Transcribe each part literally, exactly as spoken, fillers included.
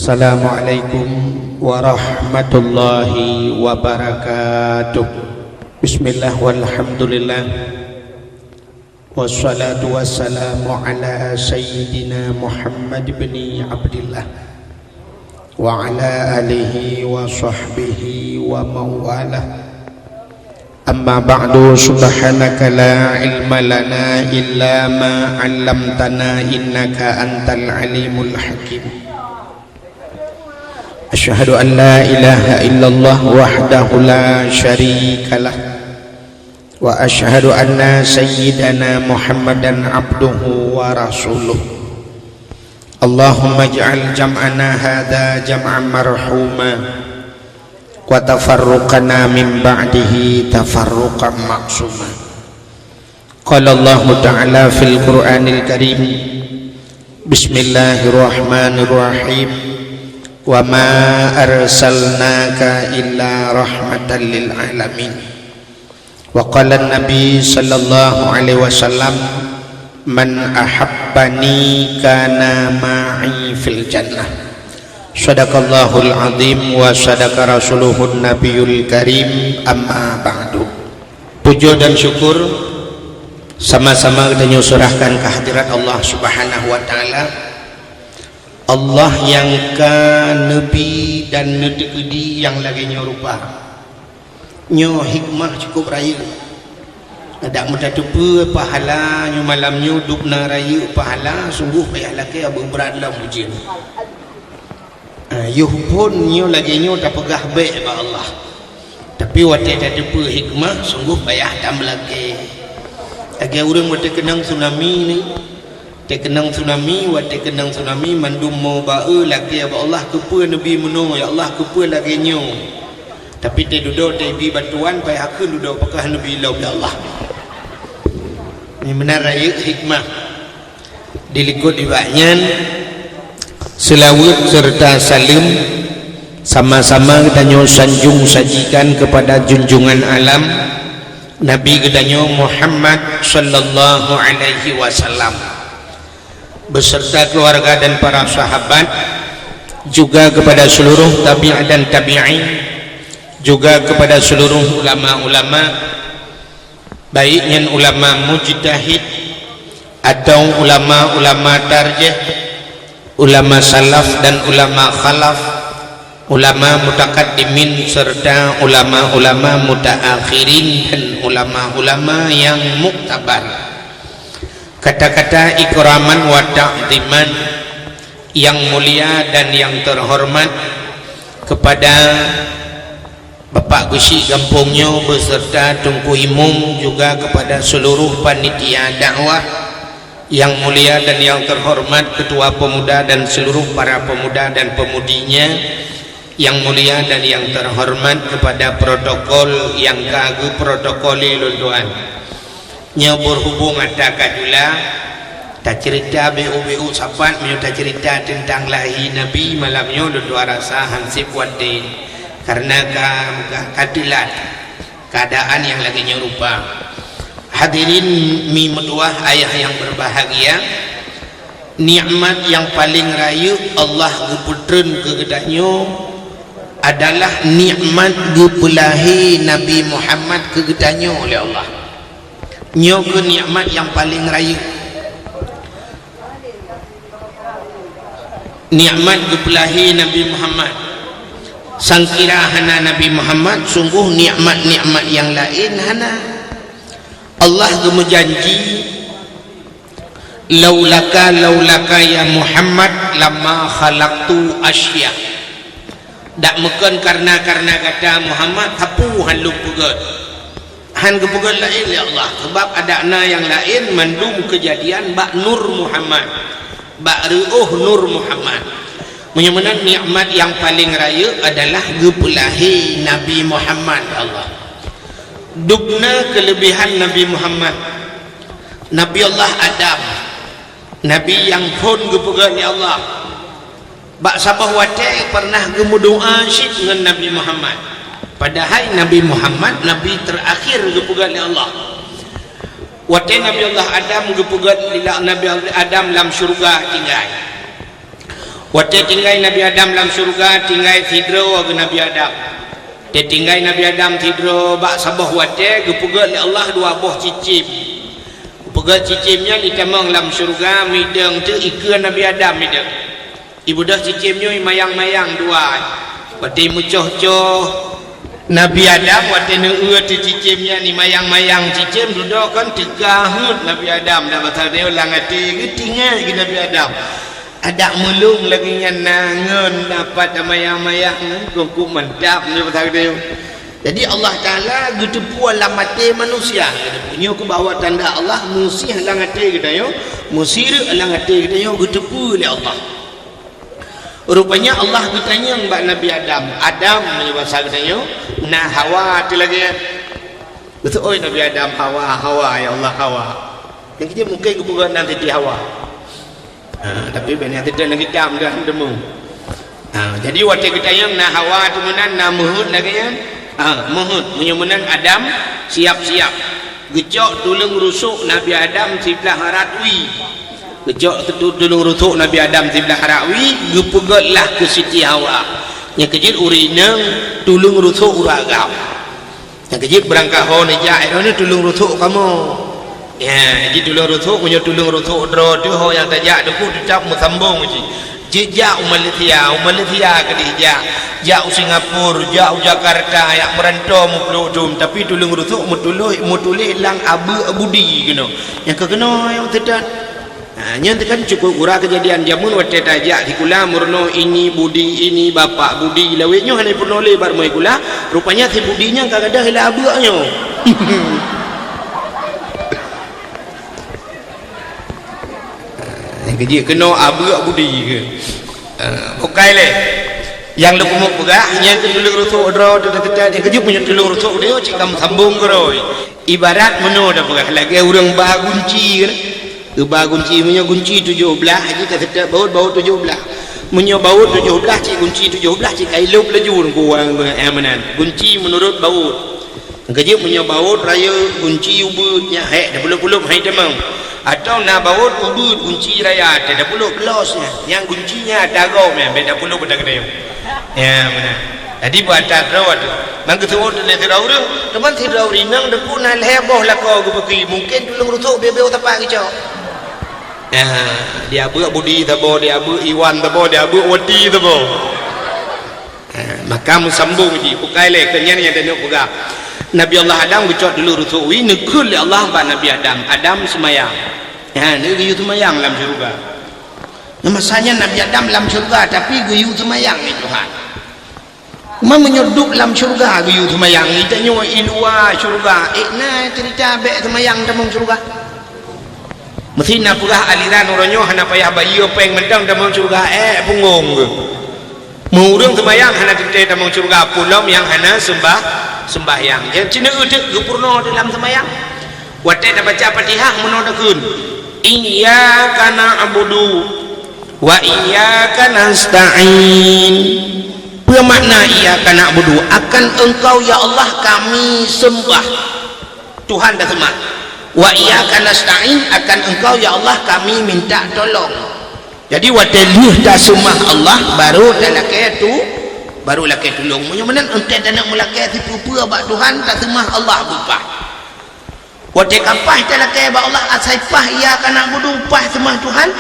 Assalamualaikum warahmatullahi wabarakatuh. Bismillah walhamdulillah. Wassalatu wassalamu ala sayyidina Muhammad bin Abdillah wa ala alihi wa sahbihi wa mawalah. Amma ba'du, subhanaka la ilma lana illa ma 'allamtana innaka antal alimul hakim. Asyhadu an la ilaha illallah wahdahu la syarikalah, wa asyhadu anna sayyidana Muhammadan abduhu wa rasuluh. Allahumma ij'al jam'ana hadza jam'an marhuma, wa tafarruqana min ba'dihi tafarruqan ma'suma. Qala Allahu ta'ala fil Qur'anil Karim, bismillahirrahmanirrahim, wa ma arsalnaka illa rahmatan lil alamin. Wa qala Nabi sallallahu alaihi wasallam, man ahabbani kana ma'i fil jannah. Sadaqallahul azim wa sadaqa rasuluhun nabiyul karim, amma ba'du. Puja dan syukur sama-sama geutanyoe seurahkan keu hadirat Allah Subhanahu wa Ta'ala. Allah nyang ka neubi dan neuteukeudi nyang lagée nyoe rupa. Nyoe hikmah cukup rayeuk. Adak meutateupeue pahala nyoe malam nyoe dubna rayeuk pahala, sungguh payah lakée beubeurangkat lom ujeuen. Ah, yoh phon nyoe lagée nyoe tapeugah bék bak Allah. Tapi watée tateupeue hikmah, sungguh payah tameulakée. Lagée ureuëng watée keunong tsunami ni, watée keunong tsunami, watée keunong tsunami, mandum mo ba-e lakée bak Allah, keupeue neubi meunoe, ya Allah, keupeue lagée nyoe. Tapi teududoe teubi bantuan, payah kheun dudoe, pakah neubi lom, ya Allah. Nyoe meunan rayeuk hikmah. Dilikot nibak nyan, seulaweuet seureuta saleuem sama-sama geutanyoe sanjong sajikan keupada junjungan alam, Nabi geutanyoe Muhammad sallallahu alaihi wasallam, beserta keluarga dan para sahabat, juga kepada seluruh tabi'in dan tabi'in, juga kepada seluruh ulama-ulama, baik nyan ulama mujtahid atau ulama-ulama tarjih, ulama salaf dan ulama khalaf, ulama mutakaddimin serta ulama-ulama mutaakhirin dan ulama-ulama yang muktabar. Kata-kata ikraman wa ta'ziman yang mulia dan yang terhormat kepada Bapak Geuchik gampông nyoe beserta Teungku Imum, juga kepada seluruh panitia dakwah yang mulia dan yang terhormat, Ketua Pemuda dan seluruh para pemuda dan pemudinya yang mulia dan yang terhormat, kepada protokol yang ka geuprotokoli lôn tuan. Nyoe berhubung ata ka jula, tacerita beu-beu sapat meunyoe tacerita teuntang lahé Nabi malam nyoe, lôn dua rasa hansép watée, karena ka, ka, ka teulat keuadaan nyang lagée nyoe rupa. Hadirin mi meutuwah ayah nyang berbahagia, nikmat nyang paleng rayeuk Allah geupeutreun keu geutanyoe adalah nikmat geupeulahé Nabi Muhammad keu geutanyoe lé Allah. Nyoe kheueh nikmat nyang paleng rayeuk. Nikmat geupeulahé Nabi Muhammad. Sangkira hana Nabi Muhammad, sungguh nikmat-nikmat nyang laén hana. Allah geumeujanji, "Laulaka, laulaka ya Muhammad, lama khalaqtu asya." Dak meukon karena-karena gata Muhammad, sapeue han lôn peugét. Han geupeugét laén lé Allah, sabab adak na nyang laén mandum keujadian bak nur Muhammad, bak reuôh nur Muhammad. Meunyoe meunan nikmat nyang paleng rayeuk adalah geupeulahé Nabi Muhammad lé Allah. Dubna keuleubehan Nabi Muhammad. Nabi Allah Adam, Nabi nyang phon geupeugét lé Allah. Bak saboh watée pernah geumeudoá cit ngon Nabi Muhammad. Padahai Nabi Muhammad Nabi terakhir geupeugét lé Allah. Watée Nabi Allah Adam geupeugét lé Nabi Adam lam syeuruga tinggai. Watée tinggai Nabi Adam lam syeuruga, tinggai sidroe geuh Nabi Adam. Teutinggai Nabi Adam sidroe bak saboh watée geupeugét lé Allah dua boh cicém. Geupeugét cicém nyan itamong lam syeuruga, mideueng teuk ikeue Nabi Adam mideueng. Ibeudôh cicém nyoe imayang-mayang dua. Watée imeucoh-coh Nabi Adam, watée neueu teuh cicém nyan imayang-mayang cicém, dudoe kon teuka heuet Nabi Adam. Dak masa nyoe lam até geutinggai geuh Nabi Adam. Adak meulông lagée nyan na ngon dapat mayang-mayang, kok mantap nyoe masa nyoe. Jadi Allah Taala geuteupeue lam até manusia. Nyoe keuh bahwa tanda Allah meusih lam até geutanyoe, meusirek lam até geutanyoe geuteupeue lé Allah. Rupanya Allah geutanyong bak Nabi Adam, "Adam," meunyoe basa geutanyoe, "na Hawa teuh lagée?" Geuseuôt Nabi Adam, "Hawa, Hawa, ya Allah, Hawa." Nyang keuh mungken geupeugah nan Siti Hawa. Ha, tapi bèk nyang teuntèe lagèe dam dah teumèe. Ha, jadi watèe geutanyong na Hawa teuh meunan, na meuheuet lagèe nyan. Ha, meuheuet. Meunyoe meunan Adam siap-siap. Geucok tuleueng rusuk Nabi Adam siblah rot wie. Geucok tu-, tuleueng rusuk Nabi Adam siblah rot wie, geupeugöt lah keu Siti Hawa. Nyang keujeuet ureueng inong tuleueng rusuk ureueng agam. Nyang keujeuet beurangkat ho neujak, eh, droeneuh tuleueng rusuk kamoe. Ya, jadi tuleueng rusuk, meunyoe tuleueng rusuk droe teuh ho nyang tajak teungku teutap meusambong cit. Jeuet jak u Malaysia, u Malaysia keudeh jak. Jak u Singapura, jak u Jakarta, jak meuranto meupluek dum, tapi tuleueng rusuk meutuléh, meutuléh lam abeuek budi keunoe. Nyang keu keunoe nyang teutat. Ha, nyan teuh kan cukup gura keujadian jameun watèe tajak sikula meurunoe ini budi, ini bapak budi. Lawét nyoe hana peurunoe lé bak rumoh sikula, rupanya si budi nyan ka gadôh lam abeuek nyoe. Nyang keujeuet keunoe abeuek budi keuh. Ha, bukai lé. Nyang lôn peugah, nyan keuh tuleueng rusuk droe teuh teutat, nyang keujeuet meunyoe tuleueng rusuk droe cit ka meusambong keudroe. Ibarat meunoe tapeugah lagèe ureueng ba gunci kan. Geuba gunci, meunyoe gunci tujoh blaih, jih ka seutôt baut, baut tujoh blaih. Meunyoe baut tujoh blaih, cit gunci tujoh blaih, cit ka ilôb laju ngon ureueng, eh, meunan. Gunci meunurot baut. Keujeuet meunyoe baut rayeuk, gunci ubeut, nyan hék, tapeulob-peulob hai tamong. Atawa na baut ubeut, gunci raya, tapeulob los nyan. Nyang gunci nyan ata gob nyan, bèk tapeulob ata keudéh. Ya, meunan. Jadi, bak ata droe teuh. Mangkeusuwot lé sidroe ureueng, teuma sidroe ureueng inong teungku na lhèe boh lakoe geupeuki, mungken tuleueng rusuk beu-beu sapat geucok. Ya, di abeuek budi saboh, di abeuek iwan saboh, di abeuek wati saboh. Ha, maka meusambong jih, bukai lé, keu nyan nyang tanyoe peugah. Nabi Allah Adam geucok tuleueng rusuk wie, neukheun lé Allah bak Nabi Adam, "Adam, seumayang." Ha, neugeuyue seumayang lam syeuruga. Nah, masa nyan Nabi Adam lam syeuruga, tapi geuyue seumayang lé Tuhan. Cuma meunyoe duek lam syeuruga geuyue seumayang, geutanyoe i luwa syeuruga, ék na ceurita bèk seumayang tamong syeuruga. Meusti na peugah aliran uroe nyoe hana payah bayeue pèng mantong tamong syeuruga, ék punggong geuh. Meu ureueng seumayang hana teuntèe tamong syeuruga, peulom nyang hana seumbah-, seumbahyang. Nyan sineuk teuk geupeurunoe dalam seumayang. Watèe tabaca Fatihah meunoe takheun, "Iyyaka na'budu wa iyyaka nasta'in." Peue makna iyyaka na'budu? Akan Engkau, ya Allah, kami seumbah. Tuhan taseumah. Wa iyyaka nasta'in, akan Engkau, ya Allah, kami minta tolong. Jadi, watèe lheueh taseumah Allah, baru talakèe tu, baru lakèe tulông. Meunyoe meunan, enteuk taneuk meulakèe sipeue-peue bak Tuhan, taseumah Allah beupah. Watèe ka paih talakèe bak Allah, asai paih iyyaka na'budu, paih seumah Tuhan,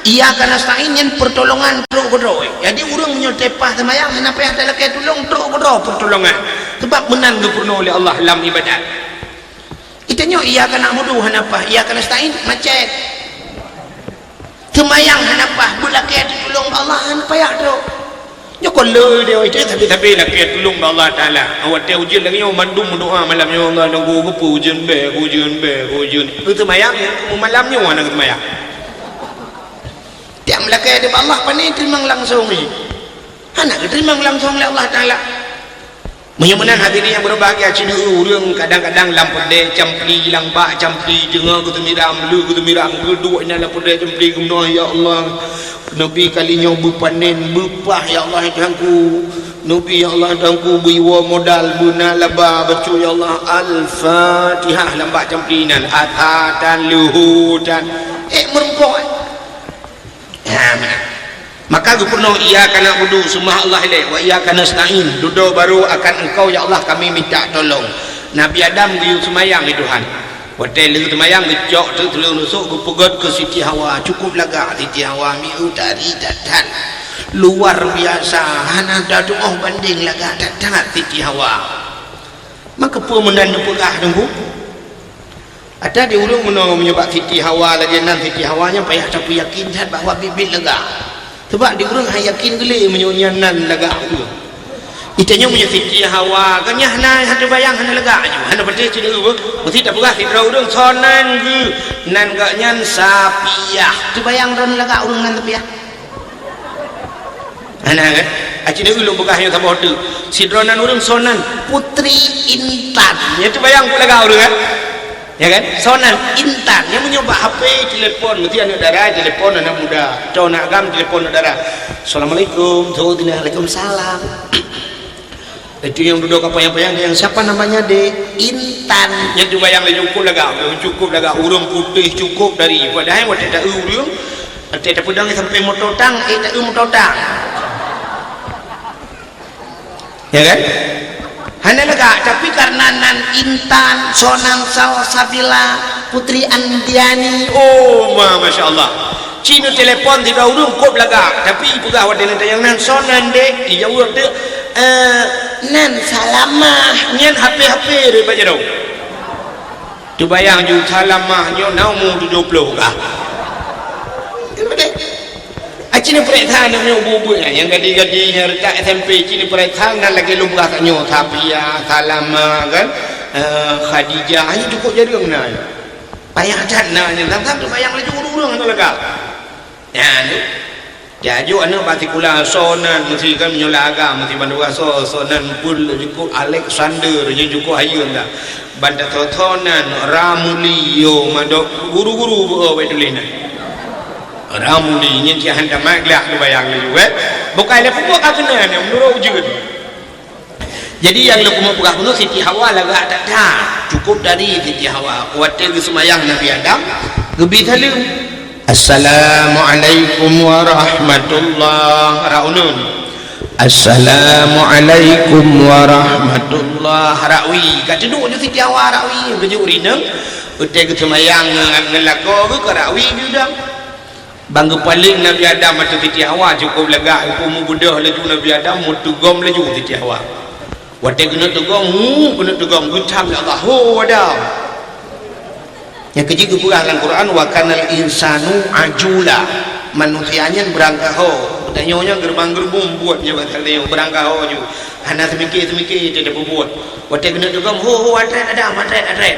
iyyaka nasta'in nyan peurtolongan trok keudroe. Jadi, ureueng meunyoe teupah seumayang, hana payah talakèe tulông, trok keudroe peurtolongan. Sabab meunan geupeurunoe lé Allah lam ibadat. Geutanyoe iyyaka na'budu hana paih, iyyaka nasta'in macet. Seumayang hana paih, beulakèe teutulông bak Allah hana payah trok. Nyoe kon le deh, tapi-tapi lakèe tulông bak Allah Taala. Watèe ujeuen lagèe nyoe mandum meudoa malam nyoe, "Allah, nunggu keupeue ujeuen bèe, ujeuen bèe, ujeuen." Seumayang, malam nyoe hana seumayang. Tiep lakèe di bak Allah, pane teurimong langsông jih. Hana geuteurimong langsông lé Allah Taala. Meunyoe meunan hadirin nyang berbahagia, sineuk ureueng kadang-kadang lam peureudèe campli, lam bak campli, teungoh geuseumiram, le geuseumiram, geuduek inan lam peureudèe campli, geumoe, "Ya Allah, neubi kali nyoe beupanen, beupah, ya Allah, ya Tuhanku. Neubi, ya Allah, ya Tuhanku, beuiwoe modal, beuna laba bacut, ya Allah." Al-Fatihah lam bak campli inan, ata tan, leuhô tan. Eh, meurumpok, eh. Ha, meunan. Maka geupeurunoe, "Iyyaka na'budu," seumah Allah ilée, "wa iyyaka nasta'in," dudoe barô akan Engkau, ya Allah, kami mita tolong. Nabi Adam geuyue seumayang di Tuhan. Watée lheueh seumayang, geucok teuk tuleueng rusok, geupeugét keu Siti Hawa. Cukup lagak Siti Hawa, mieu tari that-that. Luar biasa, hana tatuoh bandeng lagak that-that Siti Hawa. Maka peue meunan neupeugah Teungku? Ata di ureuëng meunoe meunyoe bak Siti Hawa lagée nan, Siti Hawa nyan payah tapeuyakin that bahwa biet-biet lagak. Sabab di ureuëng han yakin geulée meunyoe nyan nan lagak ureuëng. Itanyoe meunyoe Siti Hawa, kan nyan hana, hana teubayang, hana lagak aju, hana patéh sineuk beuh. Meusti tapeugah sidroe ureuëng, "Soe nan geuh?" Nan geuh nyan Sapiah. Teubayang droeneuh lagak ureuëng nan Sapiah? Hana kan? Aci nyoe ulôn peugah nyoe saboh teuk. Sidroe nan ureuëng, "Soe nan?" "Putri Intan." Nyan teubayang peue lagak ureuëng kan? Ya kan? "Soe nan?" "Intan." Nyan meunyoe bak H P, telepon, meusti aneuëk dara telepon aneuëk muda. Atau aneuëk agam telepon aneuëk dara. "Assalamualaikum." "Waalaikumsalam." Itu nyang dudoe ka panyang-panyang, "Siapa namanya, Dek?" "Intan." Nyan teubayang laju, cukup lagak, cukup lagak, ureuëng putéh, cukup dari. Padahai watée ta-eu ureuëng, watée tapeudong sampai moto tang, eh, ta-eu moto tang. Ya kan? Hana lagak, tapi karena nan Intan, soe nan Salsabila, Putri Andiani. Oh, ma-, masya Allah. Ci neutelepon sidroe ureuëng kôb lagak, tapi peugah watée neutanyong, "Nan soe nan, Dek?" Ijaweueb teuk, "Eh, nan Salamah." Nyan H P-H P daripada jaroe. Teubayang ju Salamah nyoe na umu tujoh ploh kah? Aci neupareksa aneuk nyoe ubeut-ubeut nyan, nyang gadih-gadih nyang reutak S M P, ci neupareksa nan lagée lôn peugah tanyoe, Safiah, Salamah kan, eh, Khadijah, hanya cukup jareueng na. Payah that na nyan, sang-sang teubayang laju ureuëng-ureuëng hana lagak. Nyan, tajok aneuk bak sikula, soe nan meusti kan meunyoe lam agam, meusti bandua soe, soe nan pun jukuk Alexander, jukuk hayeuen dah. Ban tasoe-soe nan Ramuli, yo madok guru-guru beu, oh, beu tuléh nan. Ramuli nyan cit han tamat gleh teubayang laju, eh. Bukai lé peubuet ka keunan, meunurot ujeuen. Jadi, nyang lôn keumeung peugah bunoe, Siti Hawa lagak that-that. Cukup dari Siti Hawa. Watée geuseumayang Nabi Adam, geubi saleuem. "Assalamualaikum warahmatullah," rak uneun. "Assalamualaikum warahmatullah," rak wie. Ka teuduek ju Siti Hawa rak wie. Geujok rineueng, watée geuseumayang ngon, ngon lakoe geuh ka rak wie di udang. Ban geupaleng Nabi Adam ateueh Siti Hawa, cukup lagak, geupeumu beudôh laju Nabi Adam, meuteugom laju Siti Hawa. Watée keuneuk teugom, hu, keuneuk teugom, geucam lé Allah, "Ho, Adam!" Nyang keujeuet geupeugah lam Quran, "Wa kanal insanu ajula." Manusia nyan beurangkaho. Tanyoe nyoe geureubang-geureubong buet nyoe, bak tanyoe beurangkaho ju. Hana seumiké-seumiké teuh tapeubuet. Watée keuneuk teugom, "Ho, ho, atrét, Adam, atrét, atrét."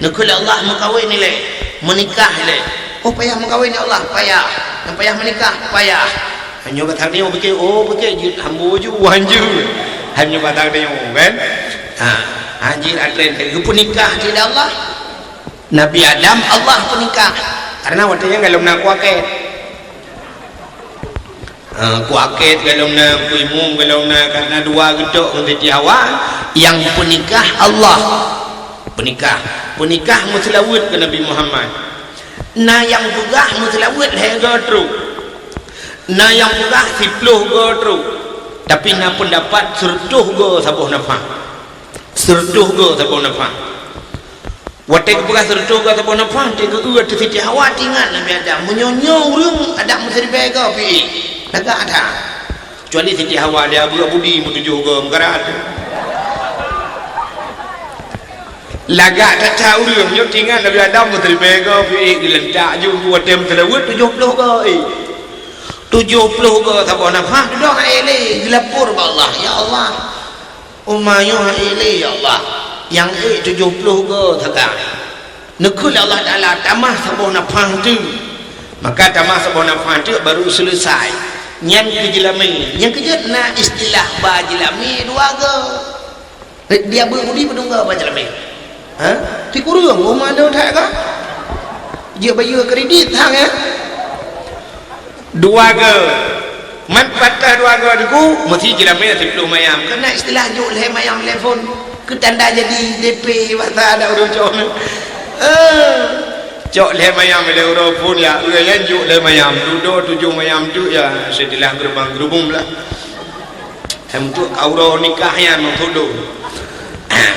Neukheun lé Allah meukawen ilée, meunikah ilée. Oh, payah meukawen, ya Allah, payah. Nyang payah meunikah, payah. Hanyoe batang nyoe pike, oh, pike jeuet hamba ju, wan jeuet. Hanyoe batang nyoe, kan? Ha, ha, jeuet atrén, geupeunikah cit lé Allah. Nabi Adam, Allah peunikah. Karena watée nyan golom na kuakét. Ha, kuakét golom na, kuimum golom na, karena dua geutok ngon Siti Hawa, nyang peunikah Allah. Peunikah. Peunikah meuseulaweuet keu Nabi Muhammad. Na nyang peugah meuseulaweuet lhée goe trok. Na nyang peugah siploh goe trok. Tapi na peundapat seureutôh goe saboh nafah. Seureutôh goe saboh nafah. Watée geupeugah seureutôh goe saboh nafah, watée geu-eu ateueh Siti Hawa, teuingat Nabi Adam, meunyoe nyoe ureuëng adak meusiribée goe piéh, lagak that. Kecuali Siti Hawa, dia beureukat budi meutujoh goe meukarat. Lagak that-that ureuëng, nyoe teuingat Nabi Adam meusiribée goe piéh, geulentak ju watée meuseulaweuet tujoh ploh goe, eh. Tujoh ploh goe saboh nafah, dudoe hai lé, geulapor bak Allah, "Ya Allah, Uma nyoe hai lé, ya Allah, nyang ék tujoh ploh goe sagai." Neukheun lé Allah Taala, "Tamah saboh nafah teuk." Maka tamah saboh nafah teuk baru seuleusai. Nyan keu jeulamé. Nyang keujeuet na istilah ba jeulamé dua goe. Dia beubudi padum goe ba jeulamé. Ha? Sikureueng, Uma nyoe that goe. Jeuet bayeue kredit, ha, ya? Dua goe. Man patah dua goe teungku, meusti jeulamé siploh mayam. Keunan istilah jok lhée mayam telepon. Keu tanda jadi D P bahasa adak ureuëng cok. Eh. Cok lhèe mayam lé uroe phôn ya, ureueng nyan jok lhèe mayam, dudoe tujoh mayam tu ya, seudeh lam geurubang-geurubong blah. Hem tu uroe nikah nyan meutudoh.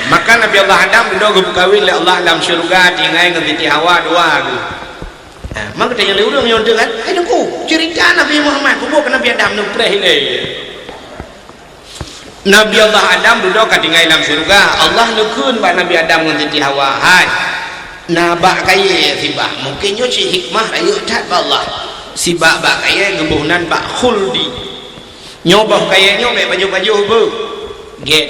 Maka Nabi Allah Adam dudoe geupeukawen lé Allah lam syeuruga tinggai ngon Siti Hawa dua geuh. Ha, maka tanyong lé ureueng nyoe teuh kan, "Hai Teungku, ceurita Nabi Muhammad, peue buet keu Nabi Adam neupreh ilèe?" Nabi Allah Adam dudoe ka tinggai lam syeuruga. Allah neukheun bak Nabi Adam ngon Siti Hawa, "Hai, na bak kayèe sibak." Mungken nyoe cit hikmah rayeuk that bak Allah. Sibak bak kayèe geuboh nan bak khuldi. Nyoe boh kayèe nyoe bèk pajoh-pajoh beuh. Gèt.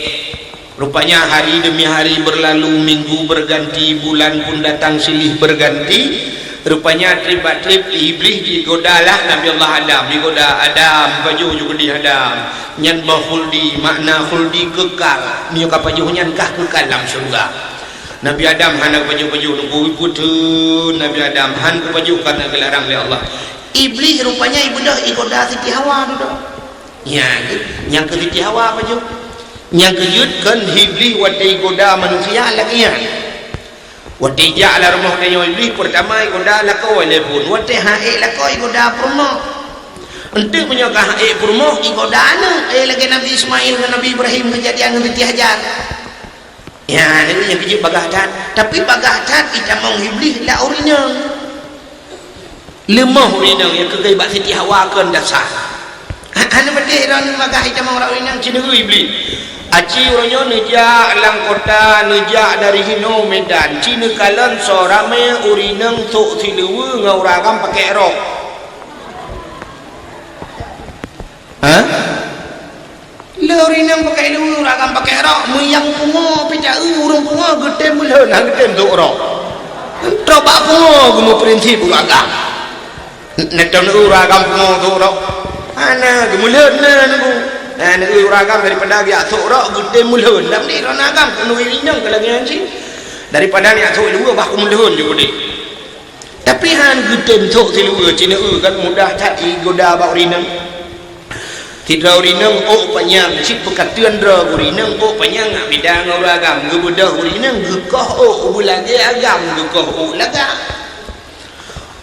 Rupanya hari demi hari berlalu, minggu berganti, bulan pun datang silih berganti. Rupanya treb bak treb Iblih jigoda lah Nabi Allah Adam. Jigoda, "Adam, pajoh ju keudeh Adam. Nyan boh khuldi, makna khuldi kekal. Meunyoe ka pajoh nyan kah kekal lam syeuruga." Nabi Adam hana pajoh-pajoh, nunggu ikuteun Nabi Adam, han geupajoh karena geularang lé Allah. Iblih rupanya ibeudôh igoda Siti Hawa dudoe. Nyan, nyang keu Siti Hawa pajoh. Nyang keu jeuet kon Iblih watèe igoda manusia lagèe nyan. Watèe jak lam rumoh tanyoe Iblih, peurtama igoda lakoe lé phôn. Watèe han ék lakoe igoda peurumoh. Enteuk meunyoe ka han ék peurumoh, igoda aneuk, eh, lagèe Nabi Ismail ngon Nabi Ibrahim keujadian ngon Siti Hajar. Ya, jadi nyang keu jeuet bagaih that. Tapi bagaih that itamong Iblih lam ureueng inong. Leumoh ureueng inong nyang keukai bak Siti Hawa kon dasar. Ha, hana beudeh droeneuh bagaih itamong lam ureueng inong, ci neueu Iblih. Aci uroe nyoe neujak lam kota, neujak dari hinoe Medan. Ci neukalon soe ramè ureueng inong sôk siluweue ngon ureueng agam pakèk rok. Ha? Lé ureueng inong pakèk luweue, ureueng agam pakèk rok, meunyo pungo pih ta-eu ureueng pungo geutem meulhon, han geutem sôk rok. Trok bak pungo geumeuprinsip ureueng agam. Neutôn ureueng agam pungo sôk rok. Hana, geumeulhon na nunggu. Nah, neu ureueng agam daripada geujak sôk rok geutem meulhon. Lam ni ureueng agam keuneuk inong keu lagèe nyan cit. Daripada neujak sôk luweue bah kumeulhon ju keudeh. Tapi han geutem sôk siluweue, ci neueu kan mudah that igoda bak ureueng inong. Sidroe ureueng inong ôk panyang, cit peukateuen droe ureueng inong ôk panyang ngat bida ngon ureueng agam. Geubeudôh ureueng inong geukoh ôk, beulagèe agam geukoh ôk lagak.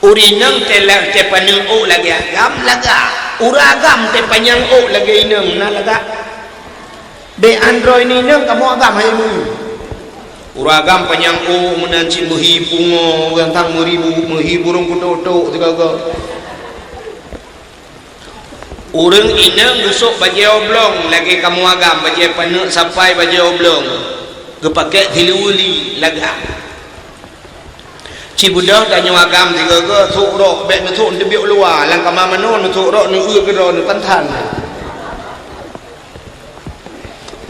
Ureueng inong teulah teupaneuk ôk lagèe agam lagak. Ureueng agam teupanyang ôk lagèe inong na lagak. Dek androe inong kamoe agam hai mu. Ureueng agam panyang ôk meunan cit meuhi pungo, gantang meuribu, meuhi burông kutok-tok sigoe-goe. Ureueng inong geusôk bajèe oblong lagèe kamoe agam, bajèe paneuk sapai bajèe oblong. Geupakèk siluweue li lagak. Ci beudôh tanyoe agam sigoe-goe sôk rok, bèk neusôk neuteubiet u luwa, lam kama manoe neusôk rok neueu keudroe neutantan.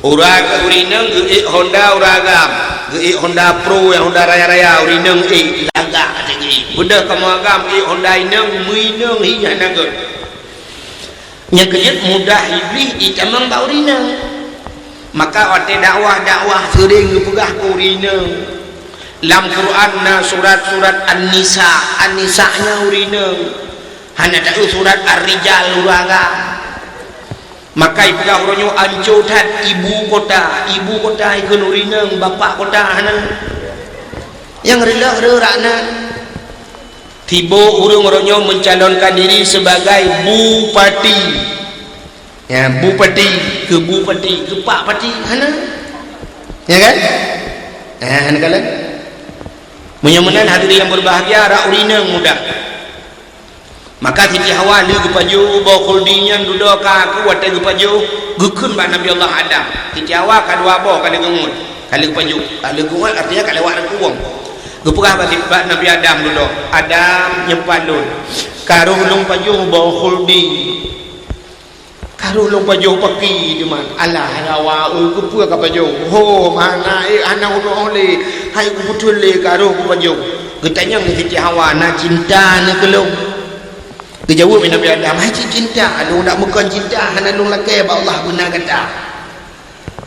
Uroe keu ureueng inong geuék Honda uroe agam, geuék Honda Pro nyang Honda raya-raya, ureueng inong ék lagak até geuék. Beudôh kamoe agam ék Honda inong, meu inong hi hana göt. Nyang keujeuet mudah Iblih itamong bak ureueng inong. Maka watèe dakwah-dakwah seuring geupeugah keu ureueng inong. Lam Quran na surat-surat An-Nisa, An-Nisa nyan ureueng inong. Hana taeu surat Ar-Rijal ureueng agam. Maka ipeugah uroe nyoe anco that ibu kota, ibu kota ikheun ureueng inong, bapak kota hana. Nyang reuloh reu rak nan. Tiboh ureueng uroe nyoe mencalonkan diri sebagai bupati. Ya, bupati, keu bupati, keu pak pati, hana. Ya kan? Eh, hana kalon. Meunyoe meunan hadirin yang berbahagia, rak ureueng inong mudah. Maka Siti Hawa lheueh geupajoh boh khuldi nyan dudoe ka keu watèe geupajoh, geukheun bak Nabi Allah Adam. Siti Hawa ka dua boh ka lheueh geungon, ka lheueh geupajoh, ka lheueh geungon artinya ka lewat reukueng. Geupeugah bak, bak Nabi Adam dudoe, "Adam, nyoe pat lôn, ka roh lôn pajoh boh khuldi." Ka roh lôn pajoh paki teuma. Alah, hai Hawa, oi, keupeue ka pajoh? Ho, hana, eh, hana unoe lé. Hai, kupeutron lé, ka roh kupajoh. Geutanyong lé Siti Hawa, "Na cinta neuh keu lôn?" Geujaweueb lé Nabi Adam, "Hai cit cinta, lôn dak meukon cinta, hana lôn lakèe bak Allah beuna gata."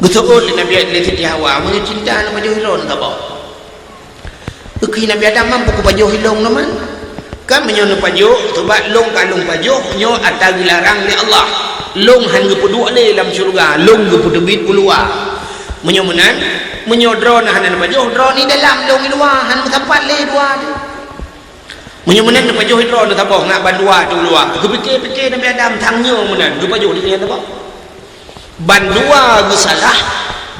Geuseuôt lé Nabi, lé Siti Hawa, "Meunyoe cinta neupajoh ilôn saboh." Geukheun Nabi Adam, "Man peue kupajoh ilôn nyoe man? Kan meunyoe neupajoh, sabab lôn ka lôn pajoh nyoe ata geularang lé Allah. Lôn han geupeuduek lé lam syeuruga, lôn geupeuteubiet u luwa. Meunyoe meunan, meunyoe droeneuh hana neupajoh, droeneuh dalam, lôn i luwa, han meusapat lé dua teuh." Meunyoe meunan neupajoh droe neusaboh ngat bandua ateueh luwa. Geupike-pike Nabi Adam, tang nyoe meunan geupajoh di nyan saboh. Bandua geusalah,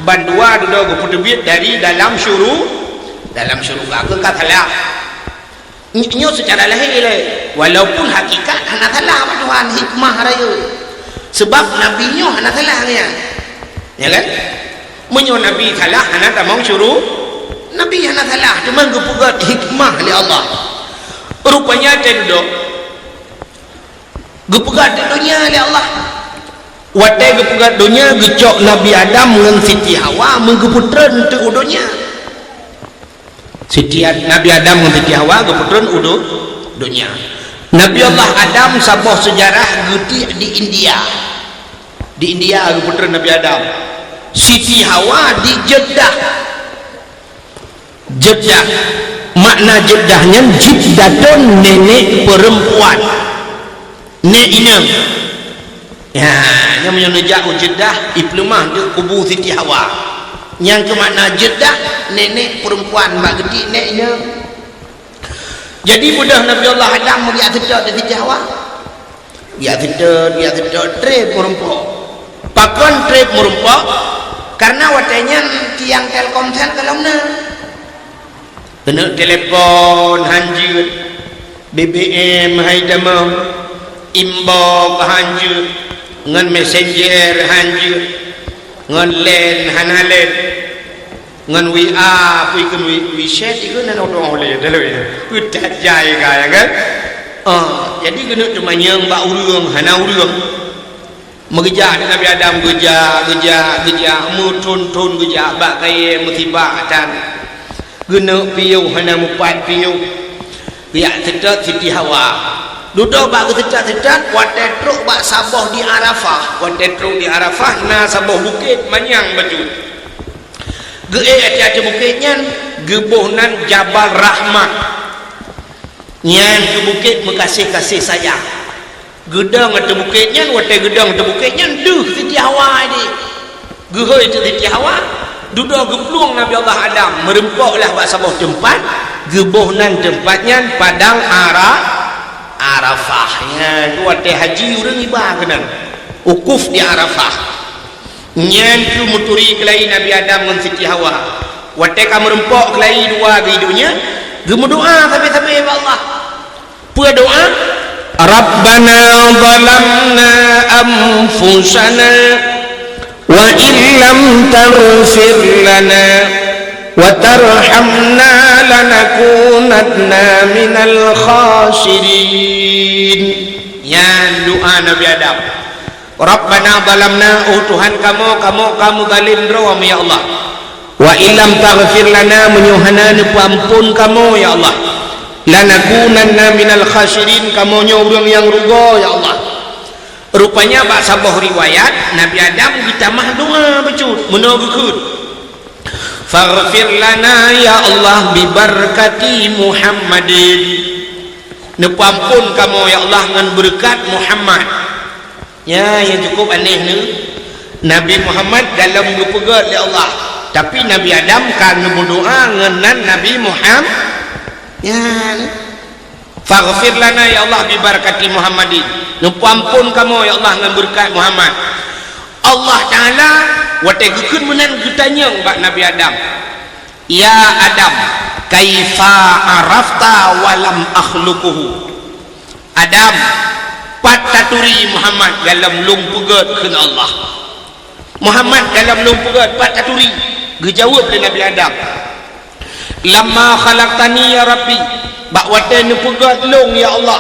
bandua dudoe geupeuteubiet dari dalam syuru-, dalam syuruga. Keu ka salah. Ny-, nyoe seucara lahé lé. Walaupun hakikat hana salah bak Tuhan, hikmah rayeuk. Sebab Nabi nyoe hana salah nyan. Ya kan? Meunyoe Nabi salah, hana tamong syuru-, Nabi hana salah, teuma geupeugét hikmah lé Allah. Rupanya teuh dudoe. Geupeugét di donya lé Allah. Watée geupeugét donya, geucok Nabi Adam ngon Siti Hawa meugeupeutrön teuk u donya. Siti Ad-, Nabi Adam ngon Siti Hawa geupeutreun u do-, donya. Nabi Allah Adam saboh seujarah geutiek di India. Di India geupeutreun Nabi Adam. Siti Hawa di Jeddah. Jeddah. Makna Jeddah nyan jiddatun, nenek perempuan. Nek inong. Ya, nyan meunyoe neujak u Jeddah, ipeuleumah di kubu Siti Hawa. Nyang keumakna Jeddah, nenek perempuan, bak geutiek nek inong. Jadi beudôh Nabi Allah Adam meugeujak seutôt di Siti Hawa. Geujak seutôt, geujak seutôt, trép meurumpok. Pakon trép meurumpok? Karena watée nyan tiang Telkomsel ka lom na. Keuneuk telepon hanjeuet, B B M hai tamong, inbox hanjeuet, ngon messenger hanjeuet, ngon line hana line, ngon W A pih keu wi-, WeChat ikeu nan otoh lé dalam itu. Udah jai ka, ya kan? Ah, jadi keuneuk teumanyong bak ureuëng hana ureuëng. Meugeujak di Nabi Adam, geujak, geujak, geujak, meuthon-thon geujak, bak kayée musibah that. Geuneuk piôh hana mupat piôh. Geujak seutôt Siti Hawa. Dudoe bak geuseutôt-seutôt, watée trok bak saboh di Arafah. Watée trok di Arafah, na saboh bukét manyang bacut. Geuék ateueh bukét nyan, geuboh nan Jabal Rahmah. Nyan keuh bukét meugaséh-gaséh sayang. Geudong ateueh bukét nyan, watée geudong ateueh bukét nyan, deuh Siti Hawa di. Geuhôi teuk Siti Hawa, dudoe geuplueng Nabi Allah Adam, meurumpok lah bak saboh teumpat, geuboh nan teumpat nyan Padang Ara-, Arafah. Nyan keuh watée haji ureuëng iba keunan. Wukuf di Arafah. Nyan keuh meuturi keulayi Nabi Adam ngon Siti Hawa. Watée ka meurumpok keulayi dua di donya, geumeudoá sabe-sabe bak Allah. Peue doá? Rabbana zalamna anfusana wa illam taghfir lana wa tarhamna lanakunanna minal khasirin. Nyan doá Nabi Adam. Rabbana zalamna, oh Tuhan kamoe, kamoe ka meuzalim droe, ya Allah. Wa illam taghfir lana, meunyoe hana neupeuamphon kamoe, ya Allah. Lanakunanna minal khasirin, kamoe nyoe ureuëng nyang rugoe, ya Allah. Rupanya bak saboh riwayat, Nabi Adam geutamah doá bacut, meunoe geukheun, "Faghfir lana, ya Allah, bibarakati Muhammadin." Neupeuamphon kamoe, ya Allah, ngon beureukat Muhammad. Nyan nyang cukup aneh nyoe. Nabi Muhammad galom geupeugét lé Allah, tapi Nabi Adam ka geumeudoá ngon nan Nabi Muham-, nyan. "Faghfir lana, ya Allah, bibarakati Muhammadin." Neupeuamphon kamoe, ya Allah, ngon beureukat Muhammad. Allah Taala watée geukheun meunan geutanyong bak Nabi Adam, "Ya Adam, kaifa arafta wa lam akhluquhu?" Adam, pat taturi Muhammad galom lôn peugét, kheun Allah. Muhammad galom lôn peugét, pat taturi? Geujaweueb lé Nabi Adam, "Lamma khalaqtani ya Rabbi, bak watée neupeugét lôn ya Allah,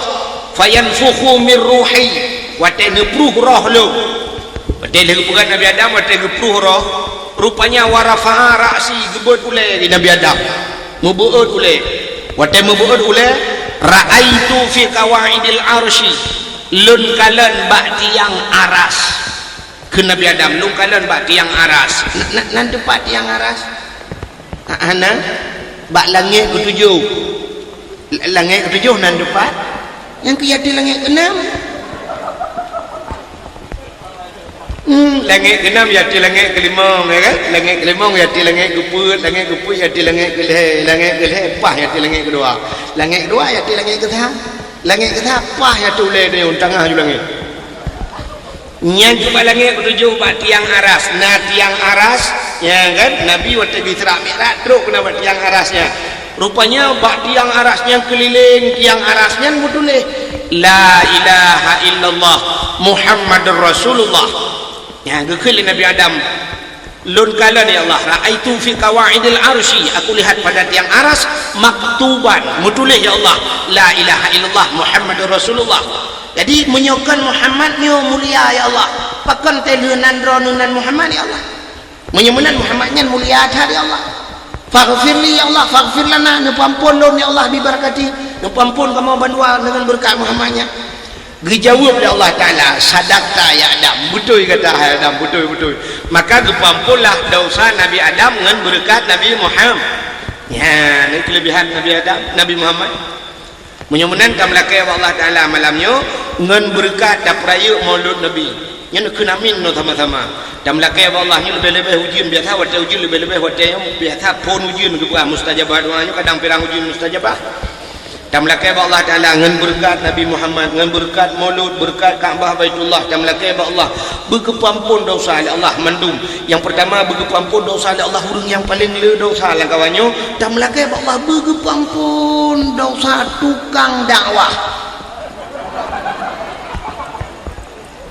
fayanfukhu mir ruhi, watée neupruh roh lôn." Watée lheueh geupeugét Nabi Adam, watée geupruh roh, rupanya wa rafa'a ra'si, geubeuet ulée di Nabi Adam. Meubeuet ulée. Watée meubeuet ulée, ra'aitu fi qawaidil arsy, lôn kalon bak tiang aras. Kheun Nabi Adam, "Lôn kalon bak tiang aras." Na-, na-, nan teumpat tiang aras? Ha-, hana? Bak langét keutujoh. L-, langét keutujoh nan teumpat? Nyang keu ateueh langét keuenam? Hmm, langét keunam yati langét keulimong, ya kan? Langét keulimong yati langét keupeuet, langét keupeuet yati langét keulhèe, langét keulhèe paih yati langét keudua. Langét keudua yati langét keusat. Langét keusat paih yati ulèe dayong tangah ju langét. Nyan cit bak langét keutujôh bak tiang aras. Na tiang aras, ya kan? Nabi watèe geu-Isra Mi'raj trôk keunan bak tiang aras nyan. Rupanya bak tiang aras nyan, keulileng tiang aras nyan meutuléh, "La ilaha illallah Muhammadur Rasulullah." Nyan geukheun lé Nabi Adam, "Lôn kalon, ya Allah, ra'aitu fi qawaidil arsy, aku lihat pada tiang aras, maktuban, meutuléh, ya Allah, la ilaha illallah Muhammadur Rasulullah." Jadi, meunyoe kon Muhammad nyoe mulia, ya Allah, pakon teuh lheueh nan droeneuh nan Muhammad, ya Allah? Meunyoe meunan Muhammad nyan mulia that, ya Allah. Faghfirli, ya Allah, faghfir lana, neupeuampôn lôn, ya Allah, bibarakati, neupeuampôn kamoe bandua deungon beureukat Muhammad nyan. Geujaweueb lé Allah Taala, "Sadaqta ya Adam, beutôi gata hai Adam, beutôi, beutôi." Maka geupeuamphonlah desya Nabi Adam ngon beureukat Nabi Muhammad. Nyan, nyan keuleubehan Nabi Adam, Nabi Muhammad. Meunyoe meunan tameulakèe bak Allah Taala malam nyoe ngon beureukat tapeurayeuk Maulud Nabi. Nyan kheun amin nyoe sama-sama. Tameulakèe bak Allah nyoe leubeh-leubeh ujeuen biasa, watèe ujeuen leubeh-leubeh watèe nyoe biasa phôn ujeuen geupeugah mustajabah doa nyoe kadang pirang ujeuen mustajabah. Tameulakèe bak Allah Taala ngon beureukat Nabi Muhammad, ngon beureukat Maulud, beureukat Ka'bah Baitullah, tameulakèe bak Allah beugeupeuampôn desya lé Allah mandum. Nyang peurtama beugeupeuampôn desya lé Allah ureueng nyang paleng le desya lam kawan nyoe, tameulakèe bak Allah beugeupeuampôn desya tukang dakwah.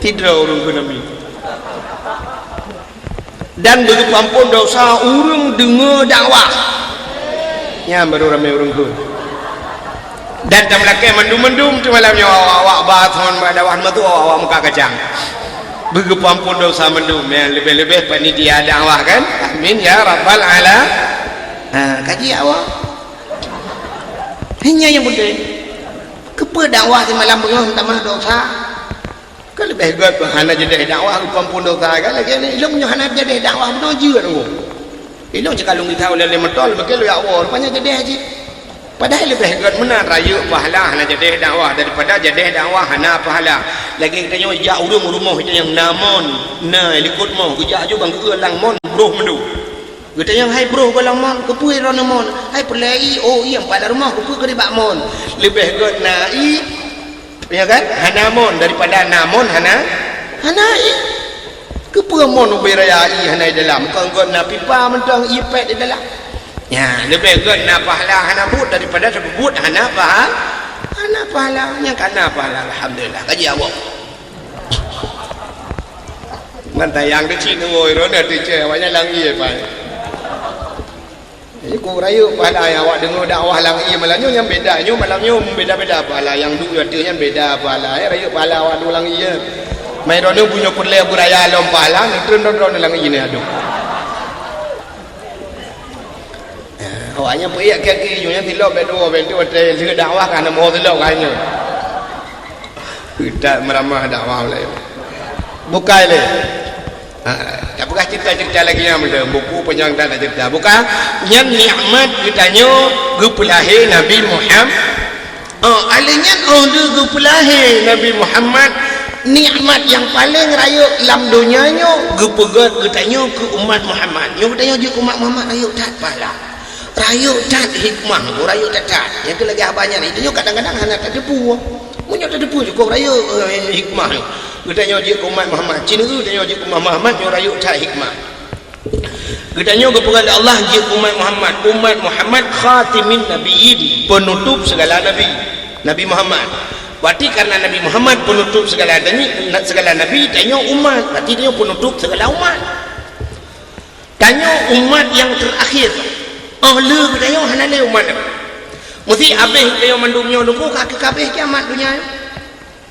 Sidroe ureueng kheun amin. Dan beugeupeuampôn desya ureueng deungoe dakwah. Nyan barô ramé ureueng kheun. Dan tameulakèe mandum-mandum teuh malam nyoe awak-awak bak thon bak dakwah meutuah awak-awak muka kacang. Beugeupeuampôn desya mandum, nyan leubeh-leubeh panitia dakwah kan. Amin ya rabbal ala. Ha, kaji awak. Hanya nyang peunteng. Keupeue dakwah simalam beungoh meutamah desya? Ka leubeh gèt hana jadeh dakwah geupeuampôn desya, kan lagèe nyan ilôn nyoe hana jadeh dakwah bunoe jeuet ngon. Ilôn cit ka lôn gisa ulèe lé moto, leubeh keu lôn jak woe, rupanya jadeh cit. Padahai leubeh gèt meunan rayeuk pahala hana jadeh dakwah daripada jadeh dakwah hana pahala. Lagèe geutanyoe jak ureueng u rumoh geutanyoe na mon, na likot moh, geujak aju bang geu lam mon broh mandum. Geutanyoe hai broh goh lam mon, keupeue droeneuh mon? Hai peureulèe ié, oh ié, pat lam rumoh, keupeue keu nibak mon? Leubeh gèt na ié, ya kan? Hana mon daripada na mon hana, hana ié. Keupeue mon ubé raya ié hana di dalam? Kon gèt na pipa mantong ié pèt di dalam. Nyan, leubeh gèt na pahala hana buet daripada tapeubuet hana paha-, hana pahala. Nyang ka na pahala, alhamdulillah. Kaji awak. Ngon tayang keuchik nunggu droeneuh teucue awaknyan lam ié pai. Jadi ku rayeuk pahala nyang awak deungoe dakwah lam ié malam nyoe nyang beda. Nyoe malam nyoe beda-beda pahala nyang duek ateueh nyan beda pahala. Eh, rayeuk pahala awak duek lam ié. Mai droeneuh bunoe peureulèe beuraya lom pahala, neutreun droeneuh lam ié nyan adoh. Awaknyan peuék kaki, nyoe nyan silop bèk dua, bèk dua, watèe lheueh dakwah ka na moh silop ka nyoe. Peutak meuramah dakwah ulèe. Bukai lé. Ha, tapeugah cerita-cerita lagèe nyan meunan, buku panyang that na cerita. Bukai, nyan nikmat geutanyoe geupeulahé Nabi Muhammad. Oh, alèh nyan oh lheueh geupeulahé Nabi Muhammad, nikmat nyang paleng rayeuk lam donya nyoe geupeugèt geutanyoe keu umat Muhammad. Nyoe geutanyoe jeuet keu umat Muhammad rayeuk that pahala. Rayeuk that hikmah, rayeuk that-that. Nyang keu lagèe haba nyan, geutanyoe kadang-kadang hana tateupeue. Meunyoe tateupeue cukôp rayeuk, eh, hikmah. Geutanyoe jeuet keu umat Muhammad, ci neueu geutanyoe jeuet keu umat Muhammad nyoe rayeuk that hikmah. Geutanyoe geupeugah lé Allah jeuet umat Muhammad, umat Muhammad khatimin nabiyyin, penutup segala nabi. Nabi Muhammad. Berarti karena Nabi Muhammad penutup segala nabi, segala nabi, tanyoe umat, berarti tanyoe penutup segala umat. Tanyoe umat nyang terakhir. Oh lheueh geutanyoe hana lé umat. Meusti abéh geutanyoe mandum nyoe nunggu ka keu kabéh kiamat donya nyoe.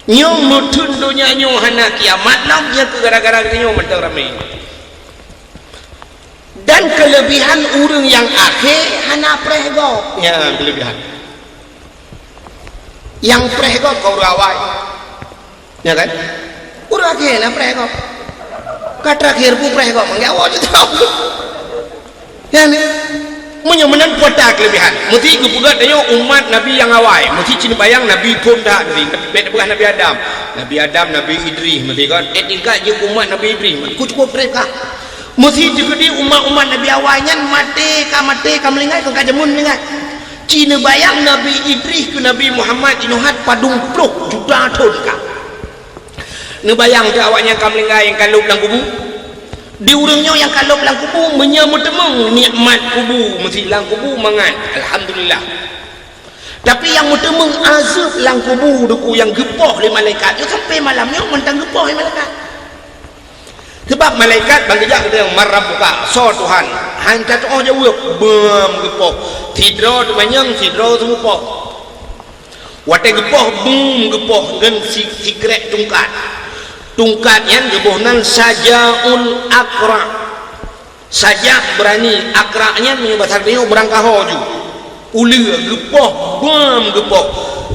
Nyoe meuteun donya nyoe hana kiamat lom, nyan keu gara-gara geutanyoe mantong ramé. Dan keulebihan ureueng nyang akhé hana preh gob. Nyan keulebihan. Nyang preh gob kon ureueng awai. Ya kan? Ureueng akhé na preh gob. Ka terakhir pun preh gob, manggé awak tu. Ya ni? Meunyoe meunan peue ata keuleubehan, meusti geupeugah tanyoe umat Nabi nyang awai, meusti ci neubayang Nabi phon that meusti, bèk neupeugah Nabi Adam. Nabi Adam, Nabi Idris meusti kan, eh, tingkat jeuet keu umat Nabi Idris, ku cukup trép kah. Meusti teukeudi umat-umat Nabi awai nyan maté ka maté ka meuninggai, kon ka jameun meuninggai. Ci neubayang Nabi Idris keu Nabi Muhammad jinoe hat padum ploh juta thon kah. Neubayang teuh awaknyan ka meuninggai nyang ka lhôb lam kubu? Di ureuëng nyoe nyang ka lhôb lam kubu, meunyoe meuteumeung nikmat kubu, meusti lam kubu mangat, alhamdulillah. Tapi nyang meuteumeung azeueb lam kubu, Teungku, nyang geupoh lé malaikat, nyoe sampai malam nyoe mantong geupoh lé malaikat. Sabab malaikat ban geujak geutanyong, "Man rabbuka?" Soe Tuhan? Han tatu'oh jaweueb, beuem geupoh. Sidroe teumanyong, sidroe teumeupoh. Watèe geupoh, bum geupoh ngon si-, sikrek tungkat. Tungkat nyan geuboh nan Sajaul Aqra. Saja beurani, Aqra nyan meunyoe basa tanyoe beurangkaho ju. Uleue geupoh, bum geupoh.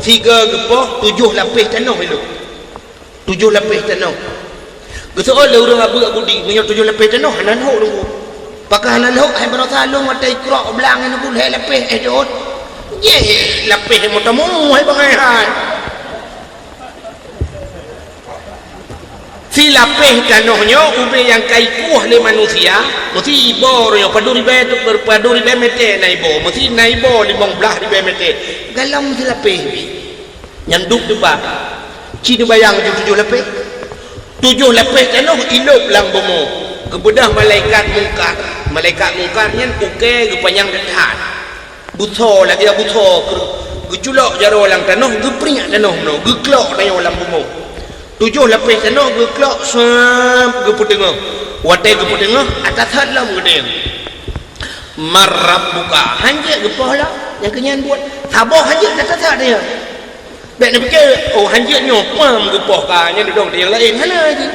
Sigoe geupoh, tujoh lapéh tanoh ilôb. Tujoh lapéh tanoh. Geuseuôt lé ureuëng abeuk budi, meunyoe tujoh lapéh tanoh hana lhôk Teungku. Pakon hana lhôk, hai baroesa lôn watèe ikrok blang nyan Teungku lhèe lapéh éh jeuet. Jih lapéh meutamong hai bangai hai. Silapéh tanoh nyoe ubé nyang ka ikueh lé manusia, meusti iboh nyoe padum ribèe tu, padum ribèe mètè na iboh, meusti na iboh limong blaih ribèe mètè. Galom silapéh pih. Nyan duek teuba. Ci neubayang ju tujoh lapéh. Tujoh lapéh tanoh ilôb lam bumoe. Geubeudôh malaikat Mungkar. Malaikat Mungkar nyan ukèe geupanyang that-that. Beusoe lagèe beusoe kreueh. Geuculok jaroe lam tanoh, geupriek tanoh meunoe, geuklok tanyoe lam bumoe. Tujoh lapéh tanoh geuklok, sab, geupeuteungoh. Watèe geupeuteungoh, ata that lom geutanyong. Man rabbuka? Han jeuet geupoh lom, nyang keu nyan buet. Saboh han jeuet that-that nyan. Bèk neupike, oh, han jeuet nyoe, pam geupoh ka, nyan dudoe nyang laén, hana jih.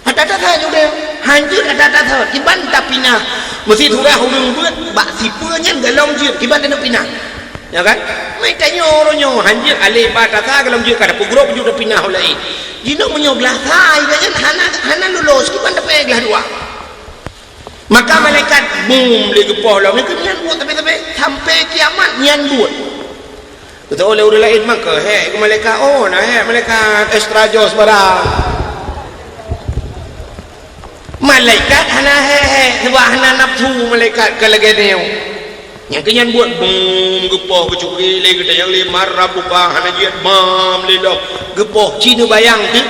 That-that nyoe deh, han jeuet that-that, kiban tapinah. Meusti surah ureuëng beuet, bak sipeue nyan galom jeuet, kiban tapinah. Ya kan? Meutanyoe uroe nyoe, han jeuet alèh ba tasa galom jeuet, ka tapeugrôp ju tapinah u laén. Jinoe meunyoe glah sa, nyan hana, hana lulus, kiban tapeuék glah dua. Maka malaikat bum lé geupoh lom, nyan buet tapi-tapi sampai kiamat nyan buet. Geutanyong lé ureuëng laén, "Mangke hék keu malaikat?" "Oh, na hék malaikat, extra joss barang." Malaikat hana hék-hék, sabab hana nafsu malaikat ka lagèe nyoe. Nyang keu nyan buet bum geupoh geucukri lé geutanyong lé, "Man rabbuka?" Hana jeuet bam lé lom. Geupoh ci neubayang teuh,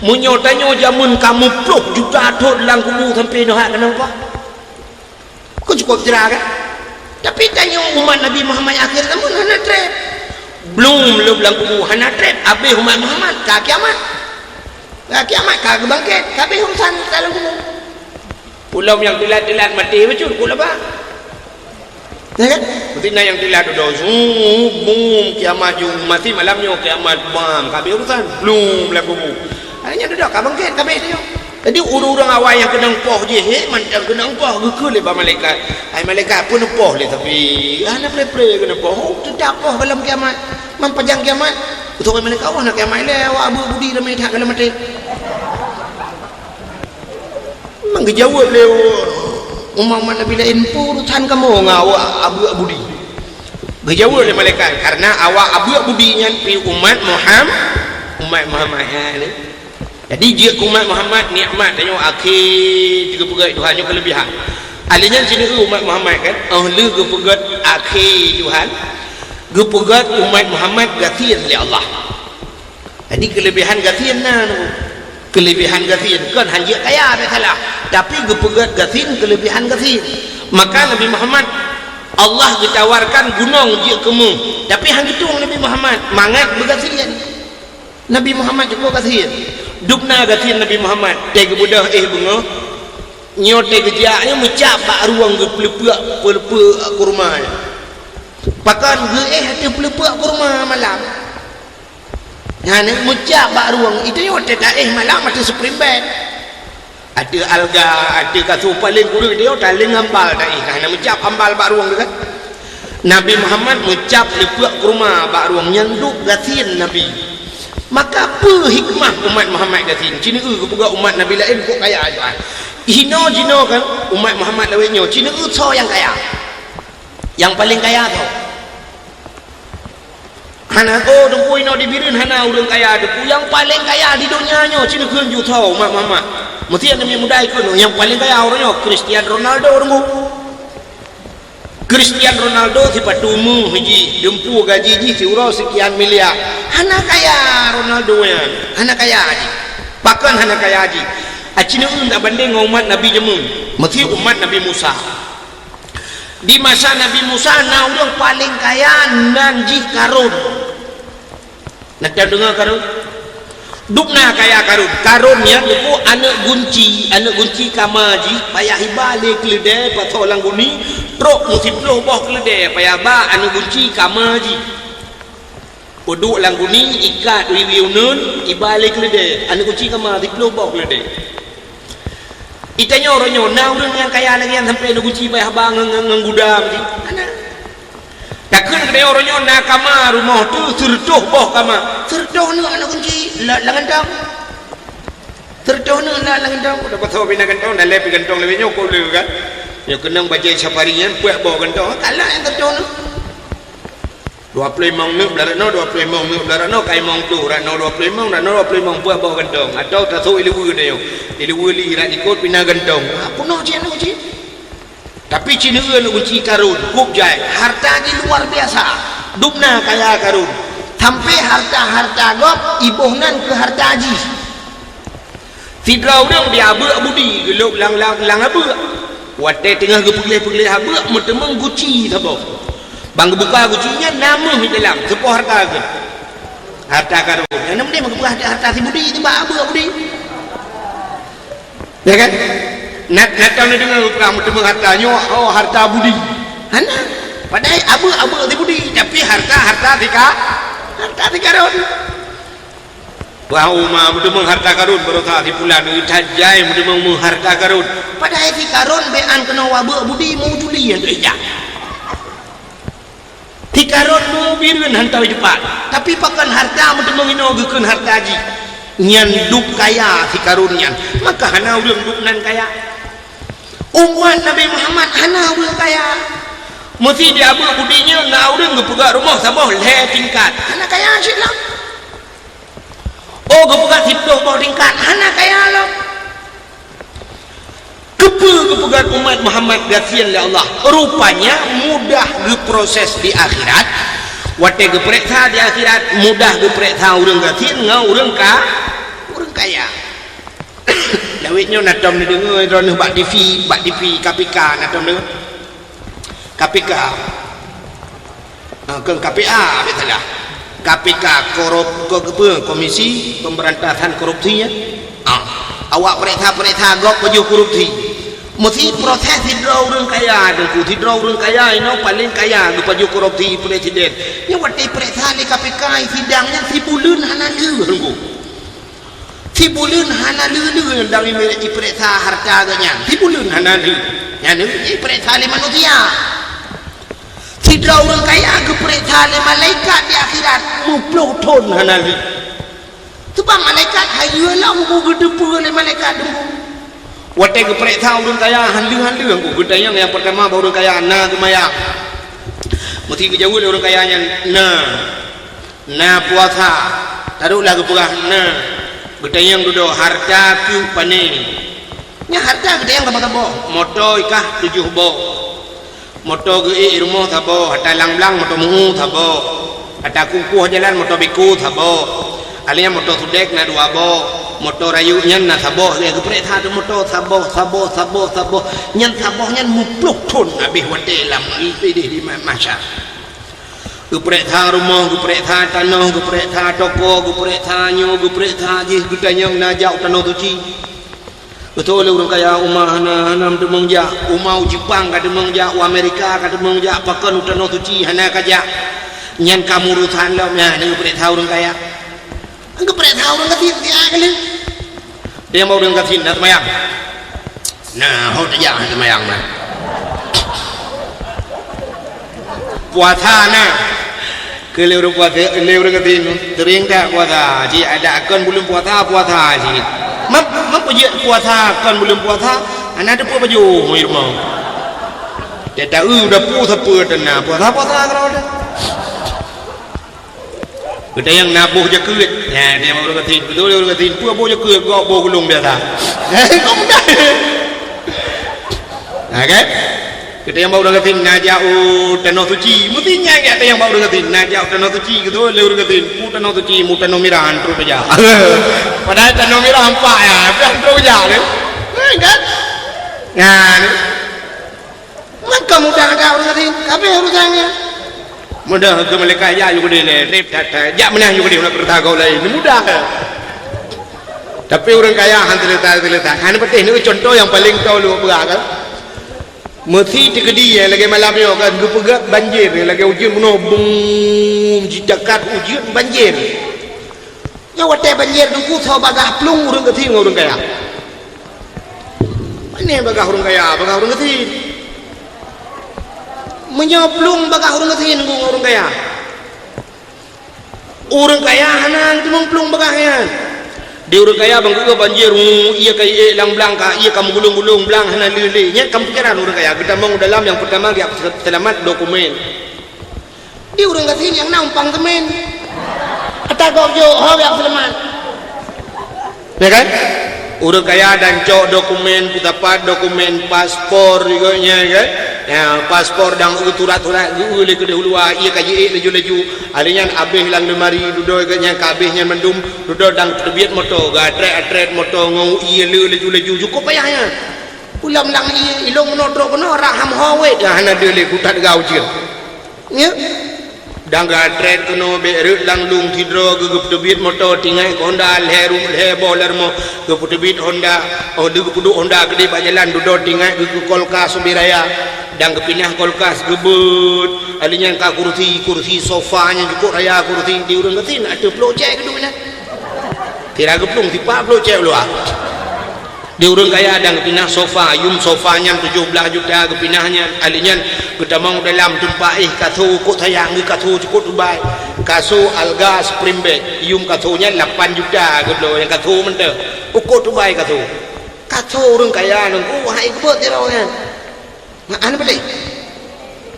meunyoe tanyoe jameun ka meuploh juta thon lam kubu sampoe nyoe hana geupoh. Kon cukup jra kan? Tapi tanyoe umat Nabi Muhammad akhir zaman hana trép. Blum lhôb lam kubu hana trép, abéh umat Muhammad ka kiamat. Ka kiamat ka geubangkét, ka abéh urusan lam kubu. Ulôn nyang teulat-teulat maté bacut, ku laba. Ya kan? Meusti na nyang teulat dudoe, zuu, bum, kiamat ju, mati malam nyoe kiamat, bam, ka abéh urusan, blum lam kubu. Hai nyan dudoe ka bangkét, ka abéh tanyoe. Jadi ureuëng-ureuëng awai nyang keunong poh jih, hé, mantong keunong poh, geukheun lé bak malaikat. Hai malaikat, peue neupoh lé tapi? Hana pre-pre keuneuk poh, oh, teutap poh gohlom kiamat. Meupajan kiamat. Utok malaikat, oh, na kiamat lé, awak abeuk budi ramé that gohlom maté. Memang geujaweueb lé umat-umat Nabi laén, "Peue urusan kamoe ngon awak abeuk budi?" Geujaweueb lé malaikat, "Karena awak abeuk budi nyan pih umat Muham-, umat Muhammad." Ha, ni. Jadi, jeuet keu umat Muhammad, nikmat tanyoe akhé geupeugét Tuhan nyoe keuleubehan. Alèh nyan ci neueu umat Muhammad kan, oh lheueh geupeugét akhé Tuhan, geupeugét umat Muhammad gasien lé Allah. Jadi, keuleubehan gasien na, keuleubehan gasien, kon han jeuet kaya, bèk salah. Tapi geupeugét gasien, keuleubehan gasien. Maka Nabi Muhammad, Allah geutawarkan gunong jeuet keu meu, tapi han geutueng Nabi Muhammad, mangat beugasien. Nabi Muhammad cukup gasien. Dum na gasien Nabi Muhammad, teuh geubeudôh éh beungoh, nyoe teuh geujak, nyoe meucab bak rueng geupeuleupeuek, peuleupeuek kurma nyan. Pakon geuéh ateueh peuleupeuek kurma malam. Nyan meucab bak rueng, itu nyoe teuh taéh malam ateueh spring bed. Ateueh alga, ateueh kasô paleng kureueng, itu nyoe taleng ambal taéh, ka hana meucab ambal bak rueng tu kan. Nabi Muhammad meucab leupeuek kurma bak rueng nyan duek gasien Nabi. Maka peue hikmah umat Muhammad gasien? Ci neueu geupeugah umat Nabi laén kok kaya Tuhan. Hinoe jinoe kan umat Muhammad lawét nyoe, ci neueu soe nyang kaya. Nyang paleng kaya soe? Hana, oh, Teungku, inoe di Bireuen hana ureuëng kaya, Teungku. Nyang paleng kaya di donya nyoe, ci neukheun ju soe umat Muhammad. Meusti aneuk muda ikheun, nyang paleng kaya uroe nyoe Cristiano Ronaldo, Teungku. Cristiano Ronaldo sipatu meuh jih, dumpeue gaji jih siuroe seukian miliar. Hana kaya Ronaldo nyan, hana kaya jih. Pakon hana kaya jih? Aci neueu tabandeng ngon umat Nabi jameun, meusti umat Nabi Musa. Di masa Nabi Musa na ureuëng paleng kaya nan jih Karun. Na tadeungoe Karun? Dubna kaya Karun. Karun nyan Teungku aneuk gunci, aneuk gunci kama jih payah iba lé keuleudée pasoe lam guni, trok meusiplôh boh keuleudée payah ba aneuk gunci kama jih. Peuduek lam guni, ikat wiwi uneun, iba lé keuleudée, aneuk gunci kama siplôh boh keuleudée. Itanyoe uroe nyoe na ureuëng nyang kaya lagée nyan sampoe aneuk gunci payah ba ngon, ngon, ngon gudam jih? Hana. Takheun keu tanyoe uroe nyoe na kama rumoh tu sireutôh boh kama. Sireutôh neuk aneuk gunci, la-, lam gantong. Sireutôh neuk la-, lam gantong. Udah pasoe pih na gantong, dalé pih gantong lawét nyoe, kok le kan. Nyoe keunong bajée safari nyan peuet boh gantong. Kalak nyang sireutôh neuk. Dua ploh limong neuk blah rot noe, dua ploh limong neuk blah rot noe, ka limong ploh rot noe, dua ploh limong rot noe, dua ploh limong peuet boh gantong. Atawa tasôk ileue tanyoe. Ileue li rat ikot pih na gantong. Ha, peunoh cit aneuk gunci. Tapi ci neueu aneuk gunci Karun, kub jai, harta jih luar biasa. Dubna kaya Karun. Sampoe harta-harta gob iboh nan keu harta jih. Sidroe ureuëng di abeuk budi geulôb lam, lam, lam abeuk. Watée teungoh geupeugleh-peugleh abeuk, meuteumeung guci saboh. Ban geubuka guci nyan na meuh di dalam, seupôt harta geuh. Harta Karun. Nyang na meunan geupeugah harta si budi, nibak abeuk budi. Ya kan? Na, na tom neudeungoe peurang meuteumeung harta nyoe, oh, harta budi. Hana. Padahai abeuk-abeuk si budi, tapi harta, harta si Ka-, harta si Karun. Wah, uma meuteumeung harta Karun, baroesa si pulan, ih, that jai meuteumeung harta Karun. Padahai si Karun bék an keunoe abeuk budi, meujuli nyang teuh ijak. Si Karun meubireuen hantom jiteupat, tapi pakon harta meuteumeung inoe geukheun harta jih. Nyan dub kaya si Karun nyan, maka hana ureuëng dub nan kaya. Umat Nabi Muhammad hana ureuëng kaya. Meusi di abeuk budi nyoe na ureuëng geupeugah rumoh saboh lhée tingkat, hana kaya cit lom. Oh, geupeugah siplôh boh tingkat, hana kaya lom. Keupeue geupeugah umat Muhammad gasien lé Allah? Rupanya mudah geuproses di akhirat. Watée geupeuriksa di akhirat, mudah geupeuriksa ureuëng gasien ngon ureuëng ka, ureuëng kaya. Lawét nyoe na tom neudeungoe droeneuh bak T V, bak T V K P K na tom deungoe. K P K. Ah, kon K P A, biasalah. K P K, korup-, ko-, apa, Komisi Pemberantasan Korupsi, ya. Ah, awak peuriksa-peuriksa gob pajoh korupsi. Meusi proses sidroe ureuëng kaya, Teungku, sidroe ureuëng kaya inoe paleng kaya geupajoh korupsi presiden. Nyoe watée peuriksa lé K P K sidang nyan sibuleuen hana lheueh, Teungku. Sibuleuen hana lheueh-lheueh nyang dang ipeuriksa harta geuh nyan. Sibuleuen hana lheueh. Nyan ipeuriksa lé manusia. Sidroe ureuëng kaya geupeuriksa lé malaikat di akhirat, meuplôh thon hana lheueh. Seubab malaikat hai lheueh lom geuteupeu lé malaikat Teungku. Watée geupeuriksa ureuëng kaya, han lheueh-han lheueh geuh, geutanyong nyang peurtama bak ureuëng kaya, na seumayang. Meusi geujaweueb lé ureuëng kaya nyan, na. Na puasa, taduek lah geupeugah na. Geutanyong dudoe, harta piôh pané. Nyan harta geutanyong saboh-saboh. Moto ikah tujoh boh. Moto geuék rumoh saboh, ata lang-lang moto meu saboh. Ata kukoh jalan moto beko saboh. Alia moto sudek na dua boh. Moto rayeuk nyan na saboh, lheueh geupeuriksa tu moto saboh, saboh, saboh, saboh. Nyan saboh nyan meuplôh thon habéh watée lam idéh di ma-, mahsyar. Geupeuriksa rumoh, geupeuriksa tanoh, geupeuriksa toko, geupeuriksa nyoe, geupeuriksa jih, geutanyong na jak u Tanoh Suci. Beutôi lé ureuëng kaya, uma hana, hana meuteumong jak, uma u Jepang ka teumong jak, u Amerika ka teumong jak, pakon u Tanoh Suci hana ka jak. Nyan ka meuurusan lom nyan, geupeuriksa ureuëng kaya. Geupeuriksa ureuëng gasien, siat kali. Nyang bak ureuëng gasien na seumayang. Nah, ho tajak seumayang na. Puasa na. Keu lé ureuëng puasa, lé ureuëng gasien, seuring that puasa. Ji ada kon buleuen puasa, puasa ji. Map, map jeuet puasa kon buleuen puasa. Hana teupeue pajoh, hai rumoh. Teuta eu dapu sapeue teuna, puasa-puasa keudroe teuh. Geutanyong na boh jakeuet. Nyan, tanyong bak ureueng gasien. Beutôi ureueng gasien. Peue boh jakeuet? Gob boh gulong biasa. Kok mudah. Nah, kan? Geutanyong bak ureueng gasien, na jak u Tanoh Suci. Meusti nyan jak tanyong bak ureueng gasien. Na jak u Tanoh Suci, geutanyong lé ureueng gasien. Peue Tanoh Suci? Mu Tanoh Mirah, han trok jak. Padahai Tanoh Mirah hampak ya, tapi han trok jak lé. Kan? Nah, ni. Maka mudah that ureueng gasien, habéh urusan nyan. Mudah keu malaikat jak yue keudeh lé, reb that-that. Jak meunan yue keudeh na keureuta gob laén. Mudah. Tapi ureueng kaya han teuleutah-teuleutah. Hana patéh, nyoe contoh nyang paleng tho lôn peugah kan. Meusi teukeudi, eh, lagèe malam nyoe kan, geupeugöt banjir, lagèe ujeuen bunoe, bum, jitakat ujeuen banjir. Nyoe watèe banjir Teungku, soe bagah plueng ureueng gasien ngon ureueng kaya? Pané bagah ureueng kaya, bagah ureueng gasien. Meunyoe plueng bagah ureueng gasien ngon ureueng kaya, ureueng kaya hana teumeung plueng bagah nyan. Di ureueng kaya ban geupeugöt banjir, hu, ié ka iék lam blang ka, ié ka meugulong-gulong, blang hana lé-lé. Nyan ka meupikiran ureueng kaya. Geutamong u dalam, nyang peutama geujak seulamat dokumen. Di ureueng gasien nyang na umpang seumén. Ata gob jok, ho geujak seulamat. Ya kan? Ureueng kaya dan cok dokumen, peusapat dokumen, paspor, geuh nyan kan? Ya, paspor dan surat-surat geueu lé keudeh u luwa, ié ka jiék laju-laju. Alèh nyan abéh lam lemari, dudoe geuh nyan ka abéh nyan mandum, dudoe dan teubiet moto, geuatrét-atrét moto ngon ié le laju-laju, cukôp payah nyan. Ulam lam ié, ilong meunoe trok keunoe, raham ho wét, hana deuh lé kutat gau jeuet. Nyo. Dan geuatrét keunoe bèk rhot lam lôn sidroe geuh, geupeuteubiet moto tinggai keu honda lhèe ru-, lhèe boh lam rumoh, geupeuteubiet honda, oh, geupeudôk honda keudéh bak jalan dudoe tinggai geuh keu kulkas ubé raya. Dan geupinah kulkas geubeuet. Alèh nyan ka kursi, kursi sofa nyang cukôp raya kursi di ureueng gasien ateueh plôk cèk keuduek nyan. Sira geuplueng sipat plôk cèk u luwa. Di ureueng kaya dan geupinah sofa, yum sofa nyan tujoh blaih juta geupinah nyan, alèh nyan geutamong dalam teumpat éh kaso ukôt sayang geuh, kaso cukôp tubai. Kaso alga spring bed, yum kaso nyan lapan juta geubloe nyang kaso mantong. Ukôt tubai kaso. Kaso ureueng kaya nyan, oh, hai geubeuet sidroe nyan. Meu'ah na peudeh.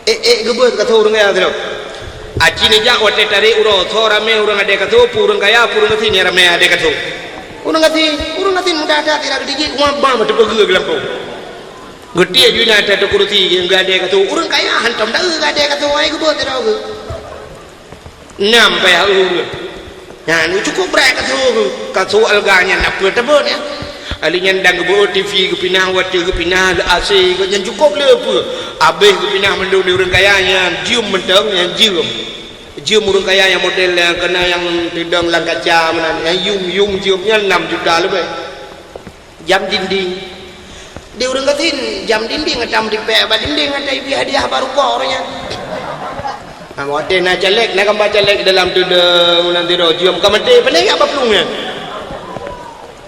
Ék-ék geubeuet kaso ureueng kaya sidroe. Aci neujak watèe tarek uroe, soe ramè ureueng adèe kaso, peue ureueng kaya, peue ureueng gasien nyang ramè adèe kaso. Ureueng gasien, ureueng gasien mudah that sira geutijik, wah, bah, meuteupeugeue geulampông. Geutiek ju na ateueh kursi geuadèe kaso. Ureueng kaya hantom taeu geuadèe kaso, hai geubeuet sidroe geuh. Nam payah ureueng. Nyan cukôp brat kaso, kaso alga nyan na peue teubeuet nyan. Alèh nyan dan geubeuet TV geupinah, watèe geupinah le AC nyan cukôp le peue. Abéh geupinah mandum di ureueng kaya nyan jeuem mantong nyan jeuem. Jeuem ureueng kaya nyang model nyang keunan nyang teudong lam kaca meunan, nyang yum-yum jeuem nyan nam juta leubeh. Jam dinding. Di ureueng gasien, jam dinding ata meutipék bak dinding, ata ibi hadiah bak rukok ureueng nyan. Ha, watèe na caleg, na gambar caleg dalam teudong, nanti roh jeuem ka maté, paléng jak bak plueng nyan.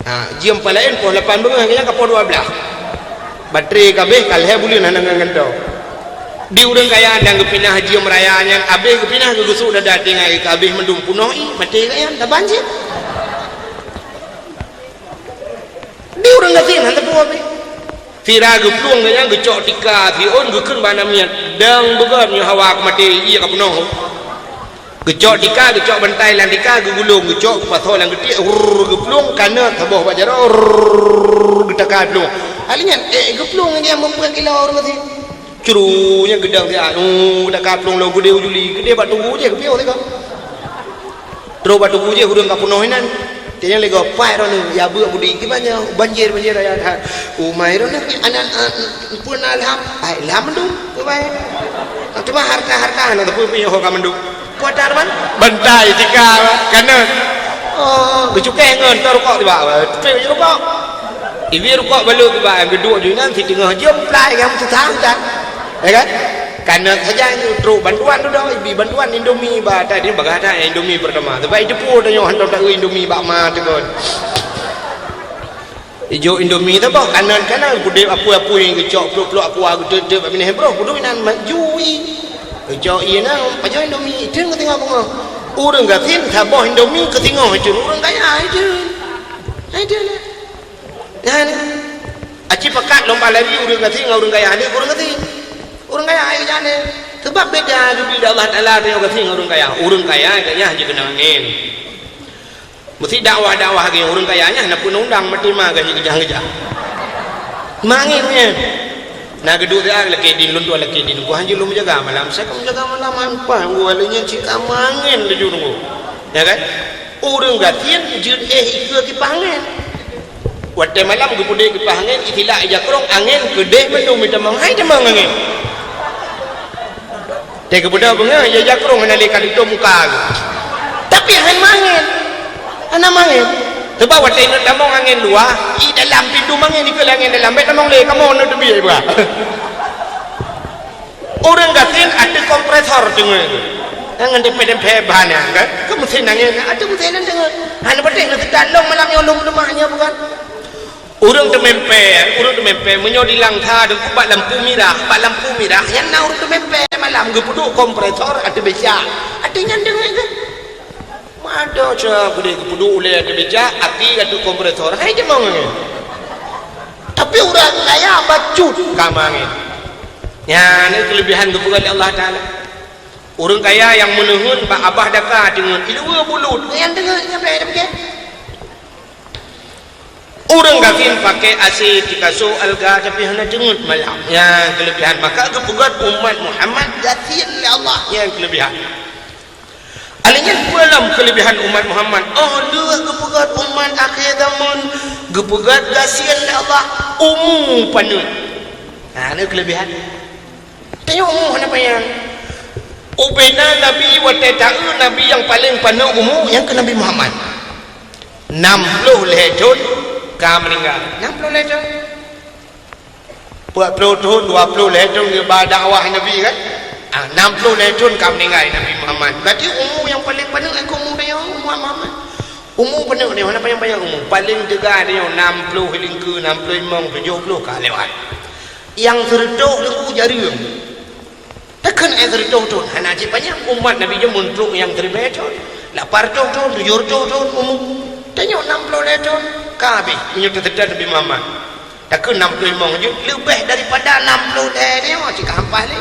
Ha, jeuem palaén poh lapan beungoh, nyan ka poh dua blaih. Baterai ka abéh, ka lhèe buleuen hana ngon gantoe. Di ureueng kaya dan geupinah jeuem raya nyan, abéh geupinah geugeusuk dada tinggai ka abéh mandum punoh ié, maté gobnyan, taban cit. Di ureueng gasien hana teupeu abéh. Sira geuplueng gobnyan geucok tika siôn geukheun bak aneuk miet, dang beugöt nyoe hawa keumaté ié ka peunoh. Geucok tika, geucok bantai lam tika, geugulong, geucok geupasoe lam geutiek, rrrr, geuplueng, kanöt saboh bak jaroe, rrrr, geutaka plueng. Alèh nyan, ék geuplueng nyan meupeuet kilo ureueng gasien. Curu nyan geudong siat, uh, geutaka plueng lom geudeh u juli, geudeh bak tugu jih geupiôh sigoe. Trôk bak tugu jih ureueng ka peunoh inan. Tanyong lé gob, "Pai droeneuh, ya beuet budi, kiban nyoe banjir-banjir raya that." "Umai droeneuh aneuk, a, peue na ilham?" "Ai, ilham mandum, kiban. Teuma harta-harta hana teupeu piôh ka mandum." Peue ata teuma? Bantai, tika, kanöt. Oh, geucukéh ngon, toh rukok tiba. Teupeue rukok. Ibi rukok balot tiba, geuduek ju inan, siteungoh jeuem plai, nyang susah utan. Ya kan? Kanöt saja trôk bantuan dudoe, ibi bantuan Indomie ba, tadi bagah that Indomie pertama. Sebab itu pun tanyoe hantom taeu Indomie bak ma teukon. Ijok Indomie saboh, kanöt-kanöt, gudeb apui-apui, geucok pluek-pluek aqua, geuteuk-teuk bak binéh broh, kudu inan ma-, ju ié. Geucok ié na, pajoh Indomie, itu keu singoh beungoh. Ureueng gasien saboh Indomie keu singoh itu, ureueng kaya itu. Itu lah. Nyan, aci Pakat lom lari ureuëng gasien ngon ureuëng kaya, ni ureuëng gasien. Ureuëng kaya ai jane. Sebab beda geubri lé Allah Taala tanyoe gasien ngon ureuëng kaya. Ureuëng kaya geunyah jikeuneuk angén. Meusti dakwah-dakwah geuh ureuëng kaya nyan na peuundang maté ma geuh jikeujah-keujah. Mangén nyan. Na geuduek siat lakée dien lôn tuan lakée dien. Ku hanjeuet lôn meujaga malam. Saya ka meujaga malam han paih ngon lé nyan cit ka mangén laju nunggu. Ya kan? Ureuëng gasien jeuet éh ikeue kipah angén. Watée malam geupeudeh kipah angén, itilak ija krong angén keudeh mandum itamong, hai tamong angén. Teuka beudôh beungoh, ya jakrong hana lé ka tutup muka geuh. Tapi han mangén. Hana mangén. Sebab watée inong tamong angén luwa, i dalam pintoe mangén dikeue lé angén dalam, bék tamong lé, kamoe nyoe teubiet bra. Ureuëng gasien ateueh kompresor teungoh. Ngon dempé-dempé bahan nyan kan? Keu meusén angén, ateueh meusén nyan teungoh. Hana patéh ngon seutan lom malam nyoe lom leumah nyoe bukan? Ureuëng teumimpée, ureuëng teumimpée, meunyoe di Langsa deuh bak lampu mirah, bak lampu mirah, nyan na ureuëng teumimpée malam geupeuduek kompresor ateueh becak. Ateueh nyan deungoe kan? Mada ca geudeh geupeuduek ulée ateueh becak, api ateueh kompresor. Hai jamong angén. Tapi ureuëng kaya bacut ka mangén. Nyan keulebihan geupeugah lé Allah Taala. Ureuëng kaya nyang meuneuheun bak abah daka deungon ileue bulut, nyan deungoe nyan bèk tapike. Ureuëng gasien pakai A C tikaso alga tapi hana teungeut malam. Nyan keulebihan maka geupeugét umat Muhammad gasien lé Allah. Nyan keulebihan. Alèh nyan peue lom keulebihan umat Muhammad? Oh, lheueh geupeugét umat akhé zaman, geupeugét gasien lé Allah, umu paneuk. Nah, nyoe keulebihan. Tanyoe umu hana panyang. Ubena Nabi watèe taeu Nabi nyang paleng paneuk umu nyang keu Nabi Muhammad. Nam ploh lhèe thôn ka meuninggai. Nam ploh lhèe thôn. Peuet ploh thôn, dua ploh lhèe thôn geuba dakwah Nabi kan? Ah, nam ploh lhèe thôn ka meuninggai Nabi Muhammad. Berarti umu nyang paleng paneuk keu umu tanyoe, umu Muhammad. Umu paneuk nyoe hana panyang-panyang umu. Paleng teuga nyoe nam ploh lingkeu, nam ploh limong, tujoh ploh ka lewat. Nyang seureutôh lingkeu jareueng. Takheun nyang seureutôh thôn, hana cit panyang umat Nabi jameun trok nyang siribèe thôn, lapan reutôh thôn, tujoh reutôh thôn umu. Tanyoe nam ploh lhèe thôn, ka habéh meunyoe teuseutôt Nabi Muhammad. Takheun nam ploh limong jeuet, leubeh daripada nam ploh lhèe nyoe cit ka hampa lé.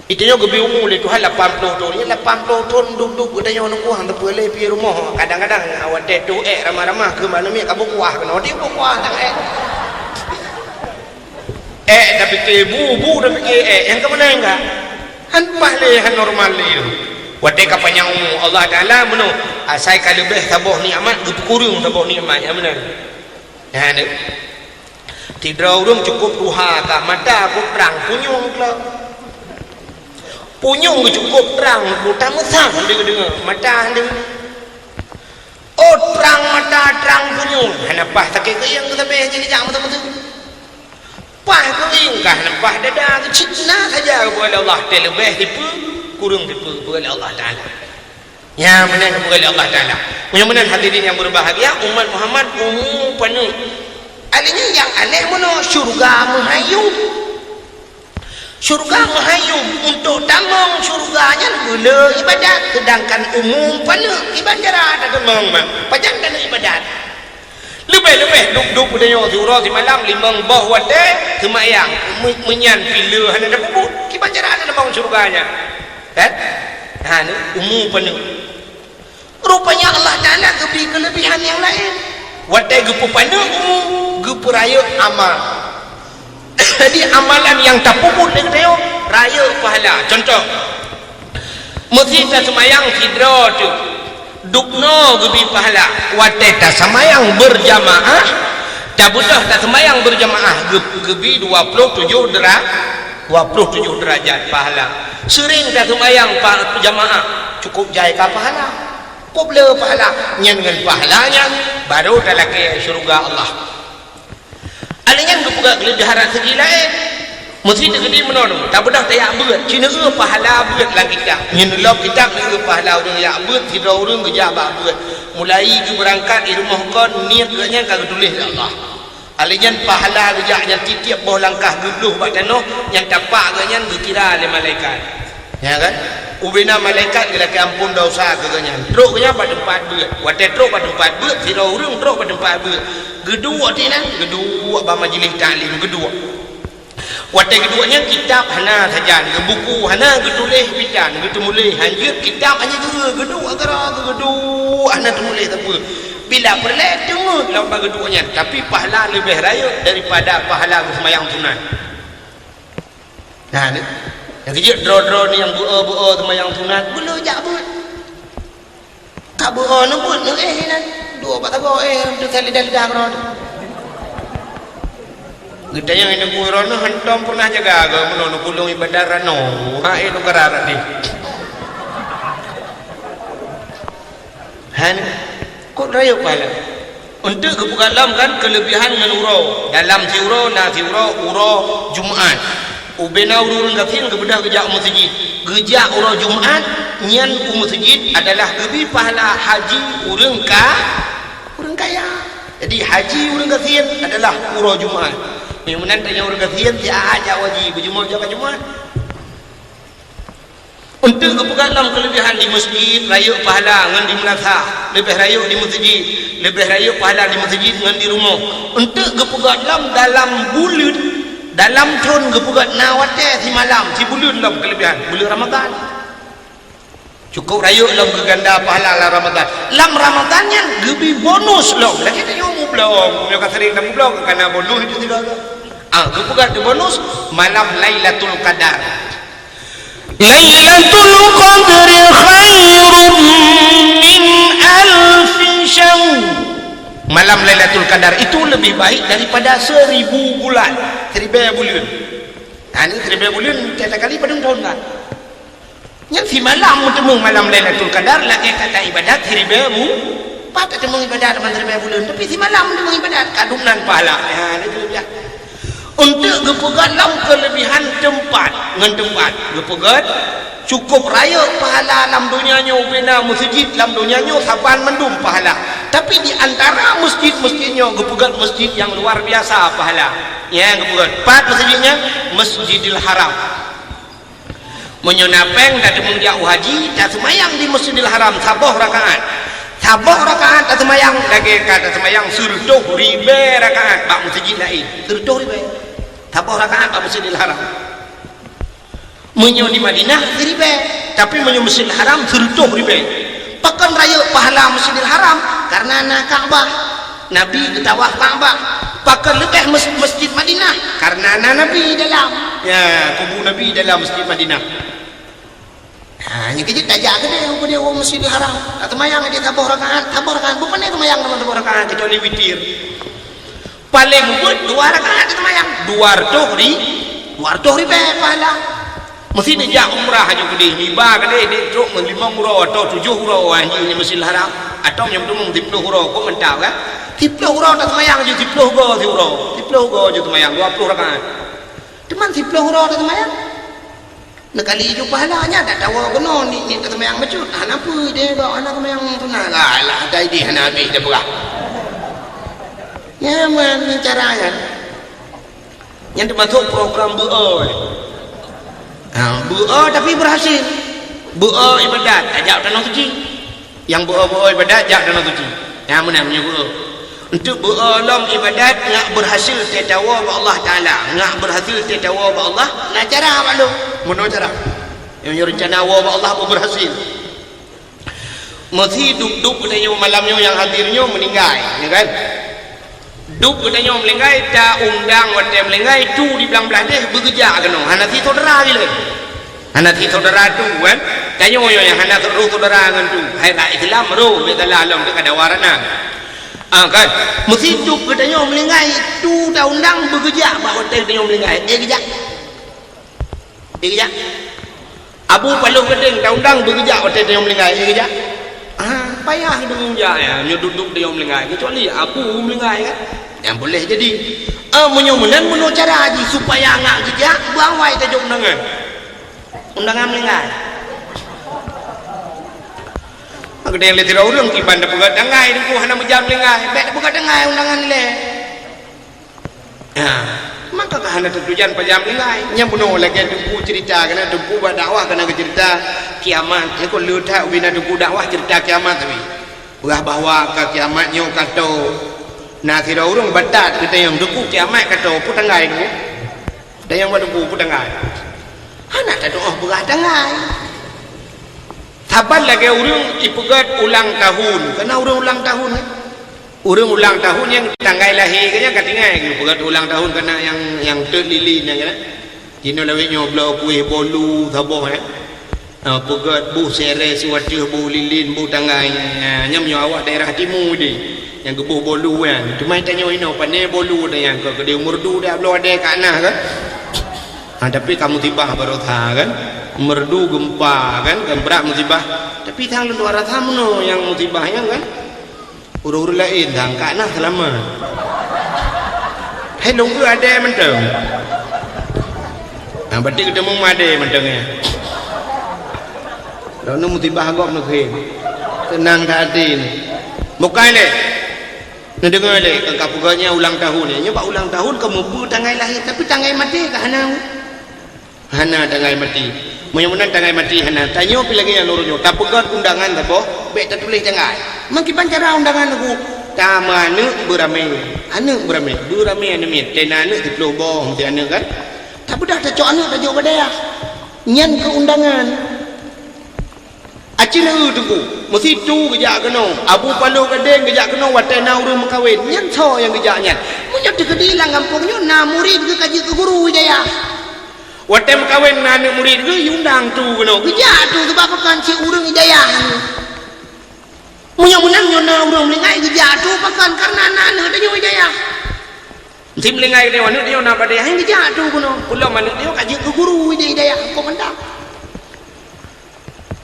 Itanyoe geubri umu lé Tuhan lapan ploh thôn, nyan lapan ploh thôn duek-duek geutanyoe nunggu han teupeu lé pih rumoh. Kadang-kadang watèe toh èk ramah-ramah keu manusia ka beukuah keunoe, di beukuah tang èk. Èk tapike bu, bu tapike èk, nyang keumeunang ka. Han paih lé, han normal lé. Watèe ka panyang umu, Allah Taala meunoe, asai ka leubeh saboh nikmat, geupeukureueng saboh nikmat, nyang meunan. Nyan deuh. Sidroe ureueng cukôp tuha ka, mata cukôp trang, punyueng keulok. Punyueng geuh cukôp trang, mata meusang deungoe-deungoe, mata deungoe. Oh, trang mata, trang punyueng, hana paih sakét keuieng, sabé jijak meuteumé. Paih keuieng ka hana paih dada, cit na saja geupeugah lé Allah, teuleubeh sipeue, kureueng sipeue geupeugah lé Allah Taala. Nyan meunan geupeugah lé Allah Taala. Meunyoe meunan hadirin nyang berbahagia, umat Muhammad umu paneuk. Alèh nyan nyang aneh meunoe syeuruga meuhayom. Syeuruga meuhayom, untuk tamong syeuruga nyan beuleu ibadat, seudangkan umu paneuk, kiban cara tatamong, pajan taneuk ibadat. Leubeh-leubeh duek-duek geutanyoe siuroe simalam limong boh watèe seumayang, meu-, meunyan pih le hana tapeubuet, kiban cara tatamong syeuruga nyan. Kan? Ha, ni umu paneuk. Rupanya Allah Taala geubri keulebihan nyang laén. Watèe geupeupaneuk umu, geupeurayeuk amal. Jadi amalan nyang tapeubuet lé geutanyoe rayeuk pahala. Contoh, meusi taseumayang sidroe teuk, dubnoe geubri pahala. Watèe taseumayang beurjamaah, tabeudôh taseumayang beurjamaah geu-, geubri dua ploh tujoh dera-, dua ploh tujoh deurajat pahala. Seuring taseumayang pa-, jamaah, cukôp jai ka pahala. Cukôp le pahala. Nyan ngon pahala nyan, barô talakèe syeuruga Allah. Alèh nyan geupeugah keuleubeh harat seugi laén. Meusi teukeudi meunoe, tabeudôh tajak beuet, ci neueu pahala beuet lam kitab. Nyan lom kitab neueu pahala ureueng jak beuet, sidroe ureueng geujak bak beuet. Mulai geubeurangkat di rumoh kon, niet geuh nyan ka geutuléh lé Allah. Alèh nyan pahala geujak nyan tiep-tiep boh langkah geubloh bak tanoh nyang tapak geuh nyan geukira lé malaikat. Ya kan? Ubena malaikat geulakèe amphon desya keu geuh nyan. Trok geuh nyan bak teumpat beuet. Watèe trok bak teumpat beuet, sidroe ureueng trok bak teumpat beuet. Geuduek di nan, geuduek bak majlis taklim, geuduek. Watée geuduek nyan kitab hana sajan, geubuku hana geutuléh bidan, geuteumuléh hanjeuet kitab hana geu-, geuduek gara geuduek hana teumuléh sapeue. Bila peureulée teungeut lom bak geuduek nyan, tapi pahala leubeh rayeuk daripada pahala geuseumayang sunat. Nah, ni. Nyang keujeuet droe-droe ni nyang beu-o-beu-o seumayang sunat, beuleu jak beuet. Ka beu-o neubeuet neuéh inan. Dua bak sagoe éh, teuka lidah-lidah keudroe teuh. Geutanyong inan bui droeneuh hantom peunah jaga agam meunoe neupulông ibadat ranoe. Ha, éh, neugara rot deh. Han, kok rayeuk pahala? Eunteuk geupeugah lom kan keuleubihan ngon uroe. Dalam siuroe na siuroe uroe Jumat. Ubena ureuëng gasien geubeudôh geujak u meuseujid. Geujak uroe Jumat, nyan u meuseujid adalah geubi pahala haji ureuëng ka, ureuëng kaya. Jadi haji ureuëng gasien adalah uroe Jumat. Meunyoe meunan tanyoe ureuëng gasien, siat jak haji, beujumôh jak bak Jumat. Eunteuk geupeugah lom keuleubihan di meuseujid, rayeuk pahala ngon di meulasah, leubeh rayeuk di meuseujid, leubeh rayeuk pahala di meuseujid ngon di rumoh. Eunteuk geupeugah lom dalam buleuen, dalam thon geupeugah na watée simalam, sibuleuen lom keuleubihan, buleuen Ramadhan. Cukup rayeuk lom geuganda pahala lam Ramadhan. Lam Ramadhan nyan geubi bonus lom. Lagée tanyoe mublom, meunyoe ka sering tamublom, ka na bonus itu sigoe. Ah, geupeugah di bonus malam Lailatul Qadar. Lailatul Qadri khairum min alfi syahr. Malam Lailatul Qadar itu lebih baik daripada seribu bulan, seribée buleuen. Nah, ini seribée buleuen, tiep kali padum thon kan? Nyan simalam meuteumé malam Lailatul Qadar lagée ka ta ibadat siribée bu-, pat tateumeung ibadat ban siribée buleuen, tapi simalam meuteumé ibadat ka dum nan pahala. Ha, itu dia. Eunteuk geupeugét lom keuleubihan teumpat ngon teumpat. Geupeugét cukup rayeuk pahala lam donya nyoe, ubena meuseujid lam donya nyoe saban mandum pahala. Tapi di antara meuseujid-meuseujid nyoe geupeugét meuseujid nyang luar biasa pahala. Nyang geupeugét pat meuseujid nyan? Masjidil Haram. Meunyoe na péng tateumeung jak u haji, taseumayang di Masjidil Haram saboh rakaat. Saboh rakaat taseumayang lagée ka taseumayang sireutôh ribée rakaat bak meuseujid laén. Sireutôh ribée. Saboh rakaat bak Masjidil Haram. Meunyoe di Madinah siribée, tapi meunyoe Masjidil Haram sireutôh ribée. Pakon rayeuk pahala Masjidil Haram? Karena na Ka'bah. Nabi geutawaf Ka'bah. Pakon leubeh mes-, Masjid Madinah? Karena na Nabi dalam. Ya, kubu Nabi dalam Masjid Madinah. Ha, nyan keuh jeuet tajak keudeh u, keudeh u Masjidil Haram. Taseumayang di saboh rakaat, saboh rakaat. Bukon seumayang teuma saboh rakaat, kecuali witir. Paléng beuet dua rakaat taseumayang. Dua reutôh ri-, dua reutôh ribée pahala. Meusti neujak umrah aju keudeh, miba keudeh, dek trok ngon limong uroe atau tujoh uroe, wah, nyoe Masjidil Haram. Atau nyang teumong siploh uroe, kok mantap kan? Siploh uroe taseumayang aju siploh go siuroe. Siploh go aju seumayang, dua ploh rakaat. Teuma siploh uroe taseumayang. Neukali ju pahala nyan, dak tawoe keunoe, ni, ni taseumayang bacut. Hana peue deh, bak hana seumayang sunat. Alah, dai dih hana habéh dah peugah. Nyan man cara nyan. Nyan teumasok program beu-o, eh. Ha, beu-o tapi berhasil. Beu-o ibadat, tajak u Tanoh Suci. Nyang beu-o-beu-o ibadat, jak Tanoh Suci. Nyan meunan meunyoe beu-o. Untuk beu-o lom ibadat, ngak berhasil teuh tawoe bak Allah Taala. Ngak berhasil teuh tawoe bak Allah, na cara bak lôn. Meunoe cara. Nyang rencana woe bak Allah, beu berhasil. Meusi dub-dub geutanyoe malam nyoe nyang hadir nyoe meuninggai, ya kan? Dub geutanyoe meuninggai, ta undang watée meuninggai, tu di blang blaih deh beugeujak keunoe. Hana si saudara lé. Hana si saudara tu kan? Tanyoe nyoe nyang hana roh saudara ngon tu. Hai rak Islam roh, beu salah lom teuka dawa rana. Ah, kan? Meusi dub geutanyoe meuninggai, tu ta undang beugeujak bak watée geutanyoe meuninggai. Eh, geujak. Dikeujak. Abu Paloh Gadeng ta undang beugeujak watée tanyoe meuninggai, dikeujak. Ah, payah deungon jak, ya, nyoe dub-dub tanyoe meuninggai. Kecuali abu meuninggai kan. Nyang boleh jadi. Ah, meunyoe meunan meunoe cara jih supaya ngak geujak, beuawai tajok undangan. Undangan meuninggai. Maka dengan lé sidroe ureuëng kiban tapeugah dangai, Teungku hana meujak meuninggai. Bék tapeugah dangai undangan ilée. Ha, maka ka hana teutujan pajan meuninggai. Nyang bunoe lagée Teungku cerita, keunan Teungku bak dakwah keunan geucerita kiamat. Nyan kon le that ubena Teungku dakwah cerita kiamat tapi. Peugah bahwa ka kiamat nyoe ka toe. Na sidroe ureuëng batat geutanyong, "Teungku, kiamat ka tô, peue tanggai Teungku?" Tanyong bak Teungku, "Peue tanggai?" Hana tatu'oh peugah tanggai. Saban lagée ureuëng ipeugét ulang tahun, kana ureuëng ulang tahun, kan? Ureuëng ulang tahun nyang tanggai lahé geuh nyan ka tinggai geupeugét ulang tahun, kana nyang, nyang teuk lilin nyan, kan? Jinoe lawét nyoe bloe kueh bolu saboh, eh. Ah, peugét boh sirée siwateueh, boh lilin, boh tanggai, ah, nyan meunyoe awak daerah timu deh, nyang geuboh bolu nyan. Teuma tanyoe inoe pane bolu nyan, keu keudeh meureudu dak bloe adée ka na kan? Ha, tapi ka musibah baroesa kan? Meureudu, gempa kan? Kan brat musibah. Tapi sang lôn rasa meunoe nyang musibah nyan kan? Ureuëng-ureuëng laén sang ka na seulamat. Hai lôn keu adée mantong. Nah, berarti geuteumong adée mantong ya. Lalu musibah gob neukheun. Tenang that até ni. Bukai lé. Neudeungoe lé, ka, ka peugah nyan ulang tahun ya. Nyoe bak ulang tahun ka mubu tanggai lahé, tapi tanggai maté ka hana. Hana tanggai maté. Meunyoe meunan tanggai maté hana. Tanyoe pi lagée nyan uroe nyoe. Tapeugét undangan saboh, bék tatuléh tanggai. Meukiban cara undangan lagu, tameuaneuk beuramé. Aneuk beuramé. Beuramé aneuk miet. Tena aneuk siplôh boh, meusti aneuk kan? Tapeugah tacok aneuk tajok bak dayah. Nyan keu undangan. Aci leu teungku, meusitu geujak keunoe, Abu Paloh Gadeng geujak keunoe watée na ureuëng meukawen. Nyan soe nyang geujak nyan? Meunyoe teukeudi lam gampông nyoe na murit geuh ka jeuet keu guru hidayah. Watée meukawen na aneuk murit geuh, jiundang tu keunoe. Geujak tu sebab pakon cit ureuëng hidayah. Meunyoe meunan nyoe na ureuëng meuninggai geujak tu pakon, kareuna na aneuk tanyoe hidayah. Meusti meuninggai tanyoe aneuk tanyoe na bak dayah, han geujak tu keunoe. Peulom aneuk tanyoe ka jeuet keu guru hidayah, kok mantap.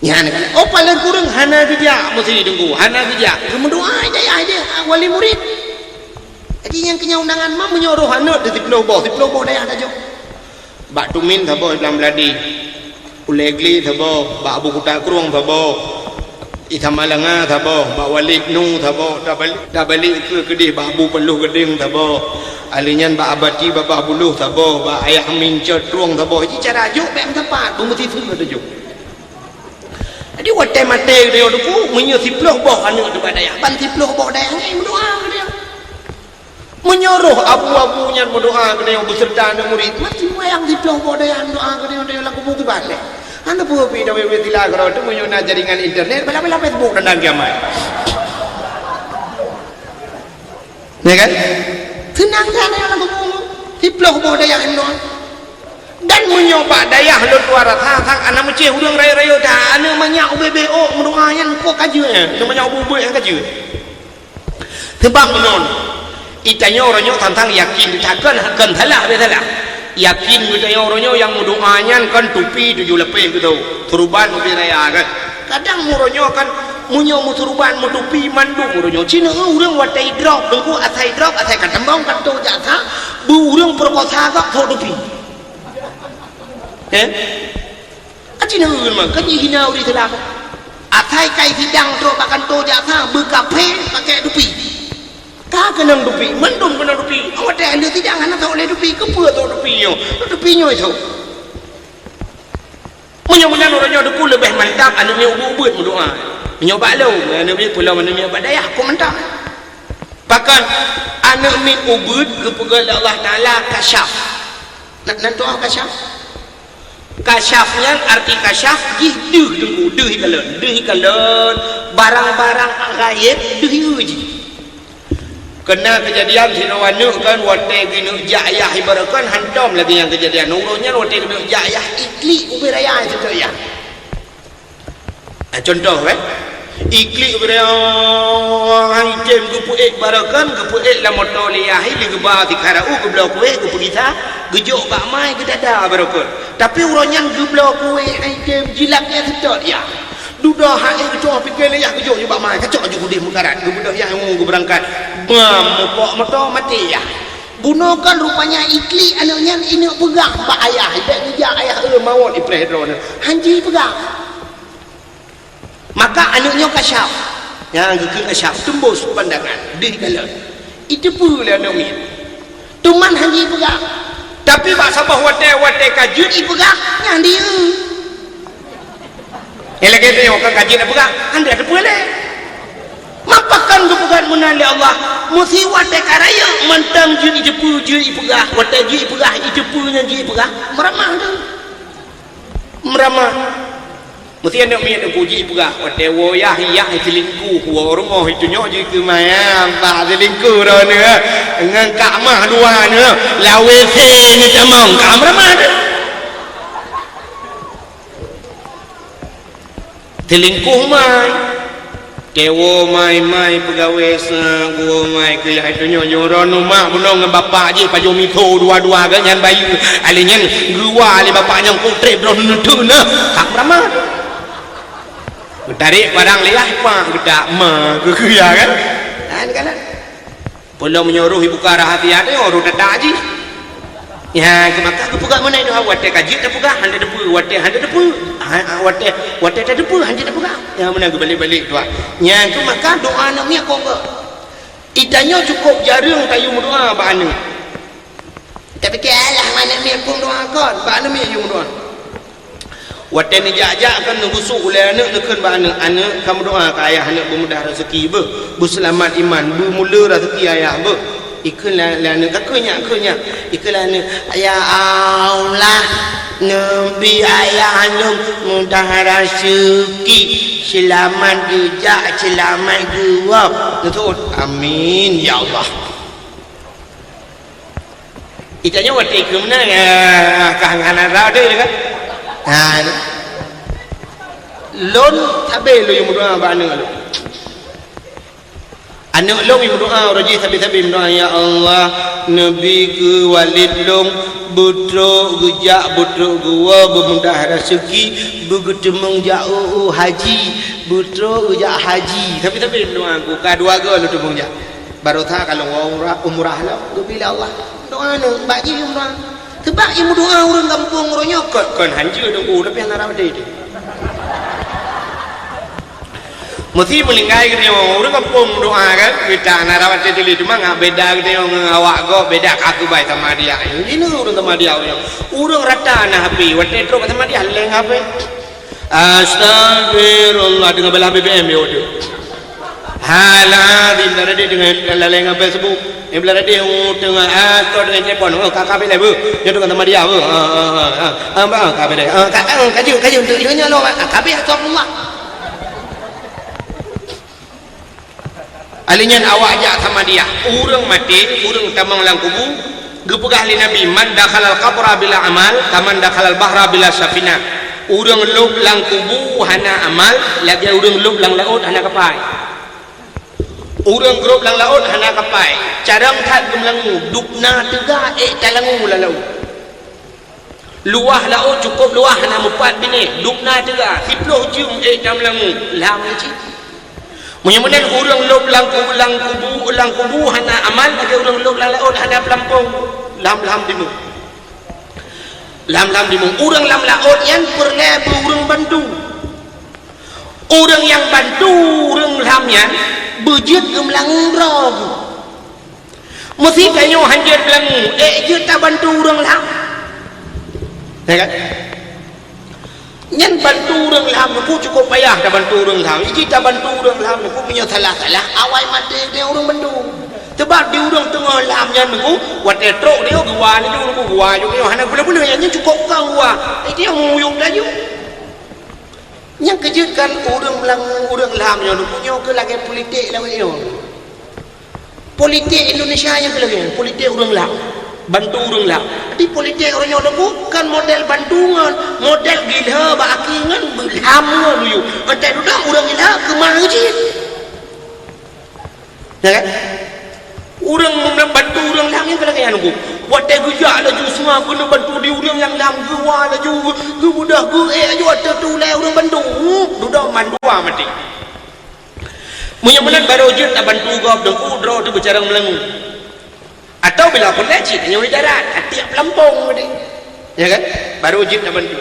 Nyan kan, oh, paléng kureueng hana geujak meusi teungku, hana geujak. Geumeudoá hidayah ideh, ah, wali murit. Jadi nyang keu nyan undangan ma meunyoe roh aneuk teuh siplôh boh, siplôh boh dayah tajok. Bak Tumin saboh, Iblang Beuladi. Ulée Gle saboh, bak Abu Kuta Krueng saboh. Isa Malanga saboh, bak Walid Nu saboh, tabali-, tabalik keu keudeh bak Abu Paloh Gadeng saboh. Aleuh nyan bak Abati Babah Buloh saboh, bak Ayah Amin Cot Trueng saboh. Ji cara jok bék meusapat, beumeusiseue tajok. Jadi watée maté geutanyoe teungku, meunyoe siplôh boh aneuk teuh bak dayah, ban siplôh boh dayah nyan meudoá keu tanyoe. Meunyoe roh abu-abu nyan meudoá keu tanyoe beuseureuta aneuk murit, meusti wayang siplôh boh dayah meudoá keu tanyoe, tanyoe lam kubu kiban lé. Hana peue pi dawé-wé sila keudroe teuk meunyoe na jaringan internet, bala-bala Facebook tanda kiamat. Ya kan? Seunang that tanyoe lam kubu, siplôh boh dayah meudoá. Dan meunyoe bak dayah lôn tuan rasa sang aneuk meucéh ureuëng rayeuk-rayeuk that aneuk manyak ubé-bé ôk meudoá nyan kok ka jeuet, aneuk manyak ubé-ubé nyan ka jeuet. Sebab meunan, geutanyoe uroe nyoe sang-sang yakin that kon, kon salah, bèk salah. Yakin geutanyoe uroe nyoe nyang meudoá nyan kon tupi tujoh lapéh geutanyoe, seuruban ubé raya kan. Kadang uroe nyoe kan, meunyoe meuseuruban meutupi mandum uroe nyoe. Ci neueu ureuëng watée idrop, teungku asai idrop, asai ka teumbong ka tô jak sa, beu ureuëng peurekosa gob sôk tupi. Eh? Aci neueu mah, kan jihina ureuëng Islam. Asai kai sidang trok bak kantô jaksa, beukafé pakèk tupi. Ka keunong tupi, mandum keunong tupi. Awak teuh ahli sidang hana sok lé tupi, keupeue sok tupi nyoe? Tupi nyoe sok. Meunyoe meunan uroe nyoe teungku leubeh mantap aneuk miet ubeuet-ubeuet meudoá. Meunyoe bak lôn, aneuk miet peulom aneuk miet bak dayah, kok mantap. Pakon aneuk miet ubeuet geupeugah lé Allah Taala kasyaf. Na, na tuah kasyaf? Kasyaf nyan arti kasyaf jih deuh teungku, deuh ikalon, deuh ikalon, barang-barang gaéb deuh ieu jih. Keuna keujadian sidroe aneuk kan watée geuneuk jak yah ibarat kan hantom lagée nyang keujadian uroe nyan watée geuneuk jak yah iklik ubé raya situ yah. Ah, contoh, eh. Iklik beurang item geupeuék barokan, geupeuék lam moto lé yah, lé geuba sikara u geubloe kueh, geupeugisa, geujok bak mai geudada barokan. Tapi uroe nyan geubloe kueh item jilak yah seutôt yah. Dudoe hai geucok pike lé yah geujok ju bak mai, kacok ju keudeh meukarat, geubeudôh yah ngon geubeurangkat. Bam, mupok moto maté yah. Bunoe kan rupanya iklik aneuk nyan ineuk peugah bak ayah, ibek geujak ayah, "Eh, mawöt ipreh droeneuh." Hanji peugah. Maka aneuk nyoe kasyaf. Nyang geukheun kasyaf, teumbus pandangan, deuh ikalon. Iteupeue lé aneuk miet. Teuma hanji peugah. Tapi bak saboh watée, watée ka jeuet ipeugah, nyan diyeu. Nyang lagée nyoe ka, ka jeuet ipeugah, han teupeue lé. Mapakon geupeugah meunan lé Allah, meusi watée ka rayeuk mantong jeuet jiteupeu, jeuet jipeugah, watée jeuet jipeugah, jiteupeu nyan jeuet jipeugah, meuramah tu. Meuramah. Meusi aneuk miet teungku jeuet jipeugah, watée woe yah, yah selingkuh, woe rumoh itu nyoe jeuet keu mayang, bah selingkuh droeneuh, ngon kak mah dua neuh, lawé se neutamong, ka meuramah tu. Selingkuh mai. Tewo mai, mai peugawée sa, geuwo mai keu yah itu nyoe, nyoe droeneuh mak bunoe ngon bapak jih pajoh miso dua-dua geuh nyan bayeue. Alé nyan geuwa lé bapak nyang putreb droeneuh neuteuh na. Hak beurama. Geutarek parang lé yah pak geutak ma geuh ya kan? Nah, ni kan? Peulom meunyoe roh ibuka rahasia teuh, roh teutap jih. Nyan keuh maka geupeugah meunan doa, watée ka jeuet tapeugah, hana teupeu, watée hana teupeu, ha, ha, watée, watée tateupeu, hana teupeu. Nyan meunan geubalek-balek doa. Nyan keuh maka doa aneuk miet kon geuh. Geutanyoe cukôp jareueng tayue meudoa bak aneuk. Tapike alah, aneuk miet kon doa kon, bak aneuk miet yue meudoa. Watée neujak-jak kan neubusôk ulée aneuk, neukheun bak aneuk, "Aneuk, kameudoa keu ayah aneuk beumudah raseuki beuh, beuseulamat iman, beumule raseuki ayah beuh." Ikheun lé, lé aneuk, "Ka kheun nyak, kheun nyak." Ikheun lé aneuk, "Ya Allah, neubri ayah lôn mudah raseuki, seulamat geujak, seulamat geuwoe." Neuseuôt, "Amin, ya Allah." Geutanyoe watée keu meunan, ah, ka hana rot deh kan? Ha, lôn sabe lôn meudoa bak aneuk lôn. Aneuk lôn meudoa, uroe jih sabe-sabe meudoa, "Ya Allah, neubri keu walét lôn beutrok geujak, beutrok geuwoe, beumudah raseuki, beugeuteumeung jak u, u haji, beutrok geujak haji." Sabe-sabe meudoa, "Ka dua goe lôn teumeung jak." Baroesa ka lôn umrah, umrah lom, geubri lé Allah. Doa nyoe bak jih umrah. Sebab i meudoa ureuëng gampông uroe nyoe kon, kon hanjeuet teungku, tapi hana rot até teuh. Meusi meuninggai geutanyoe, ureuëng gampông meudoa kan, kita hana rot até teuh, cuma ngat beda geutanyoe ngon awak gob, beda ka keubai sama dia. Ini ureuëng sama dia ureuëng. Ureuëng rata na H P, watée trok sama dia leng H P. Astagfirullah, deungon beulah B B M yo tu. Halah, di beulah tadi deungon laleng ngon Facebook. Di beulah tadi, oh, teungoh, ah, kau deungon telepon. Oh, kakak bila bu? Dia deungon sama dia bu? Ah, ah, ah, ah. Ah, bah, kakak bila? Ah, kak, ah, kaju, kaju untuk dia lo. Ah, kabeh astagfirullah. Alheuh nyan awak jak sama dia. Ureuëng maté, ureuëng tamong lam kubu, geupeugah lé Nabi, "Man dakhalal qabra bila amal, kaman dakhalal bahra bila safinah." Ureuëng lôb lam kubu hana amal, lagée ureuëng lôb lam laôt hana kapai. Ureuëng grob lam laôt hana kapai, carông that geumeulangue, dubna teuga ék talangue lam laôt. Luwah laôt cukôp luwah hana meupat binéh, dubna teuga, siplôh jeuem ék tameulamu, lham cit. Meunyoe meunan ureuëng lôb lam ku-, lam kubu, lam kubu hana amal, lagée ureuëng lôb lam laôt hana peulampông, lham-lham dimu. Lham-lham dimu. Ureuëng lam laôt nyan peureulée beu ureuëng bantu. Ureuëng nyang bantu ureuëng lham nyan beujeuet geumeulangue droe geuh. Meusi tanyoe hanjeuet leumu, ék jeuet tabantu ureuëng lham. Ya kan? Nyan bantu ureuëng lham nyoe cukôp payah tabantu ureuëng lham. Iji tabantu ureuëng lham nyoe meunyoe salah-salah, awai maté deh ureuëng bantu. Sebab di ureuëng teungoh lham nyan nyoe, watée trok dia geuwa laju, geuwa laju, hana guna-guna, nyan cukôp kang geuwa. Ék dia meuyueb laju. Nyang keujeuet kan ureuëng melang-, ureuëng lham nyoe nyoe keu lagée politik lagée nyoe. Politik Indonesia nyang keu lagée nyoe, politik ureuëng lham, bantu ureuëng lham. Tapi politik ureuëng nyoe nyoe kan model bantu ngon model gila bak aki ngon beulham ngon luyu. Entah dudoe ureuëng gila keumah jih. Ya kan? Ureuëng meunang bantu ureuëng lham nyang keu lagée nyan nyoe. Watée geujak laju seunga keuneuk bantu di ureuëng nyang lham geuwa laju geu-, geubeudôh geuék laju watée tu lé ureuëng bantu. Dudoe mandua maté. Meunyoe meunan barô jeuet tabantu gob deungon droe teuh beucarông meulangui. Atawa bila peureulée cit tanyoe di darat, atiek peulampong tadi. Ya kan? Barô jeuet tabantu.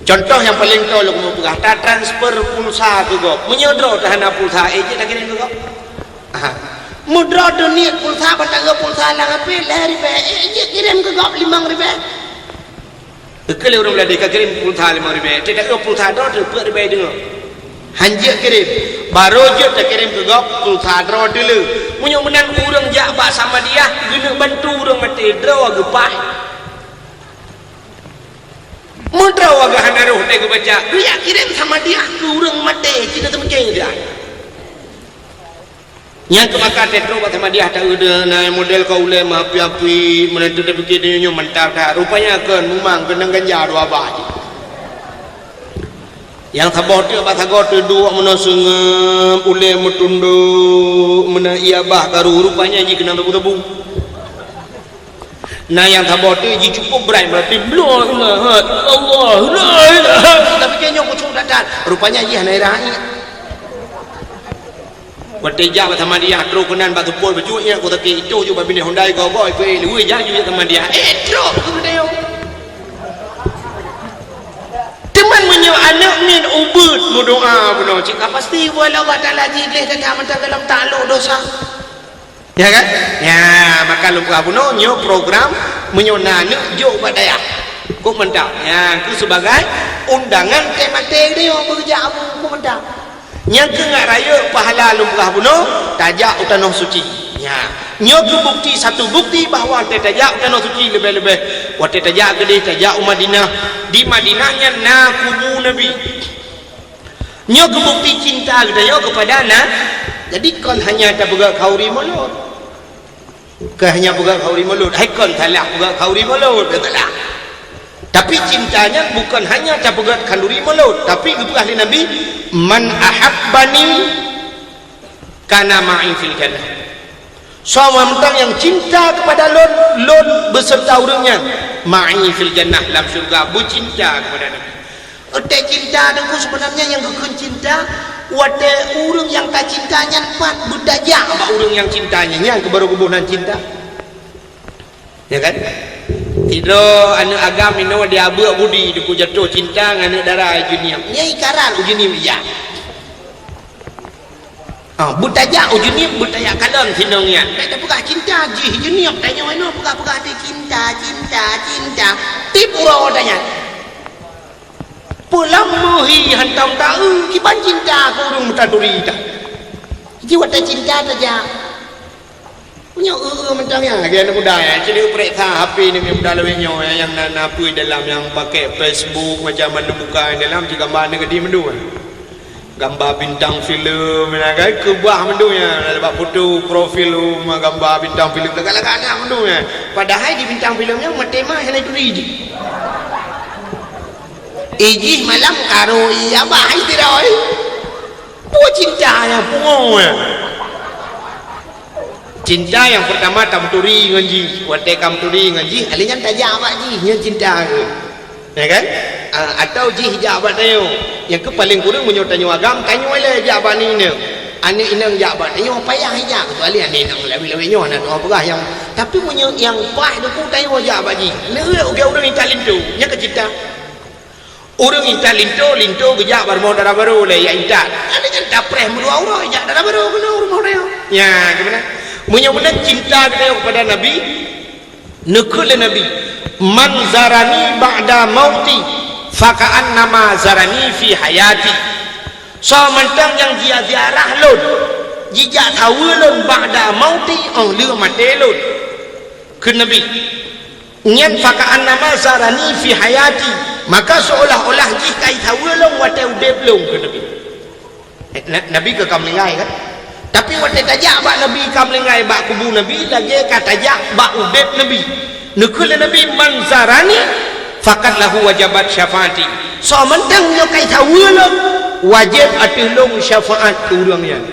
Contoh nyang paleng toe lôn peugah, tatransfer pulsa keu gob. Meunyoe droe teuh hana pulsa, ék jeuet takirém keu gob? Aha. Meudroe teuh niet pulsa, ban taeu pulsa lam H P, lhée ribée, ék jeuet kirém keu gob limong ribée? Keu lé ureuëng Meulayu ka kirém pulsa limong ribée, teuh taeu pulsa droe teuh peuet ribée deungoe. Hanjeuet kirém. Barô jeuet takirém keu gob, pulsa droe teuleu. Meunyoe meunan ureuëng jak bak Samadiyah, geuneuk bantu ureuëng maté, droe geupaih. Meudroe geuh hana roh teuh geubaca, geujak kirém Samadiyah keu ureuëng maté, cit na teumeucéng dia. Nyang keu maka teutroh bak Samadiyah ta-eu na model ka ulée meuapi-api, meunan teuh tapike donya nyoe mantap that. Rupanya kon, mumang keunong ganja dua bah jih. Nyang saboh teuk bak sagoe teuh duek meunoe seungeueb, ulée meutundok, meunan ié bah karu, rupanya jih keunong tebu-tebu. Na nyang saboh teuk jih cukup brat, berarti, "La ilaha illallah, la ilaha." Tapi kayaknya kucuk datat. Rupanya jih hana ira ié. Watée jak bak Samadiyah, troh keunan bak seupôt bacut, ié ku sakét, itoh ju bak binéh Hyundai gogoe, ipeue luwih jak ju jak Samadiyah. Eh, troh keu geutanyoe. Teuma meunyoe aneuk miet ubeut meudoa bunoe, cit ka pasti buet Allah Taala jih gleh that mantong golom taklok dosa. Ya kan? Ya, maka lôn peugah bunoe nyoe program meunyoe na aneuk jok bak dayah. Kok mantap. Ya, keu sebagai undangan teuh maté geutanyoe beujak abu kok mantap. Nyang keu ngat rayeuk pahala lôn peugah bunoe, tajak u tanoh suci. Ya. Nyoe keu bukti, satu bukti bahwa watée tajak u tanoh suci leubeh-leubeh watée tajak keudeh, tajak u Madinah. Di Madinah nyan na kubu Nabi. Nyoe keu bukti cinta geutanyoe keupada na. Jadi kon hanya tapeugah khauri mulod. Kon hanya peugah khauri mulod. Hai kon salah peugah khauri mulod, kon salah. Tapi cinta nyan bukan hanya tapeugah khauri mulod, tapi geupeugah lé Nabi, "Man ahabbani kana ma'i fil jannah." Soe mantong nyang cinta keupada lôn, lôn beuseureuta ureuëng nyan ma'i fil jannah, lam syeuruga, beucinta keupada Nabi. Watée cinta teungku, sebenarnya nyang geukheun cinta, watée ureuëng nyang tacinta nyan pat beutajak bak ureuëng nyang cinta nyan, nyan keuh barô geuboh nan cinta. Ya kan? Sidroe aneuk agam inoe di abeuk budi teungku jatoh cinta ngon aneuk dara Ujeunieb. Nyan ikaran Ujeunieb ijak. Ah, beutajak Ujeunieb, beutajak kalon sinong nyan. Bèk tapeugah cinta jih Ujeunieb, tanyoe inoe peugah-peugah di cinta, cinta, cinta. Tiep uroe tanyan. Peue lam meuhi hantom ta-eu, kiban cinta keu ureuëng meutaturi ta. Ji watèe cinta tajak. Meunyoe eu-eu mantong nyan lagèe aneuk muda nyan, ci neupeuriksa H P aneuk muda lawét nyoe nyang na, na peue dalam, nyang pakè Facebook macam mandum buka dalam, ci gamba aneuk gadih mandum. Gamba bintang filem nyan kan, keubah mandum nyan, bak foto profil gamba bintang filem, lagak-lagak nyan mandum nyan. Padahai di bintang filem nyan maté mah hana turi jih. Ijih malam karo iya bah hai tiroi. Peue cinta nyang pungo nyan? Cinta nyang peurtama tameuturi ngon jih. Watèe ka meuturi ngon jih, alèh nyan tajak bak jih, nyan cinta keuh. Ya kan? Ah, atau jih jak bak tanyoe. Nyang keuh paleng kureueng meunyoe tanyoe agam, tanyoe lé jak bak aneuk inong. Aneuk inong jak bak tanyoe payah ijak, keucuali aneuk inong lawét-lawét nyoe hana tuha peugah nyang, tapi meunyoe nyang paih teungku tanyoe jak bak jih. Neueu lagèe ureueng intat linto, nyan keuh cinta. Ureueng intat linto, linto geujak bak rumoh dara barô lé, jak intat. Aneuk nyan tapreh meudua uroe jak dara barô keunoe rumoh tanyoe. Nya, gimana? Meunyoe meunan cinta geutanyoe keupada Nabi, neukheun lé Nabi, "Man zarani ba'da mauti, faka'annama zarani fi hayati." Soe mantong nyang jia-, ziarah lôn, jijak saweue lôn ba'da mauti, óh lheueh maté lôn. Kheun Nabi, Nyan faka'annama zarani fi hayati, maka seolah-olah jih ka jisaweue lôn watèe udép lôn, kheun Nabi. Eh, Na-, Nabi ka, ka meuninggai kan? Tapi watèe tajak bak Nabi ka meuninggai bak kubu Nabi, lagèe ka tajak bak udép Nabi. Neukheun lé Nabi, "Man zarani faqad lahu wajabat syafaati." Soe mantong nyoe ka jisaweue lôn, wajéb ateueh lôn syafaat keu ureueng nyan.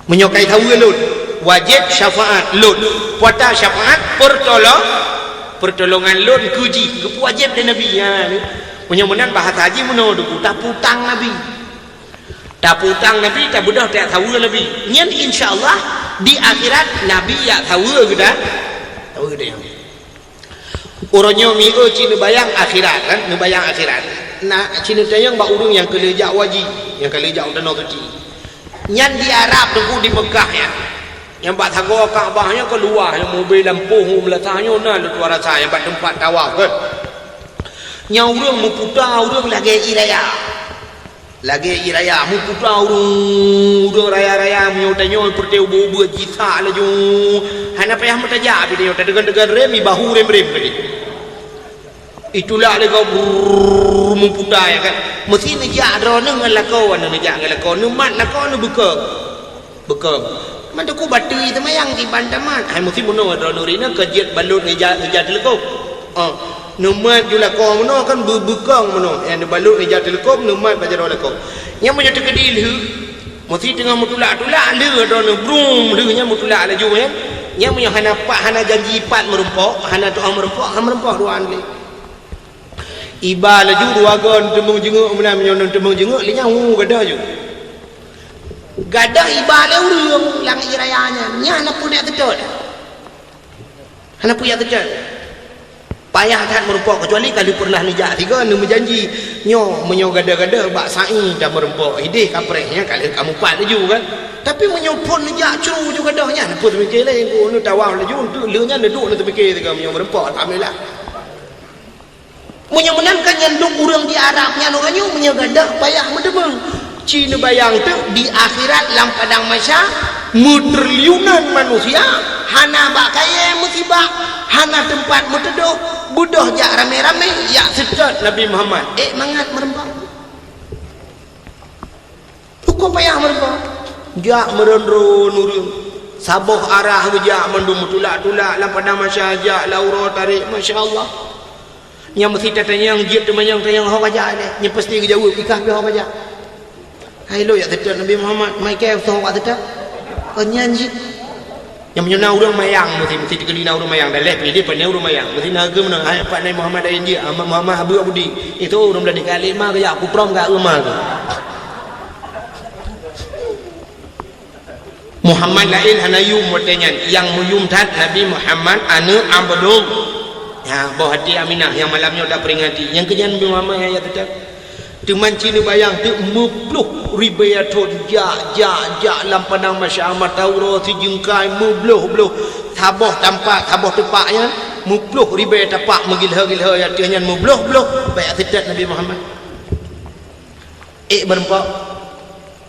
Meunyoe ka jisaweue lôn, wajéb syafaat lôn. Peue ata syafaat? Peurtolo-, peurtolongan lôn keu jih, geupeuwajéb lé Nabi. Nya, meunyoe meunan bahasa jih meunoe teungku, tapeutang Nabi. Tapeutang Nabi, tabeudôh tajak saweue Nabi. Nyan insya Allah di akhirat Nabi jak saweue geuda-, saweue geutanyoe. Uroe nyoe miseue cit neubayang akhirat, kan? Neubayang akhirat. Na cit neutanyong bak ureueng nyang ka lheueh jak u haji, nyang ka lheueh jak u Tanoh Suci. Nyan di Arab teungku, di Meukah nyan. Nyang bak sagoe Ka'bah nyan ka luwah, nyang meubi lampôh u meulasah nyoe na lôn tuan rasa, nyang bak teumpat tawaf, kan? Nyang ureueng meuputa, ureueng lagèe ié raya. Lagée ie raya, meuputa ureuëng, ureuëng raya-raya, meunyoe tanyoe peureute ubeuet-ubeuet jisak laju. Hana payah meutajak, pih tanyoe tadegan-degan rem, ibahu rem-rem tadi. Itulak lé gob, brrrr, meuputa, ya kan. Meusi neujak droeneuh ngon lakoe, aneuk neujak ngon lakoe, neumat lakoe, neubeukong. Beukong. Man teungku batui teumayang kiban tamat. Hai meusi meunoe droeneuh rineuh keu jeuet balot ngon ija, ija teuleukob. Oh, neumat ju lakoe meunoe kan beu-, beukong meunoe. Eh, neubalot ngon ija teuleukob, neumat bak jaroe lakoe. Nyan meunyoe teukeudi lheueh, meusi teungoh meutulak-tulak, lheueh droeneuh brung, lheueh nyan meutulak laju nyan. Nyan meunyoe hana pat, hana janji pat meurumpok, hana tu'oh meurumpok, hana meurumpok dua lé. Iba laju dua goe teumeung jeungeuek meunan, meunyoe teumeung jeungeuek, lé nyan hu gadoh ju. Gadoh iba lé ureuëng lam ie raya nyan, nyan hana peue jak teutot. Hana peue jak teutot. Payah that meurumpok, keucuali ka lheueh peureunah neujak sigoe, neumeujanji, nyoe meunyoe gadoh-gadoh bak sa'i tameurumpok, ideh kapreh nyan ka lheueh ka mupat laju kan. Tapi meunyoe phon neujak cru ju gadoh nyan, hana peue teumike lé, ku neutawaf laju, enteuk lheueh nyan neuduek neuteumiké sigoe meunyoe meurumpok, alhamdulillah. Meunyoe meunan kan nyan dum ureuëng di Arab nyan uroe nyoe meunyoe gadoh payah meuteumeung. Ci neubayang teuk di akhirat lam padang mahsyar meutriliunan manusia hana bak kayée meusibak, hana teumpat meuteudôh, beudôh jak ramé-ramé jak seutôt Nabi Muhammad. Ék mangat meurumpok. Hukôm payah meurumpok. Jak meuron-ron ureuëng. Saboh arah geujak mandum meutulak-tulak lam padang mahsyar jak lam uroe tarek, masya Allah. Nyang meusi tatanyong jeuet teumanyong-tanyong ho kajak lé. Nyang pasti geujaweueb ikah pih ho kajak. Hai lôn jak seutôt Nabi Muhammad, mai kée soe ho kajak seutôt. Kon nyan jih. Nyang meunyoe na ureuëng mayang, meusi, meusi teukeudi na ureuëng mayang, dan lheueh pih deh pane ureuëng mayang. Meusi na geumeunoe, hai pat Nabi Muhammad laén jih, Muhammad, Muhammad abeuk budi. Itu ureuëng meuladi kali ma geujak putrong ka euma tu. Muhammad laén hana yum watée nyan, nyang meuyum that Nabi Muhammad aneuëk Abdul. Ya, boh até Aminah nyang malam nyoe taperingati. Nyang keunyan Nabi Muhammad nyang ya teutab. Teuma ci neubayang teuk meuploh ribée thon jak, jak, jak lam padang mahsyar mata uroe sijeungkai meubloh-bloh saboh tampat, saboh teupak nyan meuploh ribée tapak meugilhô-gilhô ateueh nyan meubloh-bloh bak seutôt Nabi Muhammad. Ék meurumpok,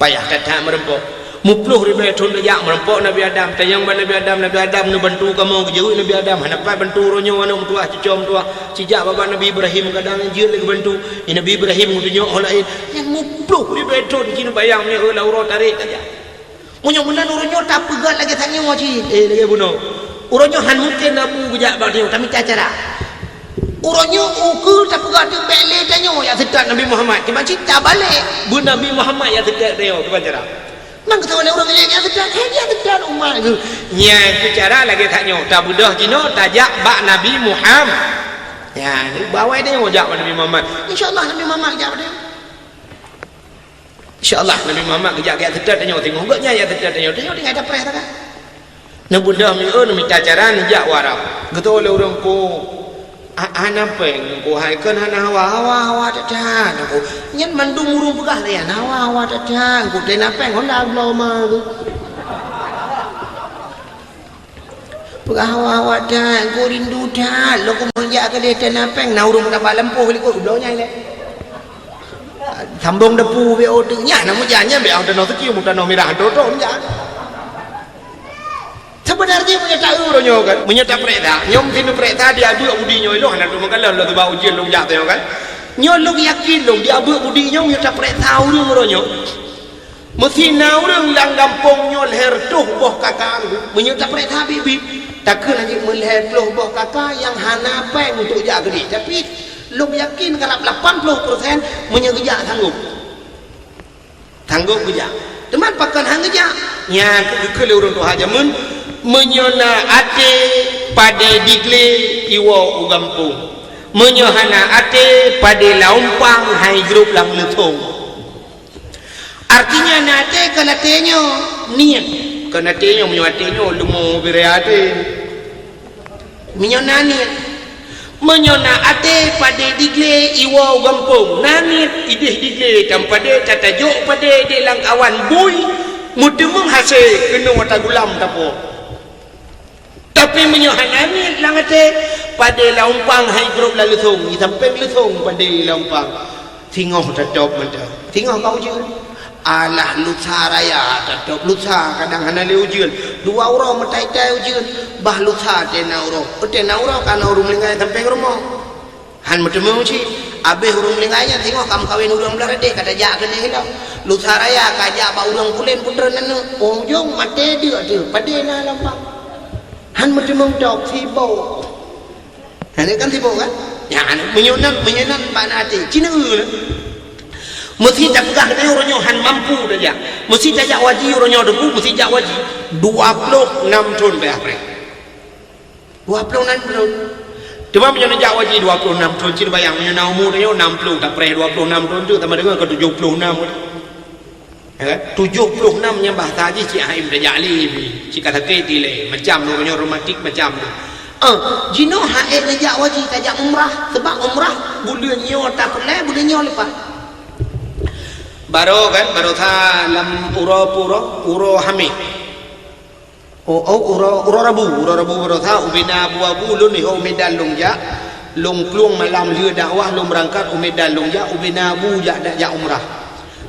payah that-that meurumpok. Meuploh ribée thon neujak meurumpok Nabi Adam. Tanyong bak Nabi Adam, Nabi Adam neubantu kamoe geujeuet Nabi Adam. Hana pat bantu uroe nyoe aneuëk meutuah, cucoe meutuah. Sijak babah Nabi Ibrahim kadang jeuet lé geubantu. Di Nabi Ibrahim geutunyok ho laén. Nyang meuploh ribée thon ci neubayang meunyoe lam uroe tarek tajak. Meunyoe meunan uroe nyoe tapeugah lagée tanyoe cit. Eh, lagée bunoe. Uroe nyoe han mungken Abu geujak bak tanyoe, tamita cara. Uroe nyoe ukeue tapeugah teuk bék lé tanyoe jak seutôt Nabi Muhammad. Kiban cit tabalek beu Nabi Muhammad jak seutôt tanyoe, kiban cara. Mang keutoe lé ureuëng lé jak seutôt, hai jak seutôt umat geuh. Nyan keuh cara lagée tanyoe, tabeudôh jinoe tajak bak Nabi Muhammad. Nyan, bawai tanyoe jak bak Nabi Muhammad. Insya Allah Nabi Muhammad jak bak tanyoe. Insya Allah Nabi Muhammad geujak jak seutôt tanyoe, teungoh gobnyan jak seutôt tanyoe, tanyoe tinggai tapreh sagai. Neubeudôh mieu neumita cara neujak u Arab. Geutô lé ureuëng ko, ha-, hana péng ko hai kon hana hawa, hawa, hawa that-that ko. Nyan mandum ureuëng peugah lé nyan hawa, hawa that-that ko, tena péng honda bloe ma ko. Peugah hawa-hawa that, ku rindu that, lôn kumeujak keudeh tena péng, na ureuëng meutabak lampôh likot, ubloe nyan ilée. Sambong depu B O teuk nyan, na meujan nyan, B O tanoh seukiu, mutanoh mirah, hanto-hanto meujan. Sebenarnya meunyoe taeu uroe nyoe kan, meunyoe tapreh that, nyoe mungken tapreh that di abeuk budi nyoe ilong, hana tu meukalah lôn teuba ujeuen lôn jak nyoe kan. Nyoe lôn yakin lôn di abeuk budi nyoe meunyoe tapreh that ureuëng uroe nyoe. Meusi na ureuëng lam gampông nyoe lhée reutôh boh kaka, meunyoe tapreh that biet-biet, takheun lagée meulhée ploh boh kaka nyang hana péng untuk jak keudeh. Tapi lôn yakin karab lapan ploh persen meunyoe geujak sanggob. Sanggob geujak. Teuma pakon han geujak? Nyan keuh geukheun lé ureuëng tuha jameun, meunyoe na até padé diglé iwoe u gampông. Meunyoe hana até padé lam umpang hai grob lam leuthong. Artinya na até kon até nyoe, niet. Kon até nyoe, meunyoe até nyoe leumo bire até. Meunyoe na niet. Meunyoe na até padé diglé iwoe u gampông, na niet ideh diglé tam padé tatajok padé di lam awan bui, meuteumeung hasé keunoe tagulam tapo. Tapi meunyoe hana niet lam até, padé lam umpang hai grob lam leuthong, di sampéng leuthong padé lam umpang. Singoh tatôb mantong. Singoh ka ujeuen. Alah, lusa raya tatôb. Lusa kadang hana lé ujeuen. Dua uroe meutai-tai ujeuen. Bah lusa tena uroe. Tena uroe ka na ureuëng meuninggai sampéng rumoh. Han meuteumé cit. Abéh ureuëng meuninggai nyan singoh ka meukawen ureuëng blaih ratéh ka tajak keuneuk ilong. Lusa raya ka jak bak ureuëng pulen putroe aneuk. Ujong maté deuk teuh. Padé na lampang. Han meuteumé tôb sibok. Nyan kan sibok kan? Nyan, meunyoe nan, meunyoe nan bak na até. Cina eu lah. Meusi tapeugah keunoe uroe nyoe han mampu tajak. Meusi tajak waji uroe nyoe teungku, meusi jak waji. Dua ploh nam thon payah preh. Dua ploh nam thon. Teuma meunyoe neujak waji dua ploh nam thon, cit bayang meunyoe na umu tanyoe enam puluh, tapreh dua ploh nam thon tu, sama dengan ke tujuh puluh enam. Ya kan? Tujoh ploh nam nyan bahasa jih cit haém tajak lé pih. Cit ka sakét dilèe. Macam tu, meunyoe rematik macam tu. Eh, jinoe haém neujak waji, tajak umrah. Sebab umrah buleuen nyoe tapeulai, buleuen nyoe leupah. Baroe kan, baroe sa lam uroe pue uroe, uroe Hamé. Oh, oh, uroe, uroe Rabu, uroe Rabu baroe sa ubena abu-abu lôn nyoe u Medan lôn jak, lôn plueng malam lheueh dakwah lôn beurangkat u Medan lôn jak, ubena abu jak, jak, jak umrah.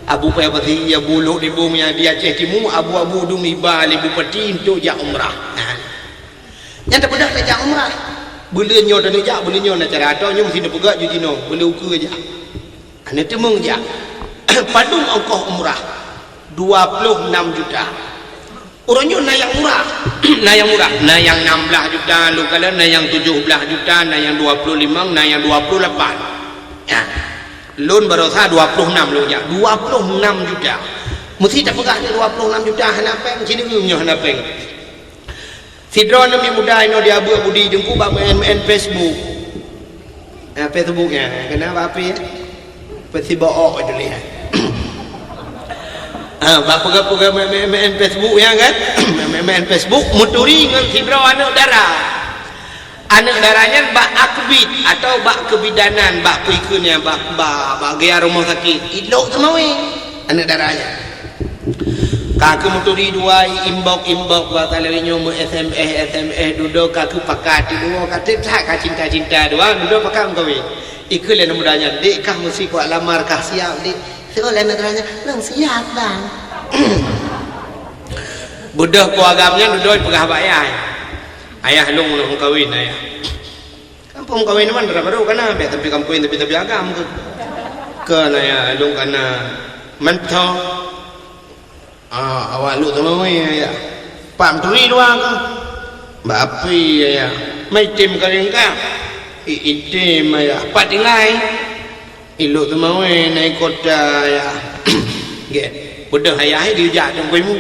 Abu payah pasi, abu lhok dibong nyang di Aceh Timu, abu-abu dum iba lé bupati untuk jak umrah. Nah. Nyan tapeugah tajak umrah. Buleuen nyoe taneuk jak, buleuen nyoe na acara, atau nyoe meusi neupeugah ju jinoe, buleuen ukeue jak. Hana teumeung jak. Padum ongkoh umrah? Dua ploh enam juta. Uroe nyoe na nyang murah. Na nyang murah. Na nyang enam belas juta, lôn kalon na nyang tujoh belas juta, na nyang dua ploh limong, na nyang dua ploh lapan. Ya. Lôn baroe sa dua ploh enam lôn jak. Dua ploh enam juta. Meusi tapeugah nyoe dua ploh enam juta hana péng, cit nyoe hana péng. Sidroe aneuk miet muda inoe di Abue Budi Teungku bak meu'en-meu'en Facebook. Ah, Facebook nyan, keunan bak api, eh? Peusibaok itu lihat. Ah, bak peugah-peugah meu'en-meu'en Facebook nyan kan? Meu'en-meu'en Facebook, meuturi ngon sidroe aneuk dara. Aneuk dara nyan bak akbid atau bak kebidanan, bak peue kheun nyan, bak, bak, bak gaya rumoh sakét. Ilok teumawé aneuk dara nyan. Ka keuh meuturi dua, i-inbox-inbox, bak taleue nyoe meu-S M S, S M S dudoe, ka keuh pakat dudoe, ka that-that ka cinta-cinta dua, dudoe pakat meukawen. Ikheun lé aneuk muda nyan, "Dek, kah meusi kuat lamar, kah siap, Dek?" Seuôt lé aneuk dara nyan, "Lôn siap, Bang." Beudôh po agam nyan dudoe peugah bak ayah. "Ayah, lôn, lôn meukawen, Ayah." Kampung kawin man dara barô kana, bèk tapi kampung tapi-tapi agam keuh. Keu na ya lôn kana mantong. Ah, awak lôn teumawé ya. Pak meuturi dua keuh. Bak api ya. Mai item keuh ringka. I item ya. Pat tinggai. Ilok teumawé nai kota ya. Gét. Beudôh ayah ai geujak teungku imum.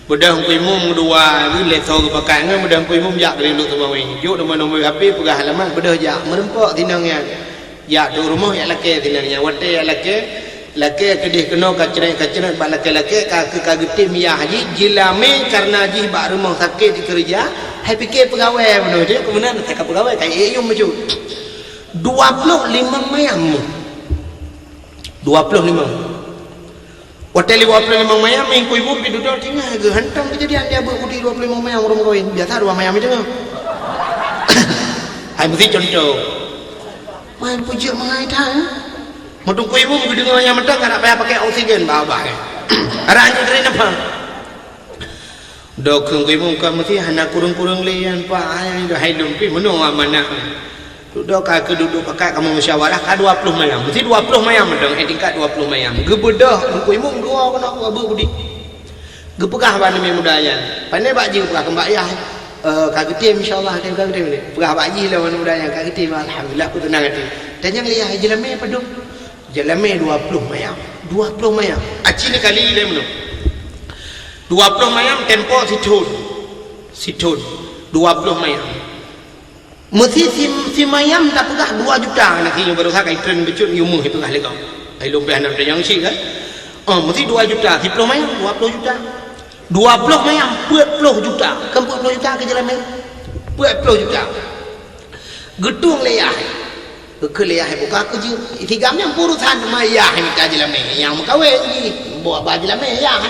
Beudôh Teungku Imum keudua, lheueh lé soe geupakat ngon beudôh Teungku Imum jak keu Lôn Teumawé. Jok nomor-nomor H P, peugah alamat, beudôh jak meureumpok sinong nyan. Jak trôk rumoh jak lakèe sinong nyan. Watèe jak lakèe, lakèe keudeh keunoe kacrèt-kacrèt bak lakèe-lakèe, ka keu ka geutem yah jih, jeulamé kareuna jih bak rumoh sakét dikeureuja, hai piké peugawée bunoe jih, keu meunan ka peugawée ka yum bacut. Dua ploh limong mayam. Dua ploh limong. Watèe lhèe dua ploh limong mayam, Teungku Imum pih dudoe tinggai geuhantom keujadian di Abue Budi dua ploh limong mayam ureueng meukawen. Biasa dua mayam teungoh. Hai meusi contoh. Main peujeuet meungai that, eh? Meuteuku Imum geudeungoe nyang mantong, ka na payah pakai oksigen bak babah, eh? Arah nyoe dari neupang. Dok kheun Teungku Imum ka meusi hana kureueng-kureueng lé nyan, Pak, ai, hai lôn pih meunoe amanah. Dudoe ka keuduek pakat kamoe musyawarah ka dua ploh mayam. Meusi dua ploh mayam mantong, eh, tingkat dua ploh mayam. Geubeudôh Teungku Imum dua keunoe Abue Budi. Geupeugah bak aneuk muda nyan. Pane bak jih geupeugah keu bak yah. Eh, ka geutem insya Allah, ka geutem. Peugah bak jih lom aneuk muda nyan ka geutem, alhamdulillah, ku teunang até. Tanyong lé yah, jeulamé padum? Jeulamé dua ploh mayam. Dua ploh mayam. Aci ni kali lé meunoe. Dua ploh mayam tempo sithon. Sithon. Dua ploh mayam. Meusi si, si mayam tapeugah dua juta, na si nyoe baroesa ka itren bacut, yum meuh ipeugah lé gob. Ai lôn pih hana tanyong cit kan. Oh, meusi dua juta, siploh mayam dua ploh juta. Dua ploh mayam peuet ploh juta. Kan peuet ploh juta keu jeulamé? Peuet ploh juta. Geutueng lé yah. Geukheun lé yah buka keu jeuet. Tigam nyang peurusan teuma yah mita jeulamé. Nyang meukawen jih. Buet ba jeulamé yah.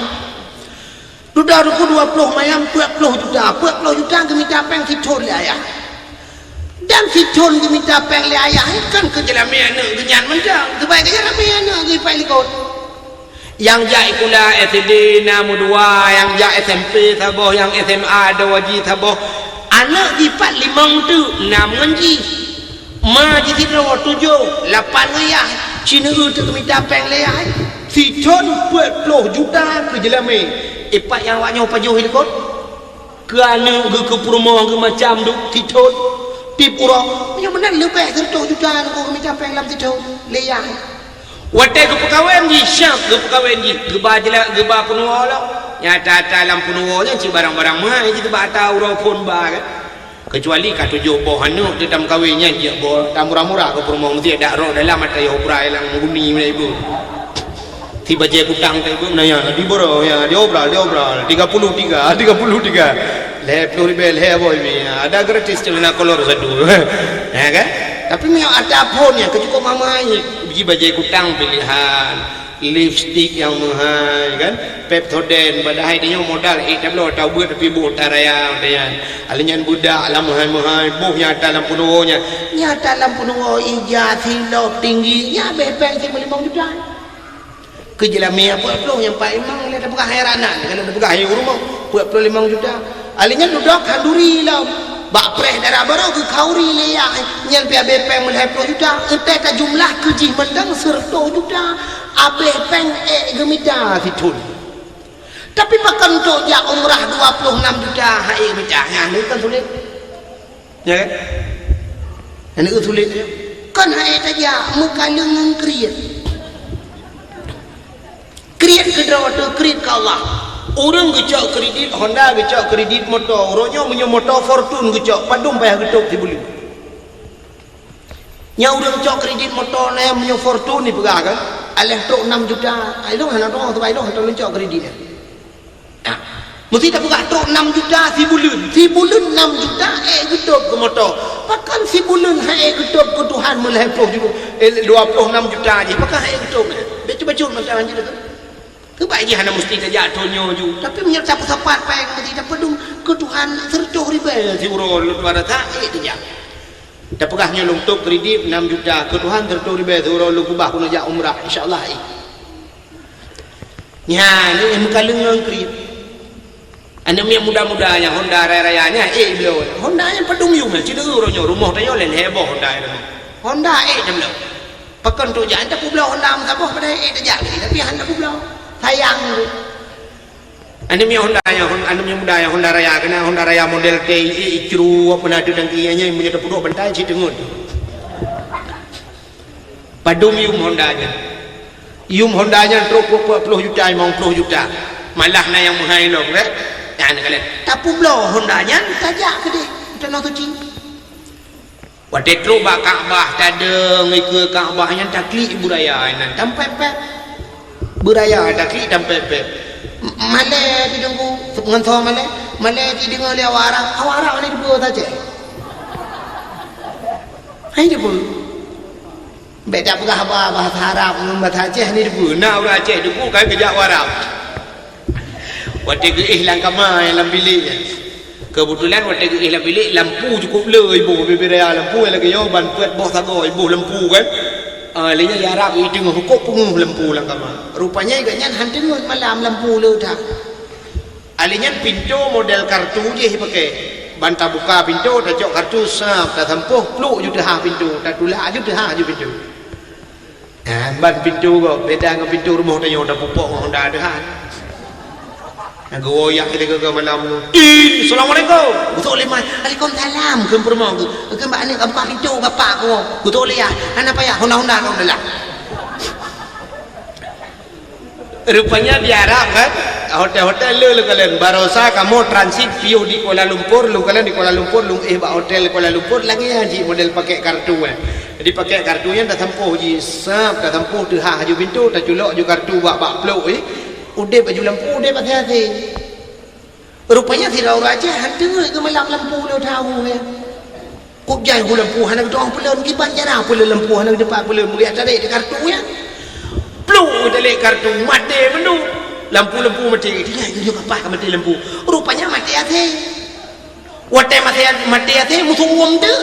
Dudoe Teungku dua ploh mayam peuet ploh juta. Peuet ploh juta geumita péng sithon lé ayah. Dan si Thon geumita péng lé ayah, kan keu jeulamé aneuk geuh nyan mantong. Keubai keu jeulamé aneuk geuh ipat likot. Nyang jak sikula S D na meudua, nyang jak S M P saboh, nyang S M A dua ji saboh. Aneuk jipat limong teuk, nam ngon jih. Ma jisidroe tujoh, lapan ngon yah. Sineuk teuk geumita péng lé ayah. Si Thon peuet ploh juta keu jeulamé. Ipat nyang awak nyoe pajoh i likot. Keu aneuk geuh, keu peurumoh geuh macam duek si Thon. Tiep uroe, meunyoe meunan leubeh sireutôh juta nyoe geumita péng lam si Thon lé yah. Watée geupeukawen jih, syab geupeukawen jih, geuba jela-, geuba peunuwoe lom. Nyang ata-ata lam peunuwoe nyan cit barang-barang meuhai jih, bak ata uroe phon ba kan. Keucuali ka tujoh boh aneuk teuh tameukawen nyan, jeuet boh tamurah-murah keu peurumoh, meusti dak rot dalam ata yoh brai lam guni meunan ibu. Si bajée kutang teuh ibu meunan, ya, di boro, ya, diobral, diobral, tiga puluh tiga, tiga puluh tiga. Lhée ploh ribée, lhée boh ibi, ya, ada gratis celana kolor satu. Ya kan? Tapi meunyoe ata phon nyan keucukup mamai, biji bajée kutang pilihan, lipstik nyang meuhai kan, Pepsodent, padahai tanyoe modal ék tabloe tabeuet tapi boh taraya nyan. Alheuh nyan beudak lam meuhai-meuhai, boh nyang ata lam peunuwoe nyan. Nyang ata lam peunuwoe ija, silop, tinggi, nyan abéh péng simeulimong juta. Keu jeulamé peuet ploh nyang paléng mang lé tapeugah hai ranan, kalau tapeugah hai ureuëng peuet ploh limong juta. Alheuh nyan dudoe khanduri lom. Bak preh dara barô geukhauri lé yah, nyan pih abéh péng meulhée ploh juta. Eunteuk ka jumlah keu jih mantong sireutôh juta. Abéh péng ék geumita si Thon. Tapi pakon trok jak umrah dua ploh enam juta han ék geumita? Nyan kan sulet. Ya kan? Nyan kan sulet. Kon han ék tajak, meukaleueng ngon kriet. Kriet keu droe teuh, kriet keu Allah. Ureuëng geucok kredit Honda, geucok kredit moto. Uroe nyoe meunyoe moto Fortuner geucok, padum payah geutôb sibuleuen. Nyang ureuëng cok kredit moto nyan meunyoe Fortuner ipeugah kan, aléh trok enam juta, ilong hana droe, sabab ilong hana lôn cok kredit nyan. Nah, meusti tapeugah trok enam juta sibuleuen. Sibuleuen enam juta ék geutôb keu moto. Pakon sibuleuen han ék geutôb keu Tuhan meulhée ploh juta, eh, dua ploh enam juta jih, pakon han ék geutôb nyan? Bacut-bacut mantong jih tu. Keubai jih hana meusti tajak thon nyoe ju, tapi meunyoe tapeusapat péng meusti tapeudum keu Tuhan sireutôh ribée siuroe lôn tuan rasa ék tajak. Tapeugah nyoe lôn tôb kredit enam juta keu Tuhan sireutôh ribée siuroe lôn keubah keuneuk jak umrah, insya Allah ék. Nyan, nyan meukaleueng ngon kriet. Aneuk miet muda-muda nyan Honda raya-raya nyan ék bloe. Honda nyan padum yum nyan, ci deuh uroe nyoe rumoh tanyoe lé lhée boh Honda nyan. Honda ék tabloe. Pakon trok jak, tapeubloe Honda meusaboh padahai ék tajak lé, tapi hana tapeubloe. Sayang tu. Aneuk miet Honda nyan, Hon-, aneuk miet muda nyan Honda raya, keunan Honda raya model T I, ék icru, apa na teuh tangki nyan, meunyoe tapeuduek bantai cit teungeut. Padum yum Honda nyan. Yum Honda nyan trok peuet ploh juta, limong ploh juta. Malah na nyang meuhai lom, kan? Nyan kalon. Tapeubloe Honda nyan, tajak keudeh u Tanoh Suci. Watée trok bak Ka'bah, tadeungoe ikeue Ka'bah nyan, taklik ibu raya nyan, tampet-pet. Ibu raya taklik tampet-pet. M-, malée ti deungoe, ngon soe malée? Malée ti deungoe lé awak Arab. Awak Arab hana jiteupeue bahasa Aceh. Hana jiteupeue. Bék tapeugah haba bahasa Arab ngon bahasa Aceh ni teupeu. Na ureuëng Aceh teupeu kan geujak u Arab. Watée geuéh lam kama nyang lam bilék nyan. Keubeutulan watée geuéh lam bilék, lampu cukôp le iboh, bibiraya lampu nyang lagée nyoe ban peuet boh sagoe iboh lampu kan. Ah, lé nyan di Arab iteungoh hukôk peungeuh lampu lam kama. Rupanya gobnyan han teungeut malam lampu le that. Alheuh nyan pintoe model kartu jih ipaké. Ban tabuka pintoe, tacok kartu, sab, tasampôh, pluek ju teuhah pintoe, tatulak ju teuhah ju pintoe. Nah, ban pintoe gob, beda ngon pintoe rumoh tanyoe, tapupok ngon Honda teuhah. Nah, geuwoyak lé geuh malam. "Tin, assalamualaikum." Geutok lé mai, "Waalaikumsalam." Kheun peurumoh geuh. Kheun bak aneuk, "Buka pintoe, bapak ku." Geutok lé yah, "Hana payah, Honda-Honda kau dalam." Rupanya di Arab kan, hotel-hotel le leukalon. Barosa kamoe transit piôh di Kuala Lumpur, leukalon di Kuala Lumpur, lung éh bak hotel Kuala Lumpur, lagée nyan jih model pakai kartu, eh. Jadi pakai kartu nyan tasampôh jih, sab, tasampôh teuhah ju pintoe, taculok ju kartu bak, bak pluek, eh. Udeb ju lampu, udeb asai-asai. Rupanya sidroe ureuëng Aceh han teungeut keu malam lampu le that, ya. Kok jai hu lampu hana geutuang peulon, kiban cara peulon lampu hana geutupat peulon, meugiak tarék di kartu nyan. Pluek tarék kartu, maté mandum. Lampu-lampu maté, tinggai geunyoe kapah ka maté lampu. Rupanya maté asai. Watée maté, maté asai, meusuwom teuk.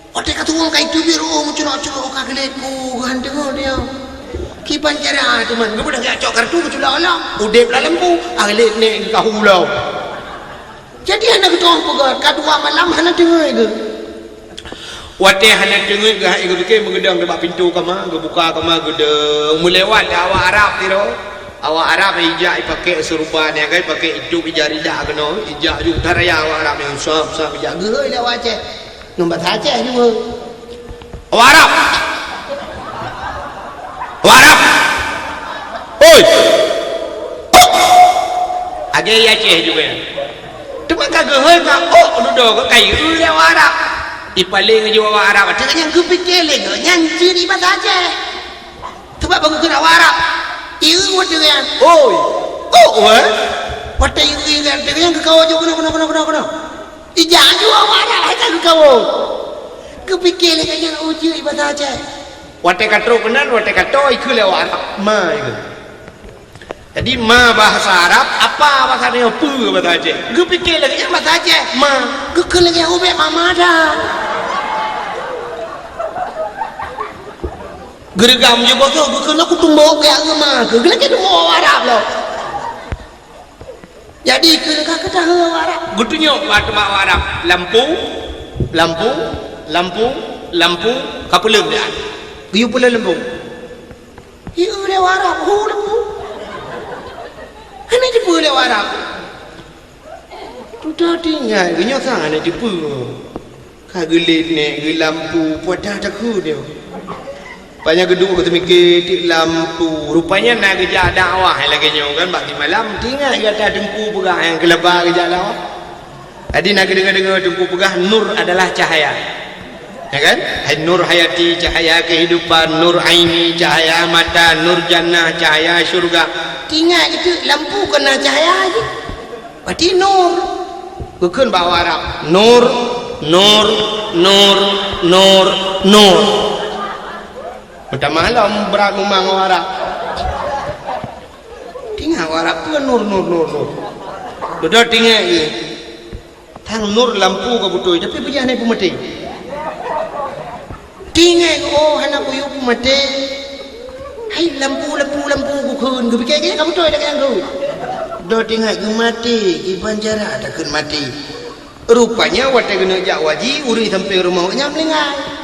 Watèe ka tuwöng ka iteubiet ru'uh meucurok-curok ka geulet ku geuhanteungon dia. Kiban cara teuma geubeudôh jak cok kartu meucula olam. Udeb lam lampu, aglet nek geukahu lom. Jadi hana geutu'oh peugah, ka dua malam hana teungeut geuh. Watèe hana teungeut geuh hai geupike meugeudong bak pintoe kama, geubuka kama geudong. Meulewat awak Arab sidroe. Awak Arab ijak ipakè seuruban nyang ka ipakè itôb ija ridah keunoe, ijak ju that raya awak Arab nyang sab-sab ijak geuhôi lé awak Aceh. Ngon bahasa Aceh juga. Awak Arab! Awak Arab! Oi! Oi! Agèe Aceh juga. Teuma ka geuhôi ka ôk dudoe ka kayue lé awak Arab. Ipaleng ju awak Arab, teuka nyang geupike lé geuh nyan ciri bahasa Aceh. Teuma bak geukheun awak Arab. Ieu watèe nyan. Oi! Ôk weh! Watèe ieu nyan teuka nyang geukawo ju keunoe, keunoe, keunoe, keunoe, keunoe. Ijak ju awak Arab hai ka geukawo. Geupike lé geuh nyan, oh, jeuet bahasa Aceh. Watèe ka trok keunan, watèe ka toe ikheun lé awak Arab, ma ikheun. Jadi ma bahasa Arab, apa bahasa nyoe peue bahasa Aceh. Geupike lé geuh nyan bahasa Aceh, ma. Geukheun lé geuh nyan ubek mama dah. Geureugam ju boh nyoe, geukheun aku tumbok geuyak ma keu. Geulakèe tumbok awak Arab lom. Jadi keu ka keutahu awak Arab. Geutunyok bak teuma awak Arab. Lampu, lampu, lampu, lampu, ka peuleuem dia. Geuyue peuleuem lampu. Ieu lé awak Arab, hu lampu. Hana jipeue lé awak Arab. Tutoe tinggai, geunyoe sang hana jipeue. Ka geulet nèk geulampu, peue dah takheun nyoe. Panya geuduek geuteumiké tiek lampu. Rupanya na geujak dakwah lagèe nyoe kan, bak simalam teuingat gata teungku peugah nyang keulaba geujak dakwah. Jadi na geudeungoe-deungoe teungku peugah nur adalah cahaya. Ya kan? Hai nur hayati, cahaya kehidupan, nur aini, cahaya mata, nur jannah, cahaya syurga. Teuingat geuteuk lampu keunan cahaya jih. Berarti nur. Geukheun bak awak Arab, nur, nur, nur, nur, nur. Meutamah lom brat mumang awak Arab. Teuingat awak Arab peue nur, nur, nur, nur. Dudoe teuingat geuh. Tang nur lampu ka beutôi, tapi peue jih hana peumaté. Teuingat, oh, hana kuyue peumaté. Hai lampu, lampu, lampu geukheun, geupike geuh ka beutôi dak nyang kheun. Dudoe teuingat geumaté, kiban cara takheun maté. Rupanya watèe geuneuk jak waji, ureueng sampéng rumoh nyan meuninggai.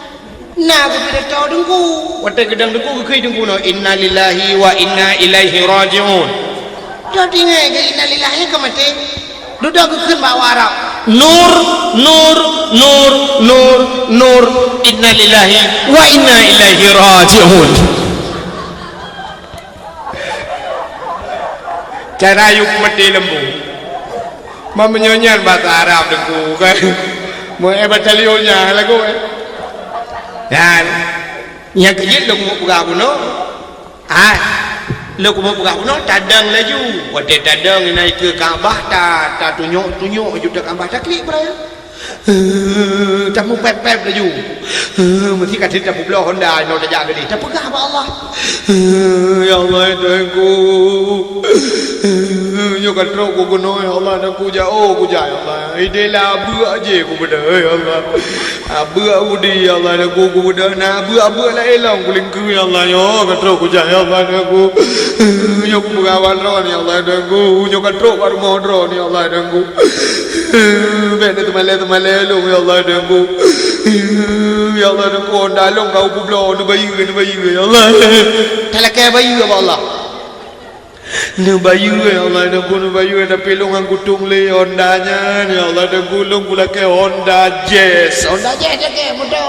Na geupidato teungku. Watèe geudong teungku geukheun teungku nyoe, "Innalillahi wa inna ilaihi raji'un." Dudoe teuingat geuh innalillahi ka maté. Dudoe geukheun bak awak Arab, "Nur, nur, nur, nur, nur, innalillahi wa inna ilaihi raji'un." Cara yue peumaté lampu. Meunyoe nyan basa Arab teungku kan. Meu eh batalion nyan lagu eh. Nyan. Nyang keujeuet lôn peugah bunoe. Hai, lôn keumeung peugah bunoe, tadong laju. Watèe tadong inan ikeue Ka'bah, ta, tatunyok-tunyok ju teuh Ka'bah, taklik beuraya. Heuh, tameupép-pép laju. Heuh, meusti ka that tapeubloe honda inoe tajak keudeh. Tapeugah bak Allah. Heuh, ya Allah, ya Tuhanku. Heuh, nyoe ka trok ku keunoe, ya Allah, dan ku jak, oh, ku jak, ya Allah. Ideh lah beuak je ku beudôh, ya Allah. Abeuek udi, ya Allah, dan ku, ku beudôh na abeuek-abeuek laén lom kulingkeu, ya Allah, nyoe ka trok kujak, ya Allah, dan ku. Nyoe ku peugawat droe ni, ya Allah, dan ku. Nyoe ka trok bak rumoh droe ni, ya Allah, dan ku. Bèk na teumalèe-teumalèe lôn, ya Allah, dan ku. Ya Allah, dan ku, honda lôn ka peubloe, neubayeue, neubayeue, ya Allah. Talakèe bayeue bak Allah. Neubayeue, ya Allah, dan ku neubayeue, tapi lôn han kutông lé honda nyan, ya Allah, dan ku lôn kulakèe Honda Jazz. Honda Jazz, Jazz, Jazz, moto.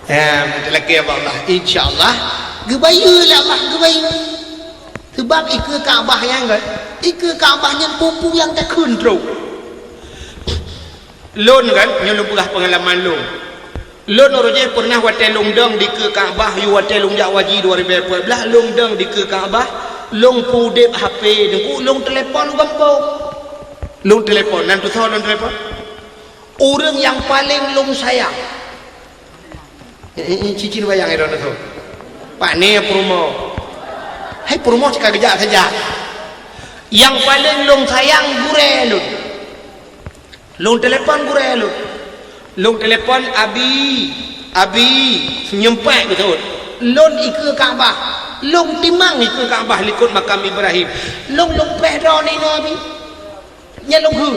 Ya, talakèe bak Allah, insya Allah. Geubayeue lé Allah, geubayeue. Seubab ikeue Ka'bah nyan kan, ikeue Ka'bah nyan peue-peue nyang takheun trok. Lôn kan, nyoe lôn peugah peungalaman lôn. Lôn uroe jéh peureunah watèe lôn dong dikeue Ka'bah, yôh watèe lôn jak waji dua ribèe peuet blah, lôn dong dikeue Ka'bah, lôn peudeb H P, teungku lôn teulepon u gampông. Lôn teulepon, nan tusoe lôn teulepon. Ureueng nyang paleng lôn sayang. Eh, eh, eh, cicin wayang droeneuh tu. Pak ni peurumoh. Hai peurumoh cit ka geujak saja. Nyang paleng lôn sayang gurèe lôn. Lôn teulepon gurèe lôn. Lôn telepon, "Abi, Abi, nyoe pat beutôi. Lôn ikeue Ka'bah. Lôn timang ikeue Ka'bah likot makam Ibrahim. Lôn, lôn preh droeneuh inoe, Abi. Nyan lôn kheun.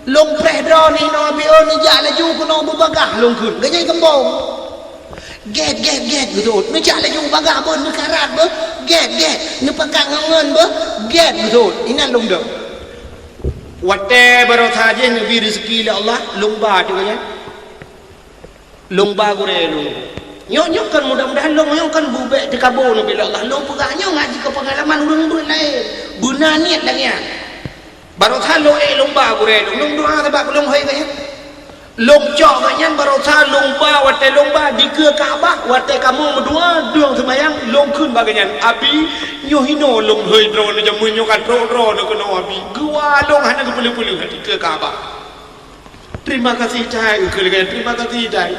Lôn preh droeneuh inoe, Abi, oh, neujak laju keunoe beubagaih lôn kheun." Geunyai geumbong. "Gét, gét, gét," beutôi. "Neujak laju bagaih beuh, neukarat beuh. Gét, gét. Neupakat ngon ngon beuh. Gét," beutôi. Inan lôn dong. Watée baroesa jih neubri reuzeki lé Allah, lôn ba teuk nyan. Lôn ba gurée lôn. Nyoe, nyoe kan mudah-mudahan lôn nyoe kan beubek teukabo neubri lé Allah. Lôn peugah nyoe ngat jih keu peungalaman ureuëng-ureuëng laén. Beuna niet lagée nyan. Baroesa lôn ék lôn ba gurée lôn. Lôn doá sabab lôn hôi geuh nyan. Lôn cok geuh nyan baroesa lôn ba, watée lôn ba dikeue Ka'bah, watée kamoe meudoá deung seumayang, lôn kheun bak geuh nyan, "Abi, nyoe hinoe lôn hôi droeneuh jameun nyoe ka trok droeneuh keunoe, Abi." Geuwa lôn hana geupeuleueh-peuleueh dikeue Ka'bah. "Terima kasih cai," kheun lagée nyan, "terima kasih cai."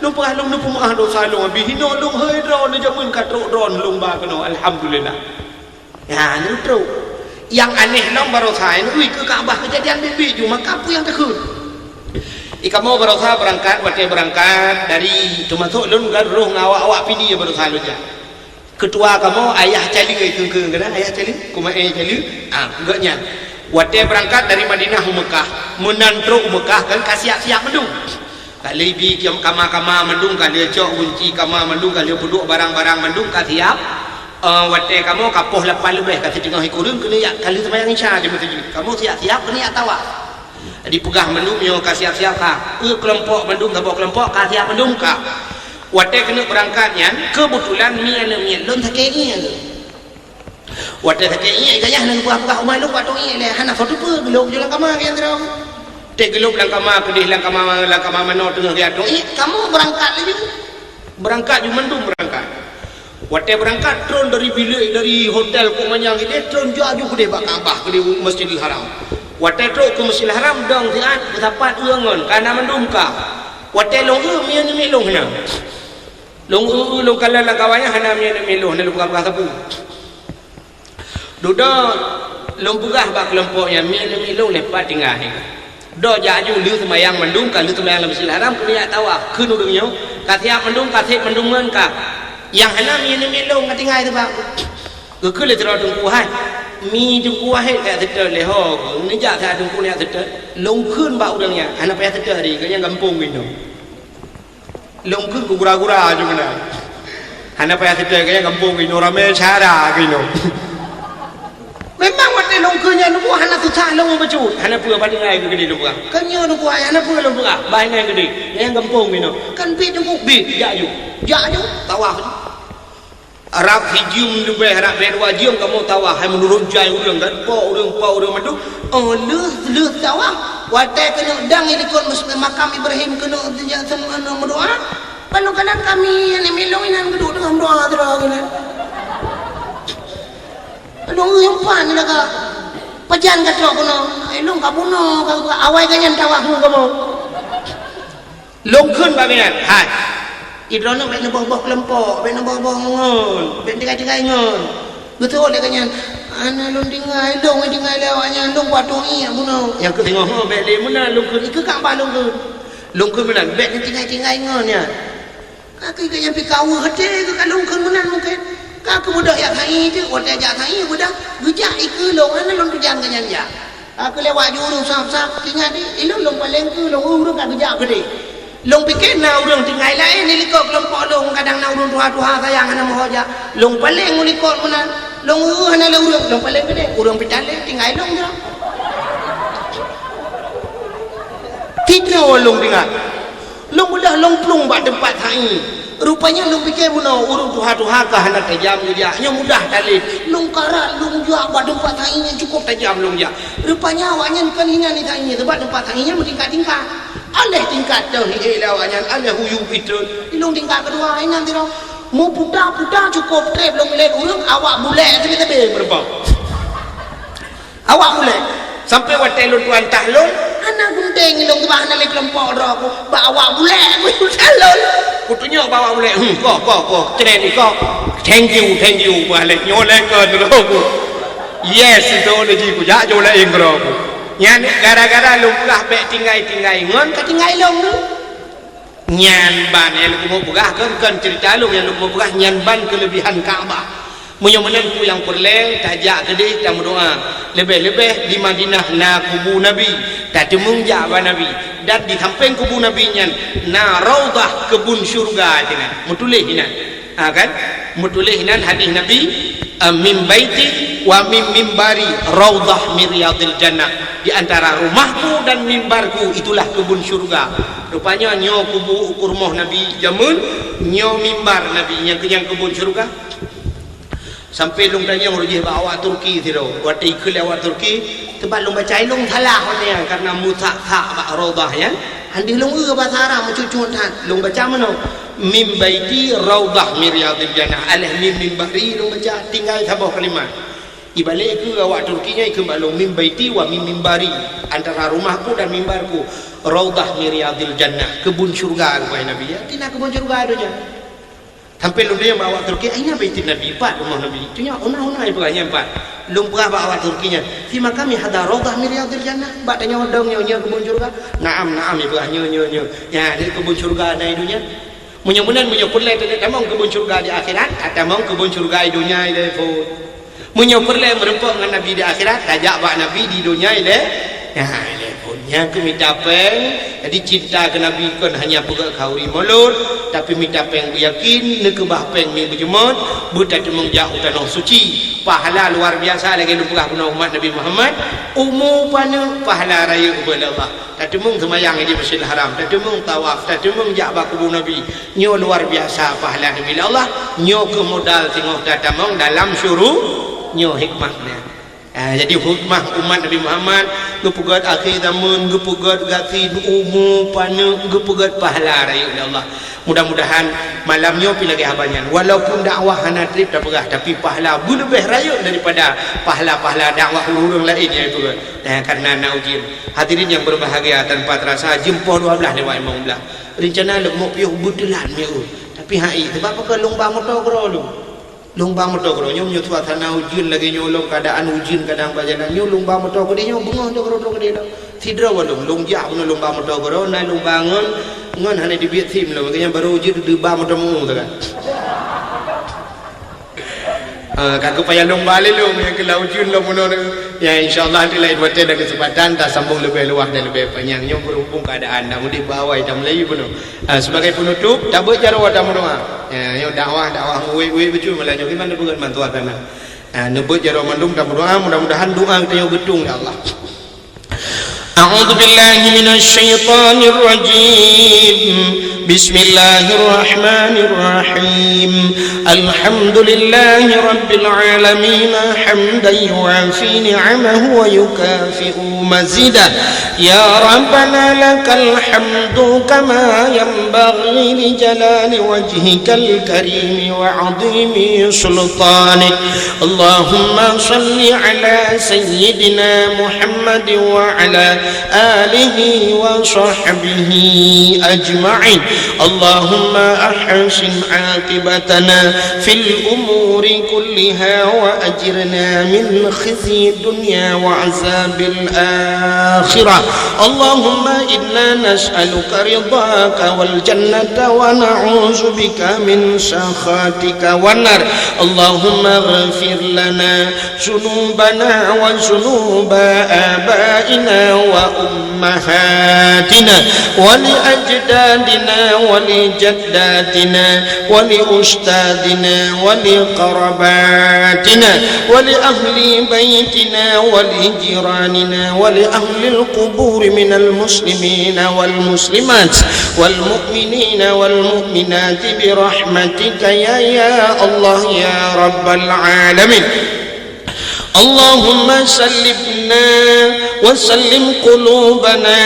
Lôn peugah lôn neupeumeu'ah dosa lôn, "Abi, hinoe lôn hôi droeneuh jameun ka trok droeneuh lôn ba keunoe, alhamdulillah." Nyan, neutrok. Nyang aneh lom baroesa nyan, ui, keu Ka'bah keujadian biet-biet ju, maka peue nyang takheun? Ikamoe baroesa beurangkat, watée beurangkat dari, teumasok lôn ka rôh ngon awak-awak Pidie baroesa lôn jak. Keutua kamoe Ayah Caleue, keu-keu keunan Ayah Caleue, Kumaé Caleue, ah, geuh nyan. Watée beurangkat dari Madinah u Meukah, meunan trok u Meukah kan ka siap-siap mandum. Ka lheueh bi kiam kama-kama mandum, ka lheueh cok gunci kama mandum, ka lheueh peuduek barang-barang mandum ka siap. Eh, watée kamoe ka poh lapan leubeh, ka siteungoh sikureueng keuneuk jak, ka lheueh seumayang Isya di meuseujid. Kamoe siap-siap keuneuk jak tawaf. Dipeugah mandum nyoe ka siap-siap ka. Eh, keulompok mandum, saboh keulompok ka siap mandum ka. Watée keuneuk beurangkat nyan, keubeutulan mi aneuk miet lôn sakét ié. Watée sakét ié, gayah na geupeugah-peugah u ma lôn, watée ié lé hana soe teupeue, geulôb ju lam kama keu nyang sidroe. Teuh geulôb lam kama, keudeh lam kama, lam kama manoe teungoh geuatong ié, kamoe beurangkat laju. Beurangkat ju mandum beurangkat. Watée beurangkat, tron dari bilék, dari hotel kok manyang ideh, tron jak ju keudeh bak Ka'bah, keudeh Masjidil Haram. Watée trok keu Masjidil Haram, dong siat, beusapat ureuëng ngon, ka na mandum ka. Watée lôn eu, mi aneuk miet lôn hana. Lôn eu-eu lôn kalon lam kawan nyan hana mi aneuk miet lôn, hana lôn peugah-peugah sapeue. Dudoe lôn peugah bak keulompok nyan, mi aneuk miet lôn leupah tinggai. Doe jak ju lheueh seumayang mandum ka, lheueh seumayang lam Masjidil Haram keuneuk jak tawaf. Kheun ureuëng nyoe, ka siap mandum, ka sép mandum ngon ka. Nyang hana mi aneuk miet lôn ka tinggai teubak. Geukheun lé sidroe teungku, "Hai, mi teungku Wahid ka seutôt lé ho, neujak siat teungku neujak seutôt." Lôn kheun bak ureuëng nyan, "Hana payah seutôt, Ri, geuh nyan gampông inoe." Lôn kheun keu gura-gura ju meunan. "Hana payah seutôt, geuh nyan gampông inoe, ramé syedara geuh inoe." Memang watée lôn kheun nyan, lôn hana susah lôn bacut. "Hana peue, bah tinggai keu keudeh lôn peugah." Kheun nyoe lôn peugah, "Hana peue lôn peugah, bah tinggai keudeh. Nyan gampông inoe." Kan biet teungku, biet, jak ju. Jak ju, tawaf. Rab sijeuem leubeh, rab lhée dua jeuem kamoe tawaf, hai meunurot jai ureuëng kan, po ureuëng, po ureuëng mandum. Oh, lheueh, lheueh tawaf, watée keuneuk dang i likot mus-, makam Ibrahim keuneuk meudoá, ban lôn kalon ka mi aneuk miet lôn inan geuduek teungoh meudoá sidroe keunan. Lôn eu nyang pat lagak, "Pajan ka trok keunoe?" "Ai lôn ka bunoe, ka, ka awai ka nyan tawaf ngon kamoe." Lôn kheun bak geuh nyan, "Hai, i droeneuh bék neuboh-boh keulompok, bék neuboh-boh ngon, bék tinggai-tinggai ngon." Geuteuôt lé geuh nyan, "Hana lôn tinggai, lôn tinggai lé awak nyan, lôn watông ié bunoe." Nyang keuh singoh, "Ho, bék lé meunan lôn kheun, ikeue Ka'bah lôn kheun." Lôn kheun meunan, "Bék neutinggai-tinggai ngon nyan." Ka keuh geuh nyan pih ka weueh até geuh ka lôn kheun meunan mungken. Ka keuh beudôh jak sa'i teuk, watée jak sa'i beudôh, geujak ikeue lôn, hana lôn tujan geuh nyan jak. Ka keuh lewat ju ureuëng saf-saf, ingat di, ilôn lôn paleng keu lôn ureuëng ka geujak keudeh. Lôn pike na ureuëng tinggai laén di likot keulompok lôn, kadang na ureuëng tuha-tuha sayang hana meuho jak. Lôn paleng u likot meunan, lôn ureuëng hana lé ureuëng, lôn paleng keudeh, ureuëng pih taleng tinggai lôn jroh. Tiga lôn tinggai. Lôn beudôh lôn plueng bak teumpat sa'i. Rupanya lôn pike bunoe ureuëng tuha-tuha ka hana tajam geujak, nyoe mudah talét. Lôn karat lôn jak bak teumpat sa'i nyang cukôp tajam lôn jak. Rupanya awak nyan kon hina ni sa'i, sabab teumpat sa'i nyan meutingkat-tingkat. Aléh tingkat teuh hi lé awak nyan, aléh huyu pih trön. Di lôn tingkat keudua, inan sidroe. Meuputa-puta cukôp trép lôn lét ureuëng, awak bulèk sabe-sabe meurumpok. Awak bulèk. Sampai watèe lôn tuan tah lôn, hana geunteng lôn keubah hana lé keulompok droe ku. Bak awak bulèk ku, lôn. Kutunyok bak awak bulèk, "Hmm, koh, koh, koh. Tren ni, koh. Thank you, thank you." Bak lé nyoe lé ngon droe ku. Yes, itu lé ji ku jak jo lé droe ku. Nyan gara-gara lôn peugah bèk tinggai-tinggai ngon, ka tinggai lôn tu. Nyan ban nyang lôn keumeung peugah, kon, kon ceurita lôn nyang lôn keumeung peugah, nyan ban keuleubihan Ka'bah. Meunyoe meunan peue nyang peureulée, tajak keudeh tameudoá. Leubeh-leubeh di Madinah na kubu Nabi, tateumeung jak bak Nabi. Dan di sampéng kubu Nabi nyan na raudhah, keubun syeuruga sinan. Meutuléh inan. Ha, kan? Meutuléh inan hadis Nabi, eh, "Min baiti wa min mimbari raudhah min riyadil jannah." Di antara rumahku dan mimbarku itulah keubun syeuruga. Rupanya nyoe kubu, rumoh Nabi jameun, nyoe mimbar Nabi, nyang keu-, nyang keubun syeuruga. Sampai lôn tanyong rujih bak awak Turki sidroe. Watée ikheun lé awak Turki, teuma lôn baca lôn salah watée nyan, karena meusak-sak bak raudhah nyan. Handeh lôn eu bahasa Arab meucut-cut that. Lôn baca meunoe, "Min baiti raudhah min riyadil jannah." Alah mim mimbari lôn baca, tinggai saboh kalimat. Ibalek keu awak Turki nyan ikheun bak lôn, "Min baiti wa min mimbari." Antara rumahku dan mimbarku, raudhah min riyadil jannah. Keubun syeuruga, kheun Nabi, ya. Tina keubun syeuruga donya. Sampai lôn tanyong bak awak Turki, "Aina baitin Nabi?" Pat rumoh Nabi. Tunya, "Ona-ona," ipeugah nyan pat. Lôn peugah bak awak Turki nyan, "Fi maqami hadha raudhah min riyadil jannah." Bak tanyoe dong nyoe, nyoe keubun syeuruga? "Na'am, na'am," ipeugah, "Nyoe, nyoe, nyoe." Nyan, keubun syeuruga na i donya. Meunyoe meunan, meunyoe peureulée tamong keubun syeuruga di akhirat, tamong keubun syeuruga i donya ilée phon. Meunyoe peureulée meurumpok ngon Nabi di akhirat, tajak bak Nabi di donya ilée. Nyan, ilée phon. Nyang keu mita péng, jadi cinta keu Nabi kon hanya peugét khanuri mulod, tapi mita péng beuyakin, neukeubah péng mi beujeumot, beutateumeung jak u tanoh suci. Pahala luar biasa lagée lôn peugah keunoe umat Nabi Muhammad, umu paneuk pahala rayeuk ubé lé Allah. Tateumeung seumayang di Masjidil Haram, tateumeung tawaf, tateumeung jak bak kubu Nabi. Nyoe luar biasa pahala Nabi lé Allah, nyoe keuh modal singoh tatamong dalam syuru-, nyoe hikmahnya. Ah, jadi hikmah umat Nabi Muhammad, geupeugét akhé zaman, geupeugét gasien umu paneuk, geupeugét pahala rayeuk lé Allah. Mudah-mudahan malam nyoe pih lagée haba nyan. Walaupun dakwah hana treb tapeugah, tapi pahala beuleubeh rayeuk daripada pahala-pahala dakwah ureuëng laén nyang ipeugét. Nah, karena na ujeuen. Hadirin yang berbahagia, tanpa terasa jeuem poh dua belas lewat lima belas. Rencana lôn mok piôh beuteulat meu'ue. Tapi hai, sebab apa, lôn ba moto keudroe lôn. Lôn ba moto keudroe nyoe, meunyoe suasana ujeuen lagée nyoe lom, keadaan ujeuen kadang bak jalan nyoe, lôn ba moto keudeh nyoe, beungoh nyoe keudroe-keudeh lom. Sidroe walong, lôn jak bunoe lôn ba moto keudroe, na lôn ba ngon, ngon hana dibiet sim lom, lagée nyan barô jeuet deuba moto meu sagai. Ha, ka keu payah lôn ba lé lôn, nyang keu lam ujeuen lom bunoe. Ya, insya Allah, di lain watée dan kesempatan, tasambong leubeh luwah dan leubeh panyang. Nyoe berhubung keadaan, dan udeb bak awai, dan mulai bunoe. Ah, sebagai penutup, tabeuet jaroe dan meudoa. Ya, nyoe dakwah, dakwah uwit-uwit bacut malam nyoe. Kiban neupeugét mantua tanah. Ah, neubeuet jaroe mandum dan meudoa, mudah-mudahan doa geutanyoe geutueng lé Allah. أعوذ بالله من الشيطان الرجيم. بسم الله الرحمن الرحيم. الحمد لله رب العالمين، حمدا يوافي نعمه ويكافئ مزيده. يا ربنا لك الحمد كما ينبغي لجلال وجهك الكريم وعظيم سلطانك. اللهم صل على سيدنا محمد وعلى آله وصحبه أجمعين. اللهم أحسن عاقبتنا في الأمور كلها وأجرنا من خزي الدنيا وعذاب الآخرة. اللهم إنا نسألك رضاك والجنة ونعوذ بك من سخطك والنار. اللهم اغفر لنا ذنوبنا وذنوب آبائنا وأمهاتنا ولأجدادنا ولجداتنا ولأستاذنا ولقرباتنا ولأهل بيتنا ولجيراننا ولأهل القبور من المسلمين والمسلمات والمؤمنين والمؤمنات برحمتك يا، يا الله يا رب العالمين. اللهم سلمنا وسلم قلوبنا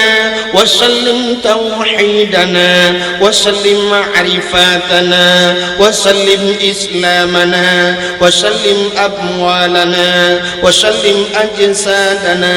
وسلم توحيدنا وسلم معرفتنا وسلم إسلامنا وسلم أموالنا وسلم أجسادنا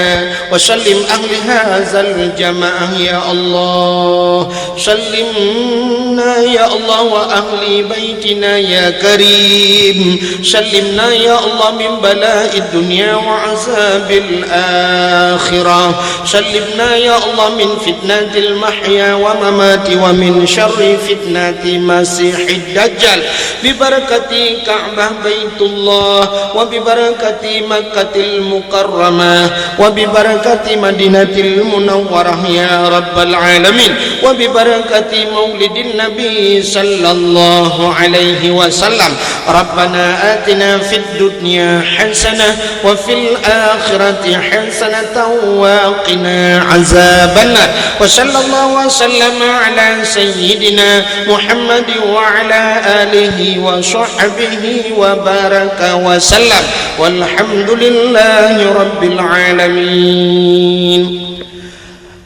وسلم أهل هذا الجماعة يا الله. سلمنا يا الله وأهل بيتنا يا كريم. سلمنا يا الله من بلاء الدنيا وعذاب الآخرة. سلمنا يا الله من فتنة المحيا وممات ومن شر فتنة المسيح الدجال. ببركة كعبة بيت الله وببركة مكة المكرمة وببركة مدينة المنورة يا رب العالمين، وببركة مولد النبي صلى الله عليه وسلم. ربنا آتنا في الدنيا حسنة وفي الآخرة حسنة وقنا عذاب النار. وصلى الله وسلم على سيدنا محمد وعلى آله وصحبه وبارك وسلم. والحمد لله رب العالمين.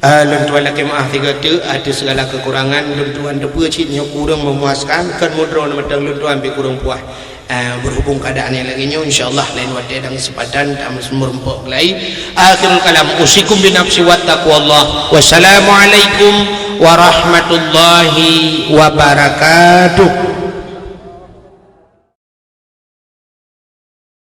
Ah, lôn tuan lakée meuáh sigoe teuk ateueh segala kekurangan lôn tuan teupeue cit nyoe kureueng memuaskan, kon meudroe mantong lôn tuan pih kureueng puas. Ah, berhubung keadaan nyang lagée nyoe, insya Allah lain watée dan kesempatan tamu seumeurumpok lagi. Akhirul kalam, usikum binafsi wa taqwallah. Wassalamualaikum warahmatullahi wabarakatuh.